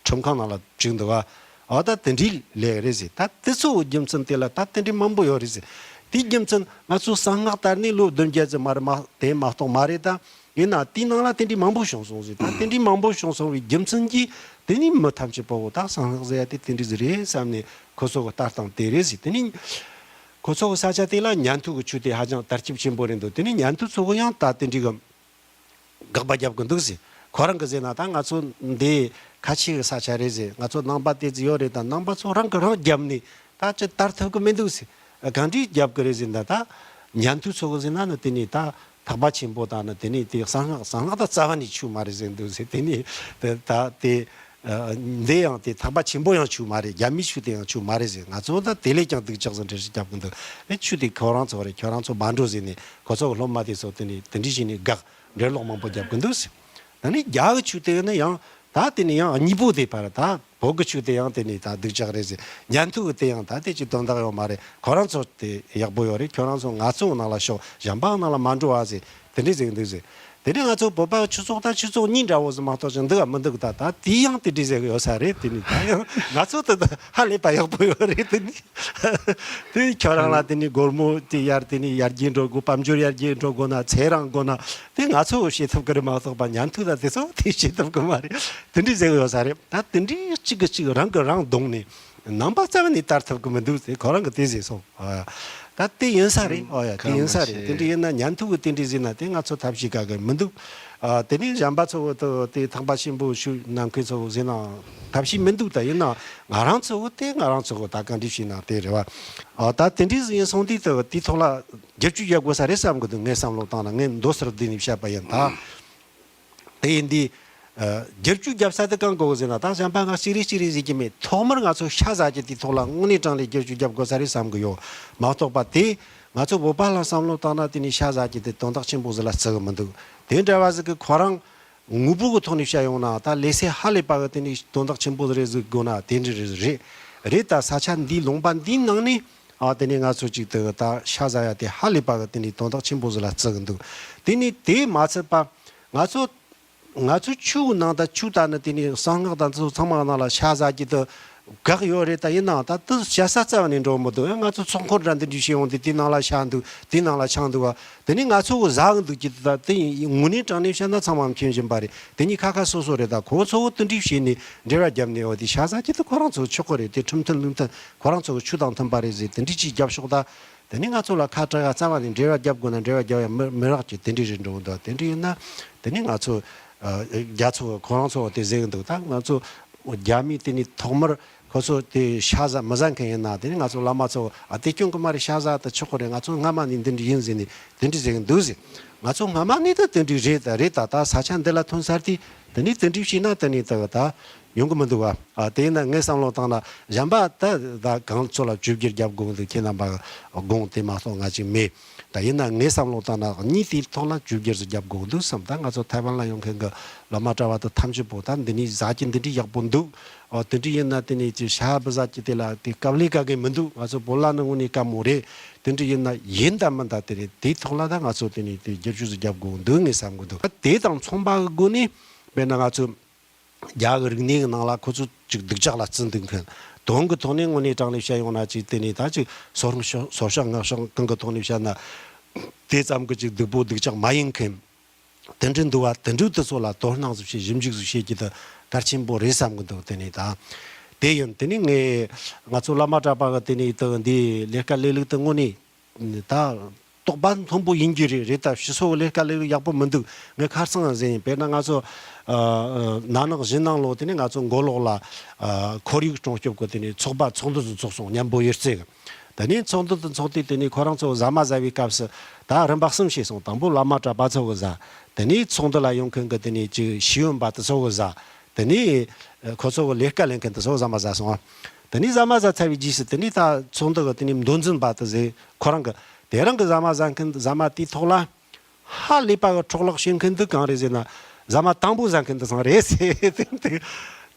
ཁྲིམས་ཁང་ནང་ལ་བཅུག་འདུག་བ། འོ་ད་དེ་འདྲའི་ལས་རེད་ཟེར། ད་དེ་ཚོའི་རྒྱུ་མཚན་དེ་ལ་ད་དེ་འདྲའི་མང་པོ་ཡོད་རེད་ཟེར། དེའི་རྒྱུ་མཚན་ང་ཚོ་གསང་སྔགས་དར་ནས་ལོ་བདུན་བརྒྱད་ཙམ་མ་རེད་མ་དེ་མ་གཏོགས་མ་རེད་ད། ཡིན་ན་དེའི་ནང་ལ་དེ་འདྲའི་མང་པོ་བྱུང་སོང་ཟེར། ད་དེ་འདྲའི་མང་པོ་བྱུང་སོང་བའི་རྒྱུ་མཚན་གྱིས་དེ་ནི་མི་ཐམས་ཅད་པོ་ད་གསང་སྔགས་ཟེར་ཡ་དེ་དེ་འདྲ་ཟིག་རེད་བསམ་ནས་ཁོ་ཚོ་གི་ལྟ་སྟངས་དེ་རེད་ཟེར། དེ་ནི་ཁོ་ཚོ་གི་ས་ཆ་དེ་ལ་ཉན་ཐོས་ཀྱི་ཆོས་དེ་ཧ་ཅང་དར་ཁྱབ་ཆེན་པོ་རེད་འདུག་དེ་ནི་ཉན་ཐོས་ཚོ་གི་ཡང་ད་དེ་འདྲའི་གི་དགག་པ་རྒྱབ་གི་འདུག་ཟེར། ཁོ་རང་གི་ཟེར་ན་ད་ང་ཚོ་འདི་ཁ་ཆེ་གི་ས་ཆ་རེད་ཟེར། ང་ཚོ་ནང་པ་དེ་ཙི་ཡོད་རེད། ད་ནང་པ་ཚོ་རང་གི་རང་རྒྱབ་ནས་ད་ཅི་ལྟར་ཐུབ་གི་མི་འདུག་ཟེར། གང་འདྲའི་རྒྱབ་གི་རེད་ཟེར་ན་ད་ཉན་ཐོས་ཚོ་གི་ཟེར་ན་ནི་དེ་ནས་ད་ཐེག་པ་ཆེན་པོ་དང་ནི་དེ་ནས་དེ་གསང་སྔགས་གསང་སྔགས་ད་རྩ་བ་ནས་ཆོས་མ་རེད་ཟེར་འདུག་ཟེར། དེ་ནས་དེ་ད་དེ་འདི་ཡང་དེ་ཐེག་པ་ཆེན་པོ་ཡང་ཆོས་མ་རེད། རྒྱ་མིའི་ཆོས་དེ་ཡང་ཆོས་མ་རེད་ཟེར། ང་ཚོ་ད་དེ་ལས་ཀྱང་སྡུག་ཅག་ཟིག་འགྲེལ་བཤད་རྒྱབ་གི་འདུག་ཨེ་ཆོས་དེ་ཁོ་རང་ཚོ་རེད། ཁྱོད་རང་ཚོ་མ་འགྲོ་ཟེར་ནས་ཁོ་ཚོ་གི་སློབ་མ་དེ་ཚོ་དེ་ནས་དེ་འདྲ་བྱས་ནས་དགག་འགྲེལ་ལོག་མང་པོ་རྒྱབ་གི་འདུག་ཟེར། ད་ནི་རྒྱ་གི་ཆོས་དེ་ནི་ཡང་ད་དེ་ནི་ཡང་གཉིས་པོ་དེ་བར་ད་བོད་གི་ཆོས་དེ་ཡང་དེ་ནི་ད་སྡུག་ཅག་རེད་ཟེར། ཉན་ཐོས་གི་དེ་ཡང་ད་དེ་ཅི་དོན་དག་ཡོད་མ་རེད། ཁོ་རང་ཚོ་དེ་ཡག་པོ་ཡོད་རེད། ཁྱོད་རང་ཚོ་ང་ཚོ་ནང་ལ་ཤོག་གཞན་པ་ནང་ལ་མ་འགྲོ་བ་ཟེར། དེ་འདྲས་ཟེར་གི་འདུག་ཟེར། དེ་ནས་ང་ཚོ་བོད་པ་ཆོས་ཚོགས་དང་ཆོས་ཚོགས་གཉིས་འདྲ་བོ་ཟིག་མ་གཏོགས་ཅིག་འདུག་ག་མི་འདུག་ད་ད་དེ་ཡང་དེ་འདྲས་ཟེར་གི་ཡོད་ས་རེད། དེ་ནི་ད་ཡང་ང་ཚོ་དེ་ད་ཧ་ལས་པ་ཡག་པོ་ཡོད་རེད། དེ་ནི་དེ་ཁྱོད་རང་ལ་དེ་ནི་སྒོར་མོ་དེ་ཡར་དེ་ནི་ཡར་རྒྱས་འགྲོ་དགོས། དཔལ་འབྱོར་ཡར་རྒྱས་འགྲོ་དགོས་ན། ཚེ་རིང་དགོས་ན་དེ་ང་ཚོ་བྱེད་ཐུབ་གི་རེད་མ་གཏོགས་པ་ཉན་ཐོས་ད་དེ་ཚོ་དེ་བྱེད་ཐུབ་གི་མ་རེད། དེ་འདྲས་ཟེར་གི་ཡོད་ས་རེད། ད་དེ་འདྲས་གཅིག་གིས་གཅིག་རང་གིས་རང་བརྡུངས་ནས། ནང་པ་རྩ་བ་ནས་དར་ཐུབ་གི་མི་འདུག་ཟེར་ཁོ་རང་གིས་དེ་ཟེར་སོང་། ཨ། ད་དེ་ཡིན་ས་རེད། ཨོ་ཡ། དེ་ཡིན་ས་རེད། དེ་འདྲ་ཡིན་ན་ཉན་ཐོས་ཀྱིས་དེ་འདྲ་ཟེར་ན་དེ་ང་ཚོ་ཐབས་ཤེས་ག་གི་མི་འདུག་ཨ། དེ་ནས་གཞན་པ་ཚོ་གི་དེ་ཐེག་པ་ཆེན་པོ་ཆོས་ནམ་མཁའི་ཚོ་གི་ཟེར་ན་ཐབས་ཤེས་མི་འདུག་ད་ཡིན་ན་ང་རང་ཚོ་གི་དེ་ང་རང་ཚོ་གི་ད་ག་འདྲ་བྱས་ན་དེ་རེད་བ། ཨ། ད་དེ་འདྲ་ཟིག་ཡིན་སོང་དུས་དེ་དེའི་ཐོག་ལ་བསྒྱུར་བཅོས་རྒྱག་དགོས་ས་རེད་བསམ་གི་འདུག་ངས་བསམ་བློ་བཏང་ན། ངས་མདོར་བསྡུས་ནས་བཤད་པ་ཡིན་ད། དེ་ཡིན་དུས། ཨ། བསྒྱུར་བཅོས་རྒྱབ་ས་དེ་གང་དགོས་ཟེར་ན། ད་གཞན་པ་ང་གཅིག་རེ་གཅིག་རེ་ཟེར་གྱི་མེད། ཐོག་མར་ང་ཚོ་ཤ་ཟ་རྒྱུ་དེའི་ཐོག་ལ་དངོས་གནས་དྲང་གནས་བསྒྱུར་བཅོས་རྒྱབ་དགོས་ས་རེད་བསམ་གི་ཡོད། མ་གཏོགས་པ་དེ་ང་ཚོ་བོད་པ་ལ་བསམ་བློ་བཏང་ན་དེ་ནི་ཤ་ཟ་རྒྱུ་དེ་དོན་དག་ཆེན་པོ་ཟིག་ལ་བརྩི་གི་མི་འདུག་དེ་འདྲ་བ་ཟིག་གི་ཁོ་རང་དངོས་པོ་གི་ཐོག་ནས་བཤད་ཡོང་ན་ད་ལས་སེ་ཧ་ལས་པ་གི་དེ་ནི་དོན་དག་ཆེན་པོ་ཟིག་རེད་ཟེར་དགོས་ན་དེ་འདྲ་རེད། རེད། ད་ས་ཆ་འདིའི་ལུང་པ་འདིའི་ནང་ནས། ཨ། དེ་ནས་ང་ཚོ་གཅིག་དེ་ད་ཤ་ཟ་ཡ་དེ་ཧ་ལས་པ་གི་དེ་ནས་དོན་དག་ཆེན་པོ་ཟིག་ལ་བརྩི་གི་འདུག་དེ་ནས་དེ་མ་ཚད་པ་ང་ཚོ་ང་ཚོ་ཆོས་ནང་ད་ཆོས་ད་ནི་དེ་ནས་གསང་སྔགས་དང་ཚོ་ཚང་མ་ནང་ལ་ཤ་ཟ་རྒྱུ་དེ་དགག་ཡོད་རེད། ད་ཡིན་ནའང་ད་དེ་བཤད་ས་རྩ་བ་ནས་འགྲོ་མི་འདུག་ཨ། ང་ཚོ་ཚོགས་འཁོར་འདྲ་འདི་འདྲ་བྱས་ཡོང་དུས་དེ་ནང་ལ་ཤ་འདུག་དེ་ནང་ལ་ཆང་འདུག་བ། དེ་ནས་ང་ཚོ་གི་ཟ་གི་འདུག་ཀྱི་ད་དེ་དངོས་གནས་དྲང་གནས་བཤད་ན་ཚང་མ་མཁྱེན་བཞིན་པ་རེད། དེ་གཉིས་ཁ་ཁ་སོ་སོ་རེད། ད་ཁོ་ཚོ་གི་དེ་འདྲ་བྱས་ནས་འབྲེལ་བ་བརྒྱབ་ནས། འོ་དེ་ཤ་ཟ་རྒྱུ་དེ་ཁོ་རང་ཚོ་ཆོག་གི་རེད། དེ་ཁྲིམས་མཐུན་ལུགས་མཐུན། ཁོ་རང་ཚོ་གི་ཆོས་དང་མཐུན་པ་རེད་ཟེར་དེ་འདྲ་ཅིག་རྒྱབ་ཤོག་ད། དེ་ནས་ང་ཚོ་ལ་ཁ་བྲལ་ཡ་རྩ་བ་ནས་འབྲེལ་བ་རྒྱབ་དགོས་ན་འབྲེལ་བ་རྒྱབ་ཡ་མི་མི་རག་ཅིག་དེ་འདྲ་རེད་འགྲོ་གི་འདུག་དེ་འདྲ་ཡིན་ན་དེ་ནས་ང་ཚོ་ཨ་རྒྱ་ཚོ་ཁོ་རང་ཚོ་དེ་ཟེར་གི་འདུག་ད་ང་ཚོ་རྒྱ་མིས་དེ་ནས་ཐོག་མར་ཁོ་ཚོ་དེ་ཤ་ཟ་མི་ཟ་མཁན་ཡིན་ན། དེ་ནས་ང་ཚོ་བླ་མ་ཚོ་ཨ་དེ་སྐྱོན་གི་མ་རེད། ཤ་ཟ་ད་ཆོག་གི་རེད། ང་ཚོ་སྔ་མ་ནས་འདི་འདྲ་ཡིན་ཟེར་ནས་དེ་འདྲ་ཟེར་གི་འདུག་ཟེར། ང་ཚོ་སྔ་མ་ནས་ད་དེ་འདྲ་རེད། ད་རེད། ད་ད་ས་ཆ་འདི་ལ་ཐོན་ཚར་དུས་དེ་ནས་དེ་འདྲ་བྱས་ན་དེ་ནས་ད་ད། ཡོང་གི་མི་འདུག་བ། ཨ། དེ་ཡིན་ན་ངས་བསམ་བློ་བཏང་ན་གཞན་པ་ད་ད་གང་ཚོ་ལ་བཅོས་བསྒྱུར་རྒྱབ་དགོས་འདུག་ཁྱེད་རྣམ་པ་དགོངས་དེ་མ་གཏོགས་ང་ཅིག་མེད། ད་ཡིན་ན་ངས་བསམ་བློ་བཏང་ན་གཉིས་དེའི་ཐོག་ལ་བཅོས་བསྒྱུར་ཟིག་རྒྱབ་དགོས་འདུག་བསམ། ད་ང་ཚོ་ཐའེ་ཝན་ལ་ཡོང་མཁན་གི་བླ་མ་གྲྭ་བ་དང་ཐམས་ཅད་པོ་ད་འདི་ནས་ཟ་རྒྱུ་འདི་འདྲའི་ཡག་པོ་འདུག་ཨོ་དེ་འདྲ་ཡིན་ན་དེ་ནས་ཅིག་ཤ་བུ་ཟ་རྒྱུ་དེ་ལ་དེ་དཀའ་ལས་ག་གེ་མི་འདུག་ང་ཚོ་བོད་ལ་ནི་དངོས་གནས་དཀའ་མོ་རེད། དེ་འདྲ་ཡིན་ན་ཡིན་ད་མིན་ད་དེ་རེད། དེའི་ཐོག་ལ་ད་ང་ཚོ་དེ་ནས་དེ་བསྒྱུར་བཅོས་ཟིག་རྒྱབ་དགོས་འདུག་ངས་བསམ་གི་འདུག་དེ་དང་མཚུངས་པ་གི་སྒོ་ནས་དཔེར་ན་ང་ཚོ། རྒྱ་གི་རིག་གནས་ཀྱི་ནང་ལ་ཁོ་ཚོ་ཅིག་སྡུག་ཅག་ལ་བརྩི་འདུག་མཁན། དོན་གྱི་ཐོག་ནས་དངོས་གནས་དྲང་གནས་བཤད་ཡོང་ན་ཅིག་དེ་ནས་ད་ཅིག་སོ་སྲོག་སོ་སྲོག་སྔགས་ཕྱོགས་གང་གི་ཐོག་ནས་བཤད་ན་དེ་ཙམ་གྱི་ཅིག་སྡུག་པོ་སྡུག་ཅག་མ་ཡིན་མཁན། དེ་འདྲ་འདུག་བ། དེ་འདྲ་དེ་ཚོ་ལ་དོ་སྣང་ཟིག་བྱེད། ཞིབ་འཇུག་ཟིག་བྱེད་ཀྱི་དེ་གལ་ཆེན་པོ་རེད་བསམ་གི་འདུག་དེ་ནས་ད་དེ་ཡིན། དེ་ནས་ངས་ང་ཚོ་བླ་མ་གྲྭ་པ་གི་དེ་ནས་དེ་འདི་ལས་ཀ་ལས་ལུགས་དེ་དངོས་གནས། ད་དོགས་པ་མཐོན་པོ་ཡིན་རྒྱུ་རེད། རེད། ད་ཕྱི་སོ་ལས་ཀ་ལས་ཡག་པོ་མི་འདུག་ངས་ཁ་སང་ཟེར་ཡིན། དཔེར་ན་ང་ཚོ་ཨ་ཨ་ན་ནག་གཞན་ནང་ལོ་དེ་ནས་ང་ཚོ་མགོ་ལོག་ལ་ཨ་ཁོར་ཡུག་སྲུང་སྐྱོབ་གི་དེ་ནས་ཚོགས་པ་ཚོགས་འདུ་ཚོགས་སོང་། མཉམ་པོ་ཡོད་ཚད་གི། དེ་ནས་ཚོགས་འདུ་དེ་ཚོགས་དུས་དེ་ནས་ཁོ་རང་ཚོ་ཟ་མ་ཟ་བའི་སྐབས་སུ་ད་རིམ་པ་གསུམ་བྱས་སོང་། དང་པོ་བླ་མ་གྲྭ་པ་ཚོ་གི་ཟ། དེ་ནས་ཚོགས་འདུ་ལ་ཡོང་མཁན་གི་དེ་ནས་ཅིག་ཤེས་ཡོན་པ་དེ་ཚོ་གི་ཟ། དེ་ནས་ཁོ་ཚོ་གི་ལས་ཀ་ལས་མཁན་དེ་ཚོ་ཟ་མ་ཟ་སོང་ཨ། དེ་ནས་ཟ་མ་ཟ་ཚར་བའི་རྗེས་སུ་དེ་ནས་ད་ཚོགས་འདུ་གི་དེ་ནས་མདོ་འཛིན་པ་དེ་ཟེར། ཁོ་རང་གི་དེ་རིང་གི་ཟ་མ་ཟ་མཁན་ཟ་མ་དེའི་ཐོག་ལ་ཧ་ལས་པ་གི་འཕྲོ་བརླག་བྱེད་མཁན་དེ་གང་རེད་ཟེར་ན། ཟ་མ་དང་པོ་ཟ་མཁན་དེ་ཚང་རེད་ཟེར། དེ་དེ་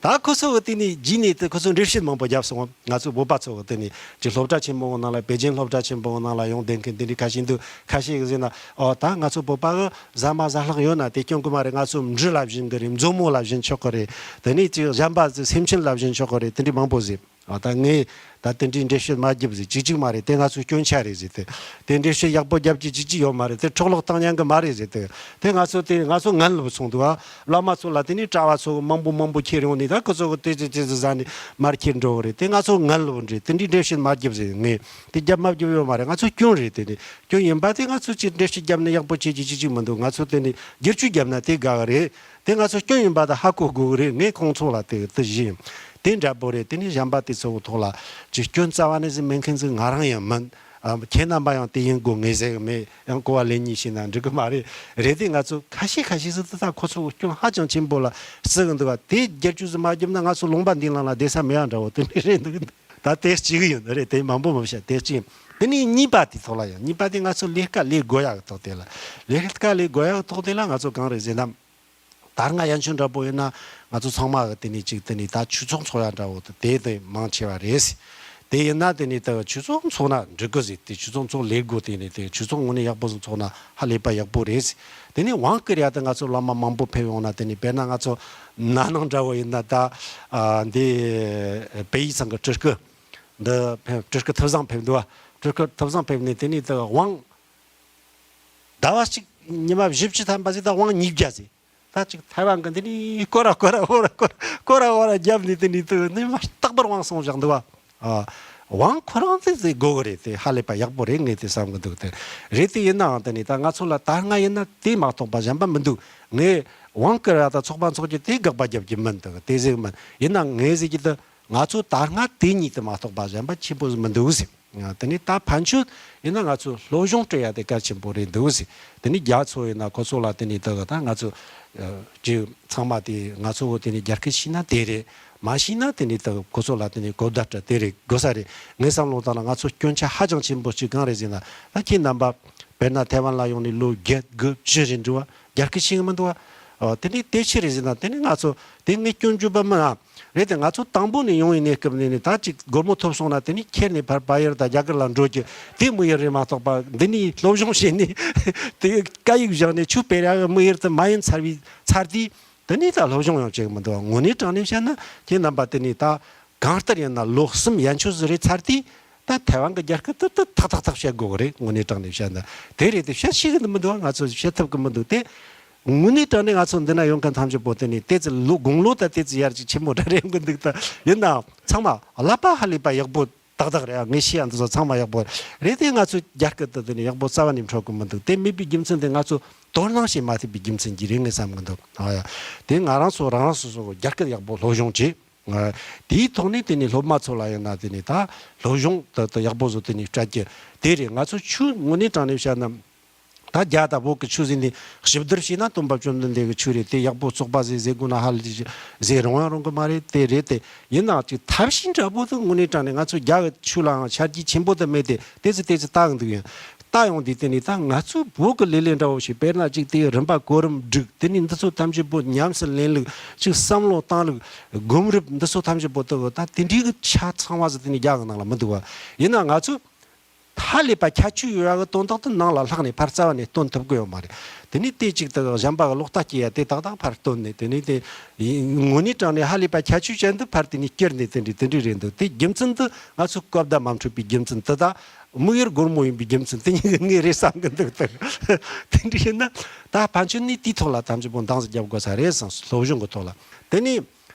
ད་ཁོ་ཚོ་གི་དེ་ནས་རྗེས་ནས་དེ་ཁོ་ཚོ་འགྲེལ་བཤད་མང་པོ་བརྒྱབ་སོང་། ང་ཚོ་བོད་པ་ཚོ་གི་དེ་ནས་ཅིག་སློབ་གྲྭ་ཆེན་མོ་གི་ནང་ལ། པེ་ཅིན་སློབ་གྲྭ་ཆེན་པོ་གི་ནང་ལ་ཡོང་བསྡད་མཁན་དེ་འདྲའི་ཁ་ཤས་འདུག་ཁ་ཤས་གི་ཟེར་ན། ཨོ་ད་ང་ཚོ་བོད་པ་གི་ཟ་མ་ཟ་ལྷག་ཡོད་ན་དེ་སྐྱོན་གི་མ་རེད། ང་ཚོ་འབྲི་ལ་བྱིན་གི་རེད། མཛོ་མོ་ལ་བྱིན་ཆོག་གི་རེད། དེ་ནས་ཅིག་གཞན་པ་ཚོ་སེམས་ཅན་ལ་བྱིན་ཆོག་གི་རེད། དེ་འདྲའི་མང་པོ་ཟེར། ཨ་ད་ངས་ད་དེ་འདྲའི་འགྲེལ་བཤད་མ་བརྒྱབ་ཟེར། གཅིག་གཅིག་མ་རེད། དེ་ང་ཚོའི་སྐྱོན་ཆ་རེད་ཟེར། དེ་དེ་འགྲེལ་བཤད་ཡག་པོ་བརྒྱབ་ཀྱི་གཅིག་གཅིག་ཡོད་མ་རེད། དེ་འཕྲོ་བརླག་བཏང་མྱོང་གི་མ་རེད་ཟེར། དེ་དེ་ང་ཚོ་དེ་ང་ཚོ་ངན་ལབ་སོང་འདུག་ཨ། བླ་མ་ཚོ་ལ་དེ་ནས་གྲྭ་བ་ཚོ་མང་པོ་མང་པོ་ཁྱེར་ཡོང་ནས། ད་ཁོ་ཚོ་གི་དེ་ཙི་ཙི་ཙི་ཟ་ནས་མར་ཁྱེར་འགྲོ་གི་རེད། དེ་ང་ཚོ་ངན་ལབ་རེད། དེ་འདྲའི་འགྲེལ་བཤད་མ་བརྒྱབ་ཟེར། ངས་དེ་བརྒྱབ་མ་བརྒྱབ་ཡོད་མ་རེད། ང་ཚོ་སྐྱོན་རེད། དེ་ནས་སྐྱོན་ཡིན་པ་དེ་ང་ཚོ་ཅིག་འགྲེལ་བཤད་བརྒྱབ་ན་ཡག་པོ་བྱེད་ཀྱི་གཅིག་གཅིག་མི་འདུག་ང་ཚོ་དེ་ནས་བསྒྱུར་བཅོས་བརྒྱབ་ན་དེ་དགའ་གི་རེད། དེ་ང་ཚོ་སྐྱོན་ཡིན་པ་དེ་ཧ་གོ་དགོས་ཀྱི་རེད། ངས་ཁོང་ཚོ་ལ་དེ་དེ་བཞིན་དེ་འདྲ་པོ་རེད། དེ་ནས་གཞན་པ་དེ་ཚོ་གི་ཐོག་ལ་ཅིག་སྐྱོན་རྩ་བ་ནས་ཟིག་མེད་མཁན་ཟིག་ང་རང་ཡང་མིན། ཨ། ཁྱེད་རྣམ་པ་ཡང་དེ་ཡིན་དགོས་ངེས་ཟེར་གི་མེད། ཡང་གོ་བ་ལེན་ཉེས་བྱས་ན་འགྲིག་གི་མ་རེད། རེད་དེ་ང་ཚོ་ཁ་ཤས་ཁ་ཤས་ཟིག་དེ་ད་ཁོ་ཚོ་གི་སྐྱོན་ཧ་ཅང་ཆེན་པོ་ལ་བརྩི་གི་འདུག་ག་དེ་བསྒྱུར་བཅོས་ཟིག་མ་བརྒྱབ་ན་ང་ཚོ་ལུང་པ་འདི་ནང་ལ་བསྡད་ས་མེད་ཡ་འདྲ་བོ་དེ་འདྲ་རེད་འདུག་ད་དེ་གཅིག་ཡིན་རེད། དེ་མང་པོ་མི་བཤད། དེ་གཅིག་དེ་ནས་གཉིས་པ་དེ་ཐོག་ལ་ཡང་། གཉིས་པ་དེ་ང་ཚོ་ལས་ཀ་ལས་དགོས་ཡག་གི་ཐོག་དེ་ལ། ལས་ཀ་ལས་དགོས་ཡག་གི་ཐོག་དེ་ལ་ང་ཚོ་གང་རེད་ཟེར་ན། ད་སྔ་ཡན་ཆོད་འདྲ་པོ་ཡིན་ན་ང་ཚོ་ཚང་མ་གི་དེ་ནས་ཅིག་དེ་ནས་ད་ཆོས་ཚོགས་འཚོགས་ཡ་འདྲ་བོ་དེ་དེ་དེ་མང་ཆེ་བ་རེད། དེ་ཡིན་ན་དེ་ནས་ད་ཆོས་ཚོགས་འཚོགས་ན་འགྲིག་གི་ཟེར། དེ་ཆོས་ཚོགས་འཚོགས་ལས་དགོས། དེ་ནས་དེ་ཆོས་ཚོགས་དངོས་གནས་ཡག་པོ་ཟིག་འཚོགས་ན་ཧ་ལས་པ་ཡག་པོ་རེད། དེ་ནས་དབང་བསྐུར་ཡ་དེ་ང་ཚོ་བླ་མ་མང་པོ་ཕེབས་ཡོང་ན། དེ་ནས་དཔེར་ན་ང་ཚོ་ན་ནིང་འདྲ་བོ་ཡིན་ན་ད་ཨ་འདི་བལ་ཡུལ་ཚང་གི་སྤྲུལ་སྐུ་འདི་ཕེབས། སྤྲུལ་སྐུ་ཐུབ་བཟང་ཕེབས་འདུག་བ། སྤྲུལ་སྐུ་ཐུབ་བཟང་ཕེབས་ནས་དེ་ནས་ད་དབང་ཟླ་བ་གཅིག་ཉི་མ་བཞི་བཅུ་ཐམ་པ་ཟིག་ད་དབང་ཉིས་བརྒྱ་ཟིག་ད་ཅིག་ཐའེ་ཝན་གི་འདི་ནས་སྐོར་ར་སྐོར་ར་སྐོར་ར་སྐོར་ར་སྐོར་ར་སྐོར་ར་བརྒྱབ་ནས་དེ་ནས་དུ་ནི་མ་རྟག་པར་དབང་སོང་བཞག་འདུག་བ། ཨ། དབང་ཁོ་རང་ཚོས་ཟིག་དགོས་གི་རེད། དེ་ཧ་ལས་པ་ཡག་པོ་རེད། ངས་དེ་བསམ་གི་འདུག་དེ་རེད། དེ་ཡིན་ནའང་དེ་ནས་ད་ང་ཚོ་ལ་ད་སྔ་ཡིན་ན་དེ་མ་གཏོགས་པ་གཞན་པ་མི་འདུག་ངས་དབང་བསྐུར་ཡ་ད་ཚོགས་པ་འཚོགས་རྒྱུ་དེ་དགག་པ་རྒྱབ་རྒྱུ་མིན། དེ་དེ་ཟིག་མིན། ཡིན་ན་ངས་ཟེར་རྒྱུ་དེ། ང་ཚོ་ད་སྔ་དེ་གཉིས་དེ་མ་གཏོགས་པ་གཞན་པ་ཆེན་པོ་ཟིག་མི་འདུག་ཟེར། དེ་ནས་ད་ཕན་ཆོད་ཡིན་ན་ང་ཚོ་སློབ་སྦྱོང་སྤྲད་ཡ་དེ་གལ་ཆེན་པོ་རེད་འདུག་ཟེར། དེ་ནས་རྒྱ་ཚོ་ཡིན་ན་ཁོ་ཚོ་ལ་དེ་ནས་ད་ད་ང་ཚོ་ཅིག་ཚང་མ་དེ་ང་ཚོ་དེ་ནས་རྒྱ་སྐད་ཤེས་ན་དེ་རེད། མ་ཤེས་ན་དེ་ནས་ད་ཁོ་ཚོ་ལ་དེ་ནས་གོ་བརྡ་སྤྲད་དེ་རེད། དགོས་ས་རེད། ངས་བསམ་བློ་བཏང་ན་ང་ཚོ་སྐྱོན་ཆ་ཧ་ཅང་ཆེན་པོ་ཅིག་གང་རེད་ཟེར་ན། ད་ཁྱེད་རྣམ་པ་དཔེར་ན་ཐའེ་ཝན་ལ་ཡོང་ནས་ལོ་བརྒྱད་དགུ་བཅུ་རེད་འགྲོ་བ། རྒྱ་སྐད་ཤེས་གི་མི་འདུག་བ། ཨོ། དེ་ནས་དེ་ཕྱིར་རེད་ཟེར་ན། དེ་ནས་ང་ཚོ་དེ་ངས་སྐྱོན་བརྗོད་པ་མིན་ཨ། རེད་དེ། ང་ཚོ་དང་པོ་ནས་ཡོང་བའི་གནས་སྐབས་ནས་ནི་ད་ཅིག་སྒོར་མོ་ཐོབ་སོང་ན་དེ་ནས་ཁྱེར་ནས་ཕར་བལ་ཡུལ་དང་རྒྱ་གར་ལ་འགྲོ་རྒྱུ་དེ་དམིགས་ཡུལ་རེད་མ་གཏོགས་པ། འདི་ནས་སློབ་སྦྱོང་བྱས་ནས་དེ་སྐད་ཡིག་སྦྱངས་ནས་ཆོས་སྤེལ་ཡག་གི་དམིགས་ཡུལ་དེ་མ་ཡིན་ཚར་བའི་ཚར་དུས། དེ་ནས་ད་སློབ་སྦྱོང་ཡང་བྱེད་གི་མི་འདུག་དངོས་གནས་དྲང་གནས་བཤད་ན་ཁྱེད་རྣམ་པ་དེ་ནས་ད་གང་ལྟར་ཡིན་ན་ལོ་གསུམ་ཡན་ཆོད་ཟིག་རེད་ཚར་དུས། ད་ཐའེ་ཝན་གི་རྒྱ་སྐད་དེ་དེ་ཐག་ཐག་ཐག་བཤད་དགོས་གི་རེད། དངོས་གནས་དྲང་གནས་བཤད་ན། དེ་རེད་དེ། བཤད་ཤེས་གི་མི་འདུག་ང་ཚོ་བཤད་ཐུབ་གི་མི་འདུག་དེ་དངོས་གནས་དྲང་གནས་ང་ཚོ་འདི་ན་ཡོང་མཁན་ཐམས་ཅད་པོ་དེ་ནས་དེ་ཙི་ལོ་དགུང་ལོ་ད་དེ་ཙི་ཡར་ཅིག་ཆེན་མོ་འདྲ་རེད་གི་འདུག་ད་ཡིན་ནའང་ཚང་མ་ཀླད་པ་ཧ་ལས་པ་ཡག་པོ་ཏག་ཏག་རེད་ཨ། ངས་ཤེས་ཡ་འདི་ཚོ་ཚང་མ་ཡག་པོ་རེད་དེ། ང་ཚོ་རྒྱ་སྐད་དེ་དེ་ནས་ཡག་པོ་རྩ་བ་ནས་འཕྲོད་གི་མི་འདུག་དེ་མེད་པའི་རྒྱུ་མཚན་དེ་ང་ཚོ་དོ་སྣང་བྱེད་མ་ཐུབ་པའི་རྒྱུ་མཚན་གྱིས་རེད་ངས་བསམ་གི་འདུག་ཨ་ཡ། དེ་ང་རང་ཚོ་རང་རང་སོ་སོ་གི་རྒྱ་སྐད་ཡག་པོ་སློབ་སྦྱོང་བྱེད། ཨ། དེའི་ཐོག་ནས་དེ་ནས་སློབ་མ་ཚོ་ལ་ཡིན་ན་དེ་ནས་ད་སློབ་སྦྱོང་དེ་དེ་ཡག་པོ་བཟོ་དེ་ནས་སྤྲད་རྒྱུ་དེ་རེད། ང་ཚོ་ཆོས་དངོས་གནས་དྲང་གནས་བཤད་ན། ད་རྒྱ་དང་བོད་ཀྱི་ཆོས་ཟེར་ནས་ཞིབ་བསྡུར་བྱས་ན་སྟོན་པ་བཅོམ་ལྡན་འདས་ཀྱི་ཆོས་རེད། དེ་ཡག་པོ་བཙོག་པ་ཟེར་ཟེར་དགོས་ན་ཧ་ལས་ཟེར་རུང་ཡང་རུང་གི་མ་རེད། དེ་རེད་དེ། ཡིན་ནའང་ཅིག་ཐབས་ཤེས་འདྲ་པོ་དེ་དངོས་གནས་དྲང་གནས་ང་ཚོ་རྒྱ་གི་ཆོས་ལའང་ཆ་རྒྱུས་ཆེན་པོ་དེ་མེད་དེ། དེ་ཚོ་དེ་ཚོ་ལྟ་གི་འདུག་ཡིན། ལྟ་ཡོང་དུས་དེ་ནས་ད་ང་ཚོའི་བོད་ཀྱི་ལེ་ལོ་འདྲ་བོ་ཞིག་དཔེར་ན་ཅིག་དེའི་རིམ་པ་གོ་རིམ་སྒྲིག་དེ་ནས་འདི་ཚོ་ཐམས་ཅད་པོ་ཉམས་སུ་ལེན་ལུགས། ཅིག་བསམ་བློ་བཏང་ལུགས། སྒོམ་རིམ་འདི་ཚོ་ཐམས་ཅད་པོ་དེ་ད་དེ་འདྲའི་གི་ཆ་ཚང་བ་ཟིག་དེ་ནས་རྒྱ་གི་ནང་ལ་མི་འདུག་བ། ཡིན་ན་ང་ཚོ་ཧ་ལས་པ་ཁྱད་ཆོས་ཡོད་ཡ་གི་དོན་དག་དེ་ནང་ལ་ལྷག་ནས་ཕར་རྩ་བ་ནས་སྟོན་ཐུབ་གི་ཡོད་མ་རེད། དེ་ནས་དེ་ཅིག་དེ་གཞན་པ་གི་ལོག་ལྟ་སྐྱེ་ཡ་དེ་ཏག་ཏག་ཕར་སྟོན་ནས། དེ་ནས་དེ་དངོས་གནས་དྲང་གནས་ཧ་ལས་པ་ཁྱད་ཆོས་ཅན་དེ་ཕར་དེ་ནས་བསྐྱུར་ནས་དེ་འདྲའི་དེ་འདྲའི་རེད་འདུག་དེ་རྒྱུ་མཚན་དེ་ང་ཚོ་གོ་བརྡ་མ་འཕྲོད་པའི་རྒྱུ་མཚན་དེ་དང་། དམིགས་ཡུལ་སྒོར་མོ་ཡིན་པའི་རྒྱུ་མཚན་དེ་གཉིས་ཀ་ངས་རེད་བསམ་གི་འདུག་དེ་དེ་འདྲ་ཡིན་ན་ད་ཕན་ཆོད་ནི་དེའི་ཐོག་ལ་ཐམས་ཅད་པོ་འདང་ཟིག་རྒྱབ་དགོས་ས་རེད་བསམ། སློབ་སྦྱོང་གི་ཐོག་ལ། དེ་ནས་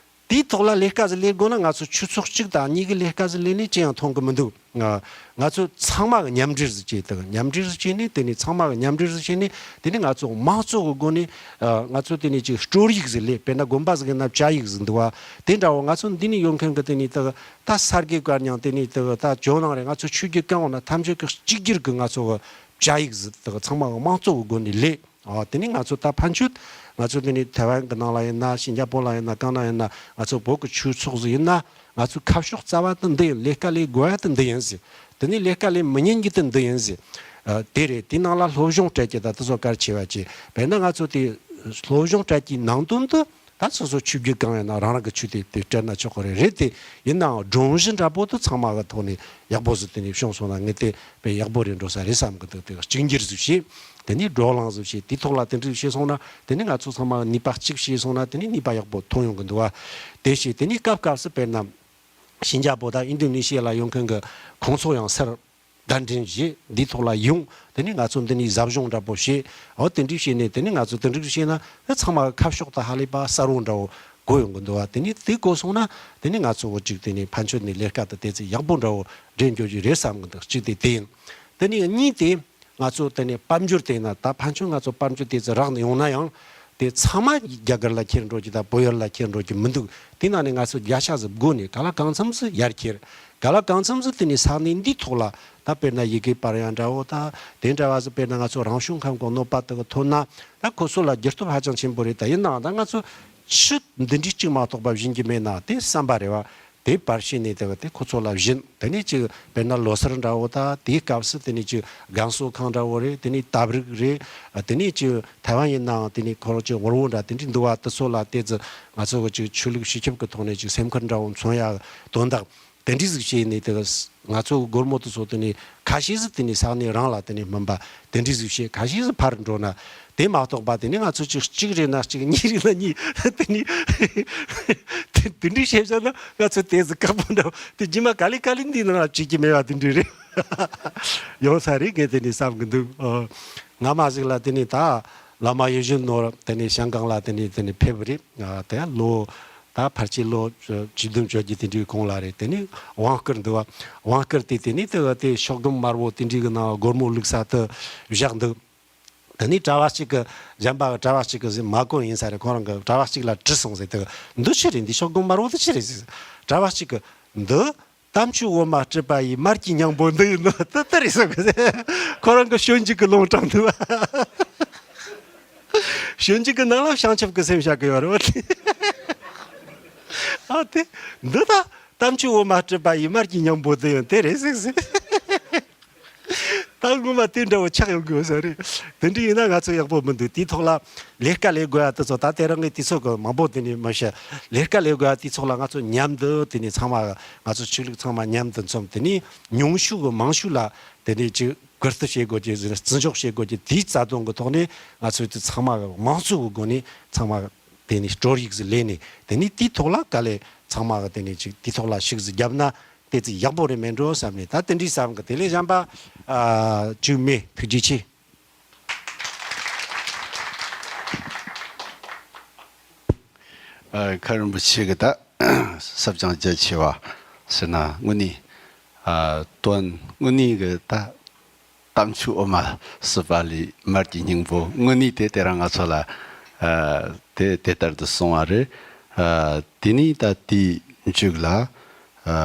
དེའི་ཐོག་ལ་ལས་ཀ་ཟིག་ལས་དགོས་ན་ང་ཚོ་ཆོས་ཚོགས་གཅིག་དང་གཉིས་ཀྱི་ལས་ཀ་ཟིག་ལས་ནས་ཅི་ཡང་མཐོང་གི་མི་འདུག་ང་ང་ཚོ་ཚང་མ་གི་མཉམ་འབྲེལ་ཟིག་བྱས། དེ་གི་མཉམ་འབྲེལ་ཟིག་བྱས་ནས། དེ་ནས་ཚང་མ་གི་མཉམ་འབྲེལ་ཟིག་བྱས་ནས། དེ་ནས་ང་ཚོ་མང་གཙོ་གི་སྒོ་ནས། ཨ། ང་ཚོ་དེ་ནས་ཅིག་སྲོལ་ཡིག་ཟིག་ལས། དཔེར་ན་དགོན་པ་ཟིག་ཡིན་ན་བཅའ་ཡིག་ཟིག་འདུག་བ། དེ་འདྲ་བོ་ང་ཚོ་འདི་ནས་ཡོང་མཁན་གི་དེ་ནས་དེ་གི་ད་ས་དགེ་བཀའ་རྙིང་། དེ་ནས་དེ་གི་ད་ཇོ་ནང་རེད། ང་ཚོ་ཆོས་བརྒྱུད་གང་ཡོང་ན་ཐམས་ཅད་གི་གཅིག་གྱུར་གི་ང་ཚོ་གི་བཅའ་ཡིག་ཟིག་དེ་གི་ཚང་མ་གི་མང་གཙོ་གི་སྒོ་ནས་ལས། ཨ་དེ་ནི་ང་ཚོ་ད་ཕན་ཆོད་ང་ཚོ་དེ་ནི་ཐའེ་ཝན་གྱི་ནང་ལ་ཡིན་ན་ཤིན་ཅང་པོ་ལ་ཡིན་ན་གང་ན་ཡིན་ན་ང་ཚོ་བོད་ཀྱི་ཆོས་ཚོགས་སུ་ཡིན་ན་ང་ཚོའི་ཁ་ཕྱོགས་རྩ་བ་དེ་འདི་ཡིན། ལས་ཀ་ལས་དགོས་ཡ་དེ་འདི་ཡིན་ཟེར། དེ་ནི་ལས་ཀ་ལས་མི་ཉན་གྱི་དེ་འདི་ཡིན་ཟེར། ཨ་དེ་རེད། དེ་ནང་ལ་སློབ་སྦྱོང་སྤྲད་ཀྱི་ད་དེ་ཚོ་གལ་ཆེ་བ་ཅིག་དཔེར་ན་ང་ཚོ་དེ་སློབ་སྦྱོང་སྤྲད་ཀྱི་ནང་དོན་དུ། ད་སོ་སོ་ཆོས་བརྒྱུད་གང་ཡིན་ན་རང་རང་གི་ཆོས་དེ་དེ་སྤྲད་ན་ཆོག་གི་རེད། རེད་དེ་ཡིན་ནའང་སྒྲོམ་གཞི་འདྲ་པོ་དེ་ཚང་མ་གི་ཐོག་ནས་ཡག་པོ་ཟིག་དེ་ནས་བྱུང་སོང་ན་ངས་དེ་དཔེ་ཡག་པོ་རེད་འགྲོ་ས་རེད་བསམ་གི་འདུག་དེ་གཅིག་གྱུར་ཟིག་བྱས། དེ་ནས་བགྲོ་གླེང་ཟིག་བྱས། དེ་ཐོག་ལ་དེ་འདྲ་བྱས་སོང་ན་དེ་ནས་ང་ཚོ་ཚང་མ་ནུས་པ་གཅིག་བྱས་སོང་ན་དེ་ནས་ནུས་པ་ཡག་པོ་ཐོན་ཡོང་གི་འདུག་བ། དེ་བྱས་དེ་ནས་སྐབས་སྐབས་སུ་དཔེར་ན་ཤིན་ཅང་པོ་དང་ཨིན་ཌོ་ནེ་ཤི་ཡ་ལ་ཡོང་མཁན་གི་ཁོང་ཚོ་ཡང་སར་གདན་འདྲེན་བྱས། འདིའི་ཐོག་ལ་ཡོང་། དེ་ནས་ང་ཚོ་འདི་ནས་ཟབ་སྦྱོང་འདྲ་པོ་བྱས། འོ་དེ་འདྲ་བྱས་ནས་དེ་ནས་ང་ཚོ་དེ་འདྲ་བྱས་ན་ཚང་མ་ཁ་ཕྱོགས་དང་ཧ་ལས་པ་གསར་བོ་འདྲ་བོ་དགོས་ཡོང་གི་འདུག་བ། དེ་ནས་དེ་དགོས་སོང་ན་དེ་ནས་ང་ཚོ་འོ་གཅིག་དེ་ནས་ཕན་ཆོད་ནས་ལས་ཀ་དེ་དེ་ཚེ་ཡག་པོ་འདྲ་བོ་འདྲེན་འགྱོ་རྒྱུ་རེད་བསམ་གི་འདུག་གཅིག་དེ་དེ་ཡིན། དེ་ནས་གཉིས་དེ་ང་ཚོ་དེ་ནས་དཔལ་འབྱོར་དེ་ཡིན་ན་ད་ཕན་ཆོད་ང་ཚོ་དཔལ་འབྱོར་དེ་ཚེ་རག་ནས་ཡོང་ན་ཡང་། དེ་ཚང་མ་རྒྱ་གར་ལ་ཁྱེར་འགྲོ་རྒྱུ་དང་བོད་ཡུལ་ལ་ཁྱེར་འགྲོ་རྒྱུ་མི་འདུག་དེ་ནང་ནས་ང་ཚོ་བརྒྱ་ཆ་ཟིག་བགོས་ནས་ག་ལ་གང་འཚམ་ཟིག་ཡར་ཁྱེར། ག་ལ་གང་འཚམ་ཟིག་དེ་ནས་ས་གནས་འདིའི་ཐོག་ལ་ད་དཔེར་ན་ཡི་གེ་པར་ཡང་འདྲ་བོ་ད་དེ་འདྲ་བ་ཟིག་དཔེར་ན་ང་ཚོ་རང་བྱུང་ཁམས་ཀྱི་གནོད་པ་དེ་གི་ཐོན་ན་ད་ཁོ་ཚོ་ལ་འགྱུར་ལྡོག་ཧ་ཅང་ཆེན་པོ་རེད། ད་ཡིན་ནའང་ད་ང་ཚོ་ཆུ་འདི་འདྲའི་གཅིག་མ་གཏོགས་པ་བྱིན་གྱི་མེད་ན་དེ་བསམ་པ་རེད་བ། དེ་པར་ཤེས་ནས་དེ་གི་དེ་ཁོ་ཚོ་ལ་བྱིན། དེ་ནས་ཅིག་དཔེར་ན་ལོ་སར་འདྲ་བོ་ད་དེའི་སྐབས་སུ་དེ་ནས་ཅིག་རྒན་གསོ་ཁང་འདྲ་བོ་རེད། དེ་ནས་སྟབས་རིགས་རེད། དེ་ནས་ཅིག་ཐའེ་ཝན་ཡིན་ནའང་དེ་ནས་ཁོ་རང་ཅིག་དབུལ་བོ་འདྲ་དེ་འདྲའི་འདུག་བ། དེ་ཚོ་ལ་དེ་ཚོ་ང་ཚོ་གི་ཅིག་ཆོས་ལུགས་སྤྱི་ཁྱབ་ཀྱི་ཐོག་ནས་ཅིག་སེམས་ཁུར་འདྲ་བོ་མཚོན་ཡ་དོན་དག་དེ་འདྲའི་ཟིག་བྱས་ནས་དེ་གི་ང་ཚོ་གི་སྒོར་མོ་དེ་ཚོ་དེ་ནས་ཁ་ཤས་ཟིག་དེ་ནས་ས་གནས་རང་ལ་དེ་ནས་སྨིན་པ་དེ་འདྲའི་ཟིག་བྱས། ཁ་ཤས་ཟིག་ཕར་འགྲོ་ན། དེ་མ་གཏོགས་པ་དེ་ནས་ང་ཚོ་ཅིག་གཅིག་རེད་ན་གཅིག་གཉིས་རེད་ན་གཉིས་དེ་ནས་དེ་དེ་འདྲའི་བཤད་བྱ་ན་ང་ཚོ་དེ་ཟིག་དཀར་པོ་འདྲ་བོ་དེ་རྗེས་མ་ག་ལེ་ག་ལེ་འདི་ནང་ལ་བྲིས་ཀྱི་མེད་པ་དེ་འདྲའི་རེད། ཡོང་ས་རེད་ངས་དེ་ནས་བསམ་གི་འདུག་ཨོ། སྔ་མ་ཞིག་ལ་དེ་ནས་ད་བླ་མ་ཡིད་བཞིན་ནོར་དེ་ནས་ཞང་ཀང་ལ་དེ་ནས་དེ་ནས་ཕེབས་པ་རེད། ཨ་དེ་ལོ་ད་ཕལ་ཆེར་ལོ་བཅུ་བདུན་བཅོ་བརྒྱད་དེ་འདྲའི་གོང་ལ་རེད། དེ་ནས་དབང་བསྐུར་འདུག་བ། དབང་བསྐུར་དེ་དེ་ནས་དེ་དེ་ཤོག་སྒམ་དམར་པོ་དེ་འདྲའི་གི་ནང་སྒོར་མོ་བླུགས་ས་དེ་བཞག་འདུག་དེ་ནས་གྲྭ་བ་གཅིག་གི་གཞན་པ་གི་གྲྭ་བ་གཅིག་གི་ཟིན་མ་གོན་ཡིན་ས་རེད། ཁོ་རང་གི་གྲྭ་བ་གཅིག་ལ་དྲིས་སོང་ཟེར། དེ་འདི་ཆི་རེད། འདི་ཤོག་སྒམ་དམར་པོ་དེ་ཆི་རེད་ཟེར། གྲྭ་བ་གཅིག་གི་འདི་དམ་ཆོས་འོ་མ་སྤྲུལ་པ་ཡི་མར་གྱི་སྙིང་པོ་འདི་ཡིན་ནོ། དེ་དེ་རེད་ཟེར་གི་ཟེར། ཁོ་རང་གི་ཞོན་འཇུག་གི་ལུང་དྲངས་འདུག་བ། ཞོན་འཇུག་གི་ནང་ལ་བྱང་ཆུབ་ཀྱི་སེམས་བཞག་གི་ཡོད་རེད་བ། ཨ་དེ་འདི་ད་དམ་ཆོས་འོ་མ་སྤྲུལ་པ་ཡི་མར་གྱི་སྙིང་པོ་འདི་ཡང་དེ་རེད་ཟེར་ཟེར། ད་ངོ་མ་དེ་འདྲ་བོ་ཆགས་ཡོང་གི་ཡོད་ས་རེད། དེ་འདྲ་ཡིན་ན་ང་ཚོ་ཡག་པོ་མི་འདུག་དེའི་ཐོག་ལ་ལས་ཀ་ལས་དགོས་ཡ་དེ་ཚོ་ད་དེ་རང་གི་དུས་ཚོད་གི་མང་པོ་དེ་ནས་མི་བཤད། ལས་ཀ་ལས་དགོས་ཡ་དེའི་ཚོགས་ལ་ང་ཚོ་མཉམ་དུ་དེ་ནས་ཚང་མ་ང་ཚོ་ཆོས་ལུགས་ཚང་མ་མཉམ་དུ་འཛོམས། དེ་ནས་ཉུང་ཤོས་གི་མང་ཤོས་ལ་དེ་ནས་ཅིག་བཀུར་སྟི་བྱེད་དགོས་ཀྱི་ཟེར། བརྩི་འཇོག་བྱེད་དགོས་ཀྱི་དེའི་རྩ་དོན་གི་ཐོག་ནས་ང་ཚོས་དེ་ཚང་མ་གི་དམངས་གཙོ་གི་སྒོ་ནས་ཚང་མ་དེ་ནས་སྒྲོར་ཡིག་ཟིག་ལས་ནས་དེ་ནས་དེའི་ཐོག་ལ་དཀའ་ལས་ཚང་མ་གི་དེ་ནས་ཅིག་དེའི་ཐོག་ལ་ཤུགས་ཟིག་བརྒྱབ་ན། དེ་ཚོ་ཡག་པོ་རེད་མེད་འགྲོ་བསམ་ནས་ད་དེ་འདྲའི་བསམ་གི། དེ་ལས་གཞན་པ་ཨ་བཅུག་མེད། ཐུགས་རྗེ་ཆེ། ཨ་མཁན་རིན་པོ་ཆེ་གི་ད་ཟབ་སྦྱོང་རྒྱ་ཆེ་བ་ཟེར་ན་དངོས་གནས་ཨ་དོན་དངོས་གནས་གི་ད་དམ་ཆོས་འོ་མ་སྲིད་པ་ལས་མར་གྱི་སྙིང་པོ་དངོས་གནས་དེ་དེ་རང་ང་ཚོ་ལ་ཨ་དེ་དེ་ལྟར་དུ་གསུངས་པ་རེད། ཨ་དེ་ནས་ད་དེའི་མཇུག་ལ། ཨ་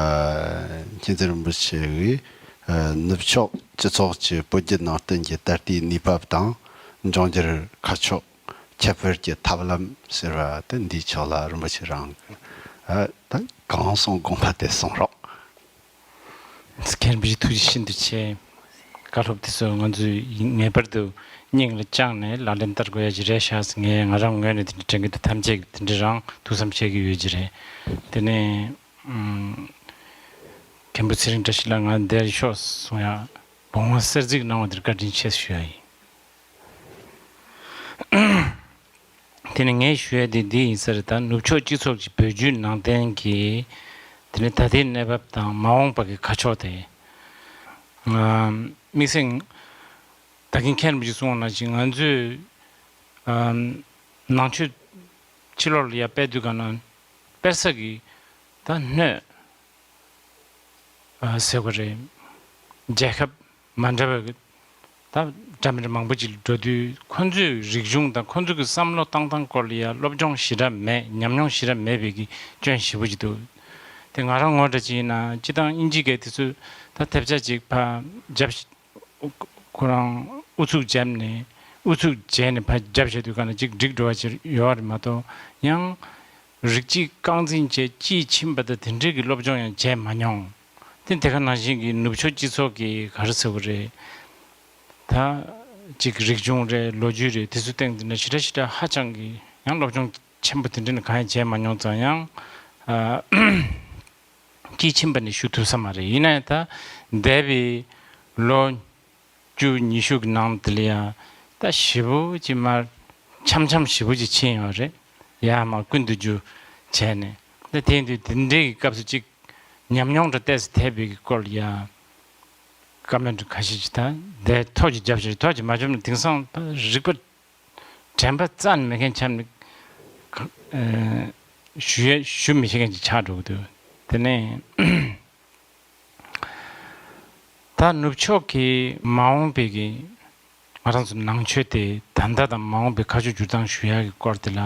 མཁྱེན་བརྩེ་རིན་པོ་ཆེ་གིས་ཨ་ནུབ་ཕྱོགས་སྤྱི་ཚོགས་ཀྱི་བོད་བརྒྱུད་ནང་བསྟན་གྱི་ད་ལྟའི་གནས་བབ་དང་འབྱུང་འགྱུར་ཁ་ཕྱོགས་ཁྱད་པར་གྱི་ཐབས་ལམ་ཟེར་བ་དེ་འདིའི་ཕྱོགས་ལ་རིན་པོ་ཆེ་རང་གིས་ཨ་ད་གང་གསུང་དགོངས་པ་དེ་གསུང་རོགས། མཁན་པོའི་ཐུགས་རྗེ་ཤིན་ཏུ་ཆེ། བཀའ་སློབ་དེ་ཚོ་ང་ཚོས་ངེས་པར་དུ་སྙིང་ལ་བཅངས་ནས་ལག་ལེན་བསྟར་དགོས་ཡ་ཅིག་རེད་ཤག་ཟེར་ངས་ང་རང་ངོས་ནས་དེ་འདྲ་དྲན་གི་འདུག་ཐམས་ཅད་ཀྱིས་དེ་འདྲ་རང་ཐུགས་བསམ་བཞེས་ཀྱི་ཡོད་ཀྱི་རེད། དེ་ནས། ཨམ། མཁན་པོ་ཚེ་རིང་བཀྲ་ཤིས་ལགས་ང་འདིར་ཤོག་གསུང་ཡ་དགོངས་པ་གསལ་གཟིགས་གནང་བ་དེར་བཀའ་དྲིན་ཆེ་ཞུ་ཡ་ཡིན། དེ་ནས་ངས་ཞུ་ཡ་དེ་འདི་ཡིན་ས་རེད། ད་ནུབ་ཕྱོགས་སྤྱི་ཚོགས་ཀྱི་བོད་བརྒྱུད་ནང་བསྟན་གྱི་དེ་ནས་ད་ལྟའི་གནས་བབ་དང་མ་འོངས་པ་གི་ཁ་ཕྱོགས་དེ། ཨམ། དམིགས་བསལ་ད་གིན་མཁན་པོ་ཞིག་གསུངས་པ་ནང་བཞིན་ང་ཚོས་ཨམ། ནང་ཆོས་ཕྱི་ལོགས་ལ་ཡ་སྤེལ་དུས་ག་ན་སྤེལ་ས་གི་ད་སྣོད་ཨ་ཟེར་དགོས་རེད། རྒྱལ་ཁབ་མ་འདྲ་བའི་ད་འདྲ་མི་འདྲ་མང་པོ་ཅིག་འགྲོ་དུས་ཁོ་ཚོའི་རིག་གཞུང་དང་ཁོ་ཚོ་གི་བསམ་བློ་བཏང་སྟངས་སྐོར་ལ་ཡ་སློབ་སྦྱོང་ཞེ་དྲག་མེད། ཉམས་མྱོང་ཞེ་དྲག་མེད་པའི་གི་སྐྱོན་ཞེ་པོ་ཅིག་འདུག་དེ་ང་རང་ངོ་འདྲ་ཅིག་ཡིན་ན་སྤྱི་བཏང་དབྱིན་ཇི་སྐད་དེ་ཚོས་ད་ཐེབས་ཆག་ཅིག་ཕར་རྒྱབ། ཁོ་རང་ཨུ་ཚུགས་བརྒྱབ་ནས་ ཨུ་ཚུགས་བྱས་ནས་ཕར་རྒྱབ་བྱས་དུས་ག་ན་ཅིག་འགྲིག་འགྲོ་བ་ཅིག་ཡོད་རེད་མ་གཏོགས། ཡང་རིགས་གཅིག་རྐང་འཛིན་བྱས་དཔྱིས་ཕྱིན་པ་དང་དེ་འདྲའི་གི་སློབ་སྦྱོང་ཡང་བྱས་མ་མྱོང་། དེ་དེ་ག་ནང་བཞིན་གྱི་ནུབ་ཕྱོགས་སྤྱི་ཚོགས་ཀྱི་ག་རེ་ཟེར་དགོས་རེད། ད་ཅིག་རིག་གཞུང་རེད། ལོ་རྒྱུས་རེད། དེ་ཚོ་སྟེང་དེ་འདྲ་ཞེ་དྲག་ཞེ་དྲག་ཧ་ཅང་གི་ཡང་སློབ་སྦྱོང་ཆེན་པོ་དེ་འདྲ་ནི་གང་ཡང་བྱས་མ་མྱོང་ཙང་། ཡང་ཨ་དཔྱིས་ཕྱིན་པ་ནི་ཞུ་ཐུབ་ས་མ་རེད། ཡིན་ན་ཡང་ད་འདས་པའི་ལོ་བཅུ་ཉི་ཤུ་གི་ནང་དེ་ལ་ཡང་ད་ཞེ་པོ་ཅིག་མར་འཆམ་འཆམ་ཞེ་པོ་ཅིག་ཕྱིན་ཡོད་རེད། ཡར་མར་ཀུན་ཏུ་རྒྱུ་བྱས་ནས། ད་དེ་དུས་དེ་འདྲའི་གི་སྐབས་སུ་ཅིག་ཉམས་མྱོང་འདྲ་ཏོག་ཙམ་ཐེབས་པའི་གི་སྐོར་ལ་ཡང་བཀའ་མོལ་འདྲ་ཁ་ཤས་ཅིག་ད་འདས་ཐོག་ཅིག་བརྒྱབ་ཤིག་ཐོག་ཅིག་མ་བརྒྱབ་ན་དེང་སང་རིག་པ་དྲན་པ་རྩ་ནས་མེད་མཁན་ཆགས་ནས། ཨ་ཞུ་ཡ་ཞུ་མི་ཤེས་མཁན་ཅིག་ཆགས་འགྲོ་གི་འདུག་དེ་ནས་ད་ནུབ་ཕྱོགས་ཀྱི་མ་འོངས་པའི་གི་ང་རང་ཚོ་ནང་ཆོས་དེ་ད་ལྟ་དང་མ་འོངས་པའི་ཁ་ཕྱོགས་བསྒྱུར་སྟངས་ཞུ་ཡ་གི་སྐོར་དེ་ལ་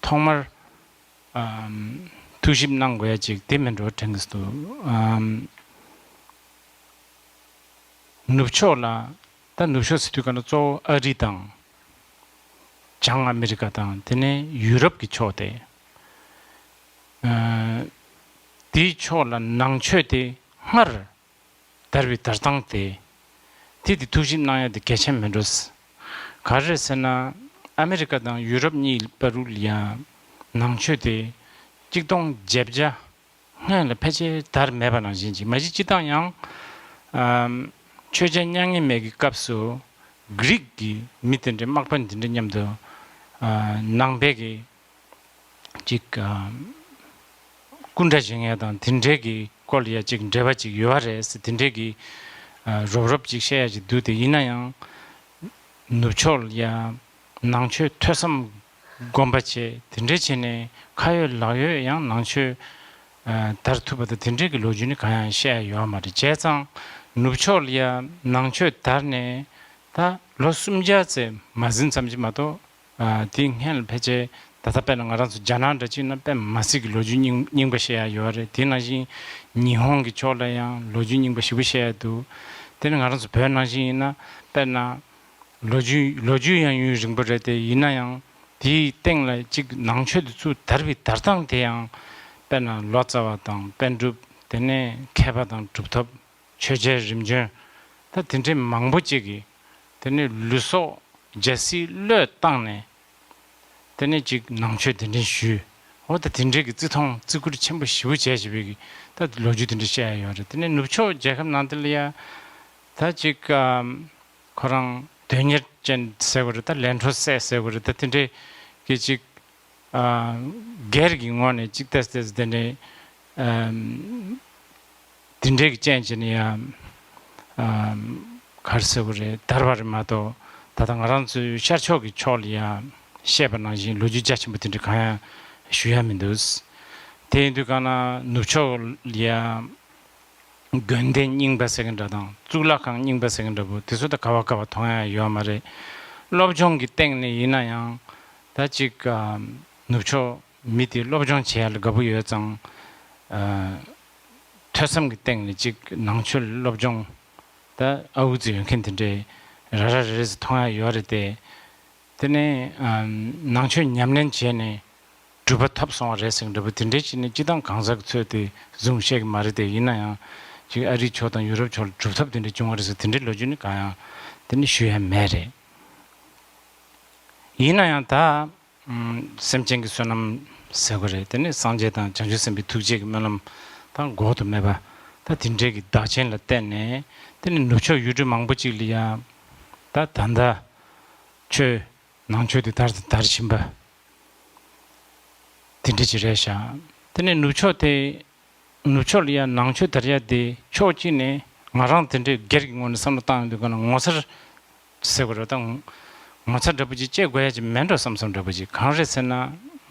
ཐོག་མར་ཨམ་ཐུགས་ཞིབ་གནང་དགོས་ཡ་ཅིག་དེ་མིན་འགྲོ་དྲན་གི་འདུག་ཨམ་ནུབ་ཕྱོགས་ལ། ད་ནུབ་ཕྱོགས་ཟེར་དུས་ག་ན་གཙོ་བོ་ཨ་རི་དང་། བྱང་ཨ་མི་རི་ཀ་དང་དེ་ནས་ཡུ་རོབ་ཀྱི་ཕྱོགས་དེ། ཨ་དེའི་ཕྱོགས་ལ་ནང་ཆོས་དེ་སྔར་དར་བའི་དར་སྟངས་དེ། དེ་དེ་ཐུགས་ཞིབ་གནང་ཡ་དེ་གལ་ཆེན་མིན་འགྲོ། ག་རེ་རེད་ཟེར་ན། ཨ་མི་རི་ཀ་དང་ཡུ་རོབ་གཉིས་བར་དུ་ལ་ཡ་ནང་ཆོས་དེ་གཅིག་སྟོང་བརྒྱད་བརྒྱ་སྔོན་ལ་ཕལ་ཆེར་དར་མེད་པ་ནང་བཞིན་ཅིག་མ་གཞི་སྤྱི་བཏང་ཡང་། ཨམ་ཆོས་རྒྱལ་མྱ་ངན་མེད་ཀྱི་སྐབས་སུ་གྷི་རིག་གི་མི་དེ་འདྲའི་དམག་དཔོན་དེ་འདྲ་མཉམ་དུ་ཨ་ནང་པའི་གི་ཅིག་ཨམ་སྐུ་འདྲ་བྱེད་མཁན་དང་དེ་འདྲའི་གི་སྐོར་ལ་ཡ་ཅིག་འབྲེལ་བ་ཅིག་ཡོད་རེད་ཟེར། དེ་འདྲའི་གི་ཨ་རོབ་རོབ་ཅིག་བཤད་ཡ་ཅིག་འདུག་དེ་ཡིན་ན་ཡང་ནུབ་ཕྱོགས་ལ་ཡ་ནང་ཆོས་ཐོས་བསམ་སྒོམ་པ་བྱས། དེ་འདྲ་བྱས་ནས་ཁ་ཡོད་ལག་ཡོད་ཡང་ནང་ཆོས་ཨ་དར་ཐུབ་པ་དང་དེ་འདྲའི་གི་ལོ་རྒྱུས་ནི་གང་ཡང་བཤད་ཡ་ཡོད་མ་རེད། བྱས་ཙང་ནུབ་ཕྱོགས་ལ་ཡ་ནང་ཆོས་དར་ནས་ད་ལོ་སུམ་བརྒྱ་ཙམ་མ་ཟིན་ཙམ་ཅིག་མ་གཏོགས། ཨ་དེའི་སྔོན་ལ་ཕལ་ཆེར་ད་ལྟ་དཔེར་ན་ང་རང་ཚོ་རྒྱ་ནག་འདྲ་ཅིག་ན་དཔེ་མ་སྲིད་ཀྱི་ལོ་རྒྱུས་རྙིང་རྙིང་པ་བཤད་ཡ་ཡོད་རེད། དེ་ནང་བཞིན་ཉི་ཧོང་གི་ཕྱོགས་ལ་ཡང་ལོ་རྒྱུས་རྙིང་པ་ཞེ་པོ་བཤད་ཡ་འདུག་དེ་ནི་ང་རང་ཚོ་བོད་ནང་བཞིན་ཡིན་ན་དཔེར་ན། ལོ་རྒྱུས་ལོ་རྒྱུས་ཡང་ཡུན་རིང་པོ་རེད་དེ། ཡིན་ན་ཡང་དེའི་སྟེང་ལ་གཅིག་ནང་ཆོས་དེ་ཚུར་དར་བའི་དར་སྟངས་དེ་ཡང་དཔེར་ན་ལོ་ཙཱ་བ་དང་པཎ་གྲུབ། དེ་ནས་མཁས་པ་དང་གྲུབ་ཐོབ། ཆོས་རྒྱལ་རིམ་བྱོན། ད་དེ་འདྲའི་མང་པོ་ཅིག་གིས་དེ་ནས་ལུས་སྲོག་རྒྱལ་སྲིད་བློས་བཏང་ནས། དེ་ནས་ཅིག་ནང་ཆོས་དེ་འདྲ་ཞུས། འོ་ད་དེ་འདྲའི་གི་བརྩི་མཐོང་བརྩི་བཀུར་ཆེན་པོ་ཞེ་པོ་བྱས་བྱས་པའི་གི་ད་ལོ་རྒྱུས་དེ་འདྲ་བཤད་ཡ་ཡོད་རེད། དེ་ནས་ནུབ་ཕྱོགས་རྒྱལ་ཁབ་ནང་དེ་ལ་ཡ་ད་ཅིག་ཨམ་ཁོ་རང་དོན་གཉེར་ཅན་ཟེར་དགོས་རེད། ད་ལས་འཕྲོ་སད་ཟེར་དགོས་རེད། ད་དེ་འདྲའི་གི་ཅིག་ཨ་སྒེར་གྱི་ངོས་ནས་ཅིག་ཏོག་ཙམ་ཏོག་ཙམ་དེ་འདྲའི་ཨམ་དེ་འདྲའི་གི་རྐྱེན་བྱས་ནས་ཡ་ཨམ་ག་རེ་ཟེར་དགོས་རེད། དར་བ་རེད་མ་གཏོགས། ད་ལྟ་ང་རང་ཚོའི་ཤར་ཕྱོགས་ཀྱི་ཕྱོགས་ལ་ཡ་བཤད་པ་ནང་བཞིན་ལོ་རྒྱུས་རྒྱ་ཆེན་པོ་དེ་འདྲ་གང་ཡང་ཞུ་ཡ་མི་འདུག་དེ་ཡིན་དུས་གང་ན་ནུབ་ཕྱོགས་ལ་ཡ་དགོན་སྡེ་རྙིང་པ་ཟེར་གི་འདྲ་དང་གཙུག་ལག་ཁང་རྙིང་པ་ཟེར་གི་འདྲ་པོ་དེ་ཚོ་ད་ག་བ་ག་བ་མཐོང་ཡ་ཡོད་མ་རེད། སློབ་སྦྱོང་གི་སྟེང་ནས་ཡིན་ན་ཡང་ད་ཅིག་ཨ་ནུབ་ཕྱོགས་མི་དེ་སློབ་སྦྱོང་བྱེད་ཡ་ལ་དགའ་པོ་ཡོད་ཙང་། ཨ་ཐོས་བསམ་གྱི་སྟེང་ནས་ཅིག་ནང་ཆོས་སློབ་སྦྱོང་ད་ཨའུ་ཙི་ཡོད་མཁན་དེ་འདྲའི་ར་ར་རེ་རེ་ཟེར་མཐོང་ཡ་ཡོད་རེད་དེ། དེ་ནས་ཨམ་ནང་ཆོས་ཉམས་ལེན་བྱས་ནས་གྲུབ་པ་ཐོབ་སོང་བ་རེད་ཟེར་གི་འདྲ་པོ་དེ་འདྲའི་ཅིག་ནི་སྤྱི་བཏང་གང་ཟག་གི་ཚོད་དེ་བཟུང་བཤད་གི་མ་རེད་དེ། ཡིན་ན་ཡང་ཅིག་ཨ་རིའི་ཕྱོགས་དང་ཡུ་རོབ་ཕྱོགས་ལ་གྲུབ་ཐོབ་དེ་འདྲ་བྱུང་བ་རེད་ཟེར་དེ་འདྲའི་ལོ་རྒྱུས་ནི་གང་ཡང་དེ་ནི་ཞུ་ཡ་མེད་རེད། ཡིན་ན་ཡང་ད་ཨམ་སེམས་ཅན་གྱི་བསོད་ནམས་ཟེར་དགོས་རེད། དེ་ནི་སངས་རྒྱས་དང་བྱང་ཆུབ་སེམས་དཔའི་ཐུགས་རྗེ་གི་སྨོན་ལམ་དང་འགོག་ཏུ་མེད་པ་ད་དེ་འདྲའི་གི་བདག་རྐྱེན་ལ་བརྟེན་ནས་དེ་ནི་ནུབ་ཕྱོགས་ཡུལ་གྲུ་མང་པོ་ཅིག་ལ་ཡང་ད་ད་ལྟ་ཆོས་ནང་ཆོས་དེ་དར་དང་དར་བཞིན་པ་དེ་འདྲ་ཅིག་རེད་ཤག་དེ་ནས་ནུབ་ཕྱོགས་དེ་ནུབ་ཕྱོགས་ལ་ཡང་ནང་ཆོས་དར་ཡ་དེ་ཕྱོགས་གཅིག་ནས་ང་རང་དེ་འདྲའི་སྒེར་གྱི་ངོས་ནས་བསམ་བློ་བཏང་ཡོང་དུས་ག་ན་ངོ་མཚར་ཟེར་དགོས་རེད་ད། ངོ་མཚར་འདྲ་པོ་ཅིག་སྐྱེ་དགོས་ཡ་ཅིག་མེད་འགྲོ་བསམ་བསམ་འདྲ་པོ་ཅིག་གང་རེད་ཟེར་ན།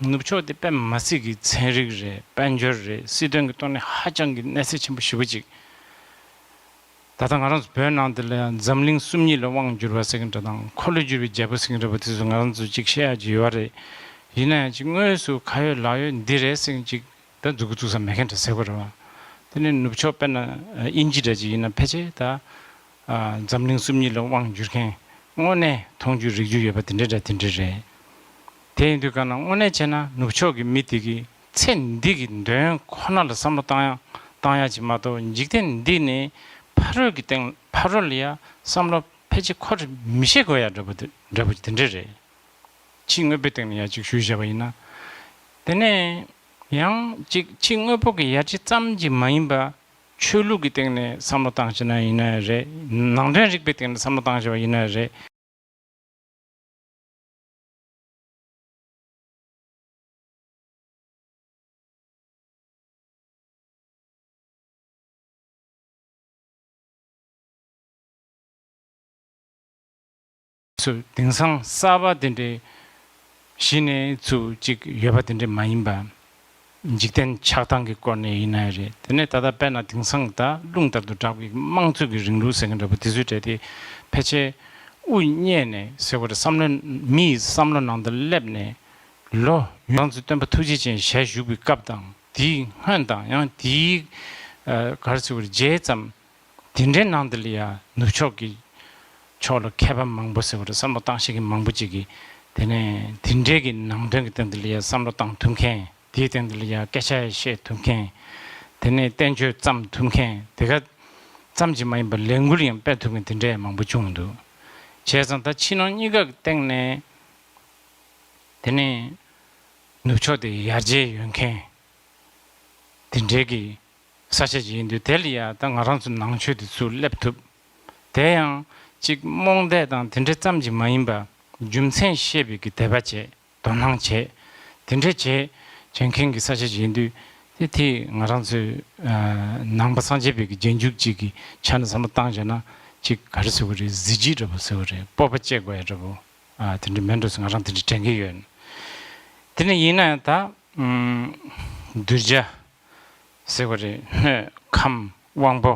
ནུབ་ཕྱོགས་དེ་དཔེ་མ་སྲིད་ཀྱི་ཚན་རིག་རེད། དཔལ་འབྱོར་རེད། སྲིད་དོན་གྱི་ཐོག་ནས་ཧ་ཅང་གི་གནས་ཚད་ཆེན་པོ་ཞེ་པོ་ཅིག་ད་ལྟ་ང་རང་ཚོ་བོད་ནང་འདི་ལ་ཡང་འཛམ་གླིང་སུམ་གཉིས་ལ་དབང་བསྒྱུར་བ་ཟེར་གྱི་འདྲ་དང་། འཁོར་ལོས་སྒྱུར་བའི་རྒྱལ་པོ་ཟེར་གྱི་འདྲ་པོ་དེ་ཚོ་ང་རང་ཚོ་ཅིག་བཤད་ཡག་ཅིག་ཡོད་རེད། ཡིན་ན་ཡང་ཅིག་དངོས་སུ་ཁ་ཡོད་ལག་ཡོད་འདི་རེད་ཟེར་གྱི་ཅིག་ད་མཛུབ་གུ་བཙུགས་ས་མེད་མཁན་འདྲ་ཟེར་དགོས་རེད་བ། དེ་ནས་ནུབ་ཕྱོགས་དཔེར་ན་དབྱིན་ཇི་འདྲ་ཅིག་ཡིན་ན་ཕལ་ཆེར་ད་འཛམ་གླིང་སུམ་གཉིས་ལ་དབང་བསྒྱུར་མཁན་ དངོས་གནས་མཐོང་རྒྱུ་རིག་རྒྱུ་ཡོད་པ་དེ་འདྲ་འདྲ་དེ་འདྲ་རེད། དེ་ཡིན་དུས་ག་ན་དངོས་གནས་བྱས་ན་ནུབ་ཕྱོགས་ཀྱི་མི་དེ་གིས་ཚེ་འདི་གི་དོན་ཁོ་ན་ལ་བསམ་བློ་བཏང་ཡ་བཏང་ཡ་ཅིག་མ་གཏོགས། འཇིག་རྟེན་འདི་ནས་ཕ་རོལ་གྱི་སྟེང་ཕ་རོལ་ལ་ཡ་བསམ་བློ་ཕལ་ཆེར་འཁོར་མི་ཤེས་དགོས་ཡ་འདྲ་པོ་དེ་འདྲ་པོ་དེ་འདྲ་རེད། ཕྱི་དངོས་པོའི་སྟེང་ནས་ཡ་ཅིག་ཞུས་བཞག་པ་ཡིན་ན། དེ་ནས་ཡང་ཅིག་ཕྱི་དངོས་པོ་གི་ཡ་གྱལ་ཙམ་གྱིས་མ་ཡིན་པ། ཆོས་ལུགས་ཀྱི་སྟེང་ནས་བསམ་བློ་བཏང་བྱས་ན་ཡིན་ན་རེད། ནང་དོན་རིག་པའི་སྟེང་ནས་བསམ་བློ་བཏང་བྱས་པ་ཡིན་ན་རེད། ཚུ་དེང་སང་གསར་པ་དེ་འདྲའི་གཞི་ནས་ཚུ་གཅིག་ཡོད་པ་དེ་འདྲའི་མ་ཡིན་པ། འཇིག་རྟེན་ཆགས་སྟངས་ཀྱི་སྐོར་ནས་ཡིན་ན་རེད། དེ་ནས་ད་ལྟ་དཔེར་ན་དེང་སང་ད་རླུང་ལྟར་དུ་གྲགས་པའི་དམངས་གཙོ་གི་རིང་ལུགས་ཟེར་མཁན་འདྲ་པོ་དེ་ཚོའི་གྲས་དེ་ཕལ་ཆེར་དབུ་བརྙེས་ནས་ཟེར་བ་རེད། བསམ་བློ་མི་ཡི་བསམ་བློ་ནང་དུ་སླེབས་ནས་ལོ་ཡོངས་སུ་སྟོན་པ་ཐུགས་རྗེ་ཅན་ཞལ་བཞུགས་པའི་སྐབས་དང་དེའི་སྔོན་དང་ཡང་དེའི་ཨ་ག་རེ་ཟེར་བ་རེད། རྗེས་ཙམ་དེ་འདྲའི་ནང་དུ་ལ་ཡ་ནུབ་ཕྱོགས་ཀྱི་ཕྱོགས་ལ་མཁས་པ་མང་པོ་ཟེར་བ་རེད། བསམ་བློ་བཏང་ཤེས་མཁན་མང་པོ་ཅིག་གིས་དེ་ནས་དེ་འདྲའི་གི་ནང་དོན་གྱི་སྟེང་དུ་ལ་ཡ་བསམ་བློ་བཏང་ཐུབ་མཁན། དེའི་སྟེང་དུ་ལ་ཡ་སྐད་ཆ་བཤད་ཐུབ་མཁན། དེ་ནས་བསྟན་བཅོས་བརྩམས་ཐུབ་མཁན། དེ་ག་ཙམ་གྱིས་མ་ཡིན་པར་ལས་འགུལ་ཡང་སྤེལ་ཐུབ་མཁན་དེ་འདྲའི་མང་པོ་བྱུང་འདུག་བྱས་ཙང་ད་ཕྱི་ནང་གཉིས་ཀ་གི་སྟེང་ནས་དེ་ནས་ནུབ་ཕྱོགས་དེ་ཡར་རྒྱས་ཡོད་མཁན་དེ་འདྲའི་གི་ས་ཆ་ཅིག་ཡིན་དུས། དེ་ལ་ཡ་ད་ང་རང་ཚོ་ནང་ཆོས་དེ་ཚུར་སླེབས་ཐུབ། དེ་ཡང་གཅིག་རྨོངས་དད་དང་དེ་འདྲ་ཙམ་གྱིས་མ་ཡིན་པ། རྒྱུ་མཚན་ཤེས་པའི་གི་དད་པ་བྱས། དོ་སྣང་བྱས། དེ་འདྲ་བྱས་བྱེད་མཁན་གྱི་ས་ཆ་ཅིག་ཡིན་དུས། དེ་དེ་ང་རང་ཚོའི་ཨ་ནང་པ་སངས་རྒྱས་པའི་གི་རྗེས་འཇུག་ཅིག་གི་ཆ་ནས་བསམ་བློ་བཏང་བྱས་ན། ཅིག་ག་རེ་ཟེར་དགོས་རེད། གཟི་བརྗིད་འདྲ་པོ་ཟེར་དགོས་རེད། སྤོབས་པ་སྐྱེ་དགོས་ཡ་འདྲ་པོ་ཨ་དེ་འདྲ་མེད་འགྲོ་ཟེར་ང་རང་དེ་འདྲ་དྲན་གྱི་ཡོད། དེ་ནས་ཡིན་ན་ཡང་ད་ཨུམ་གདུལ་བྱ་ཟེར་བ་རེད། སྣོད་ཁམས་དབང་པོ།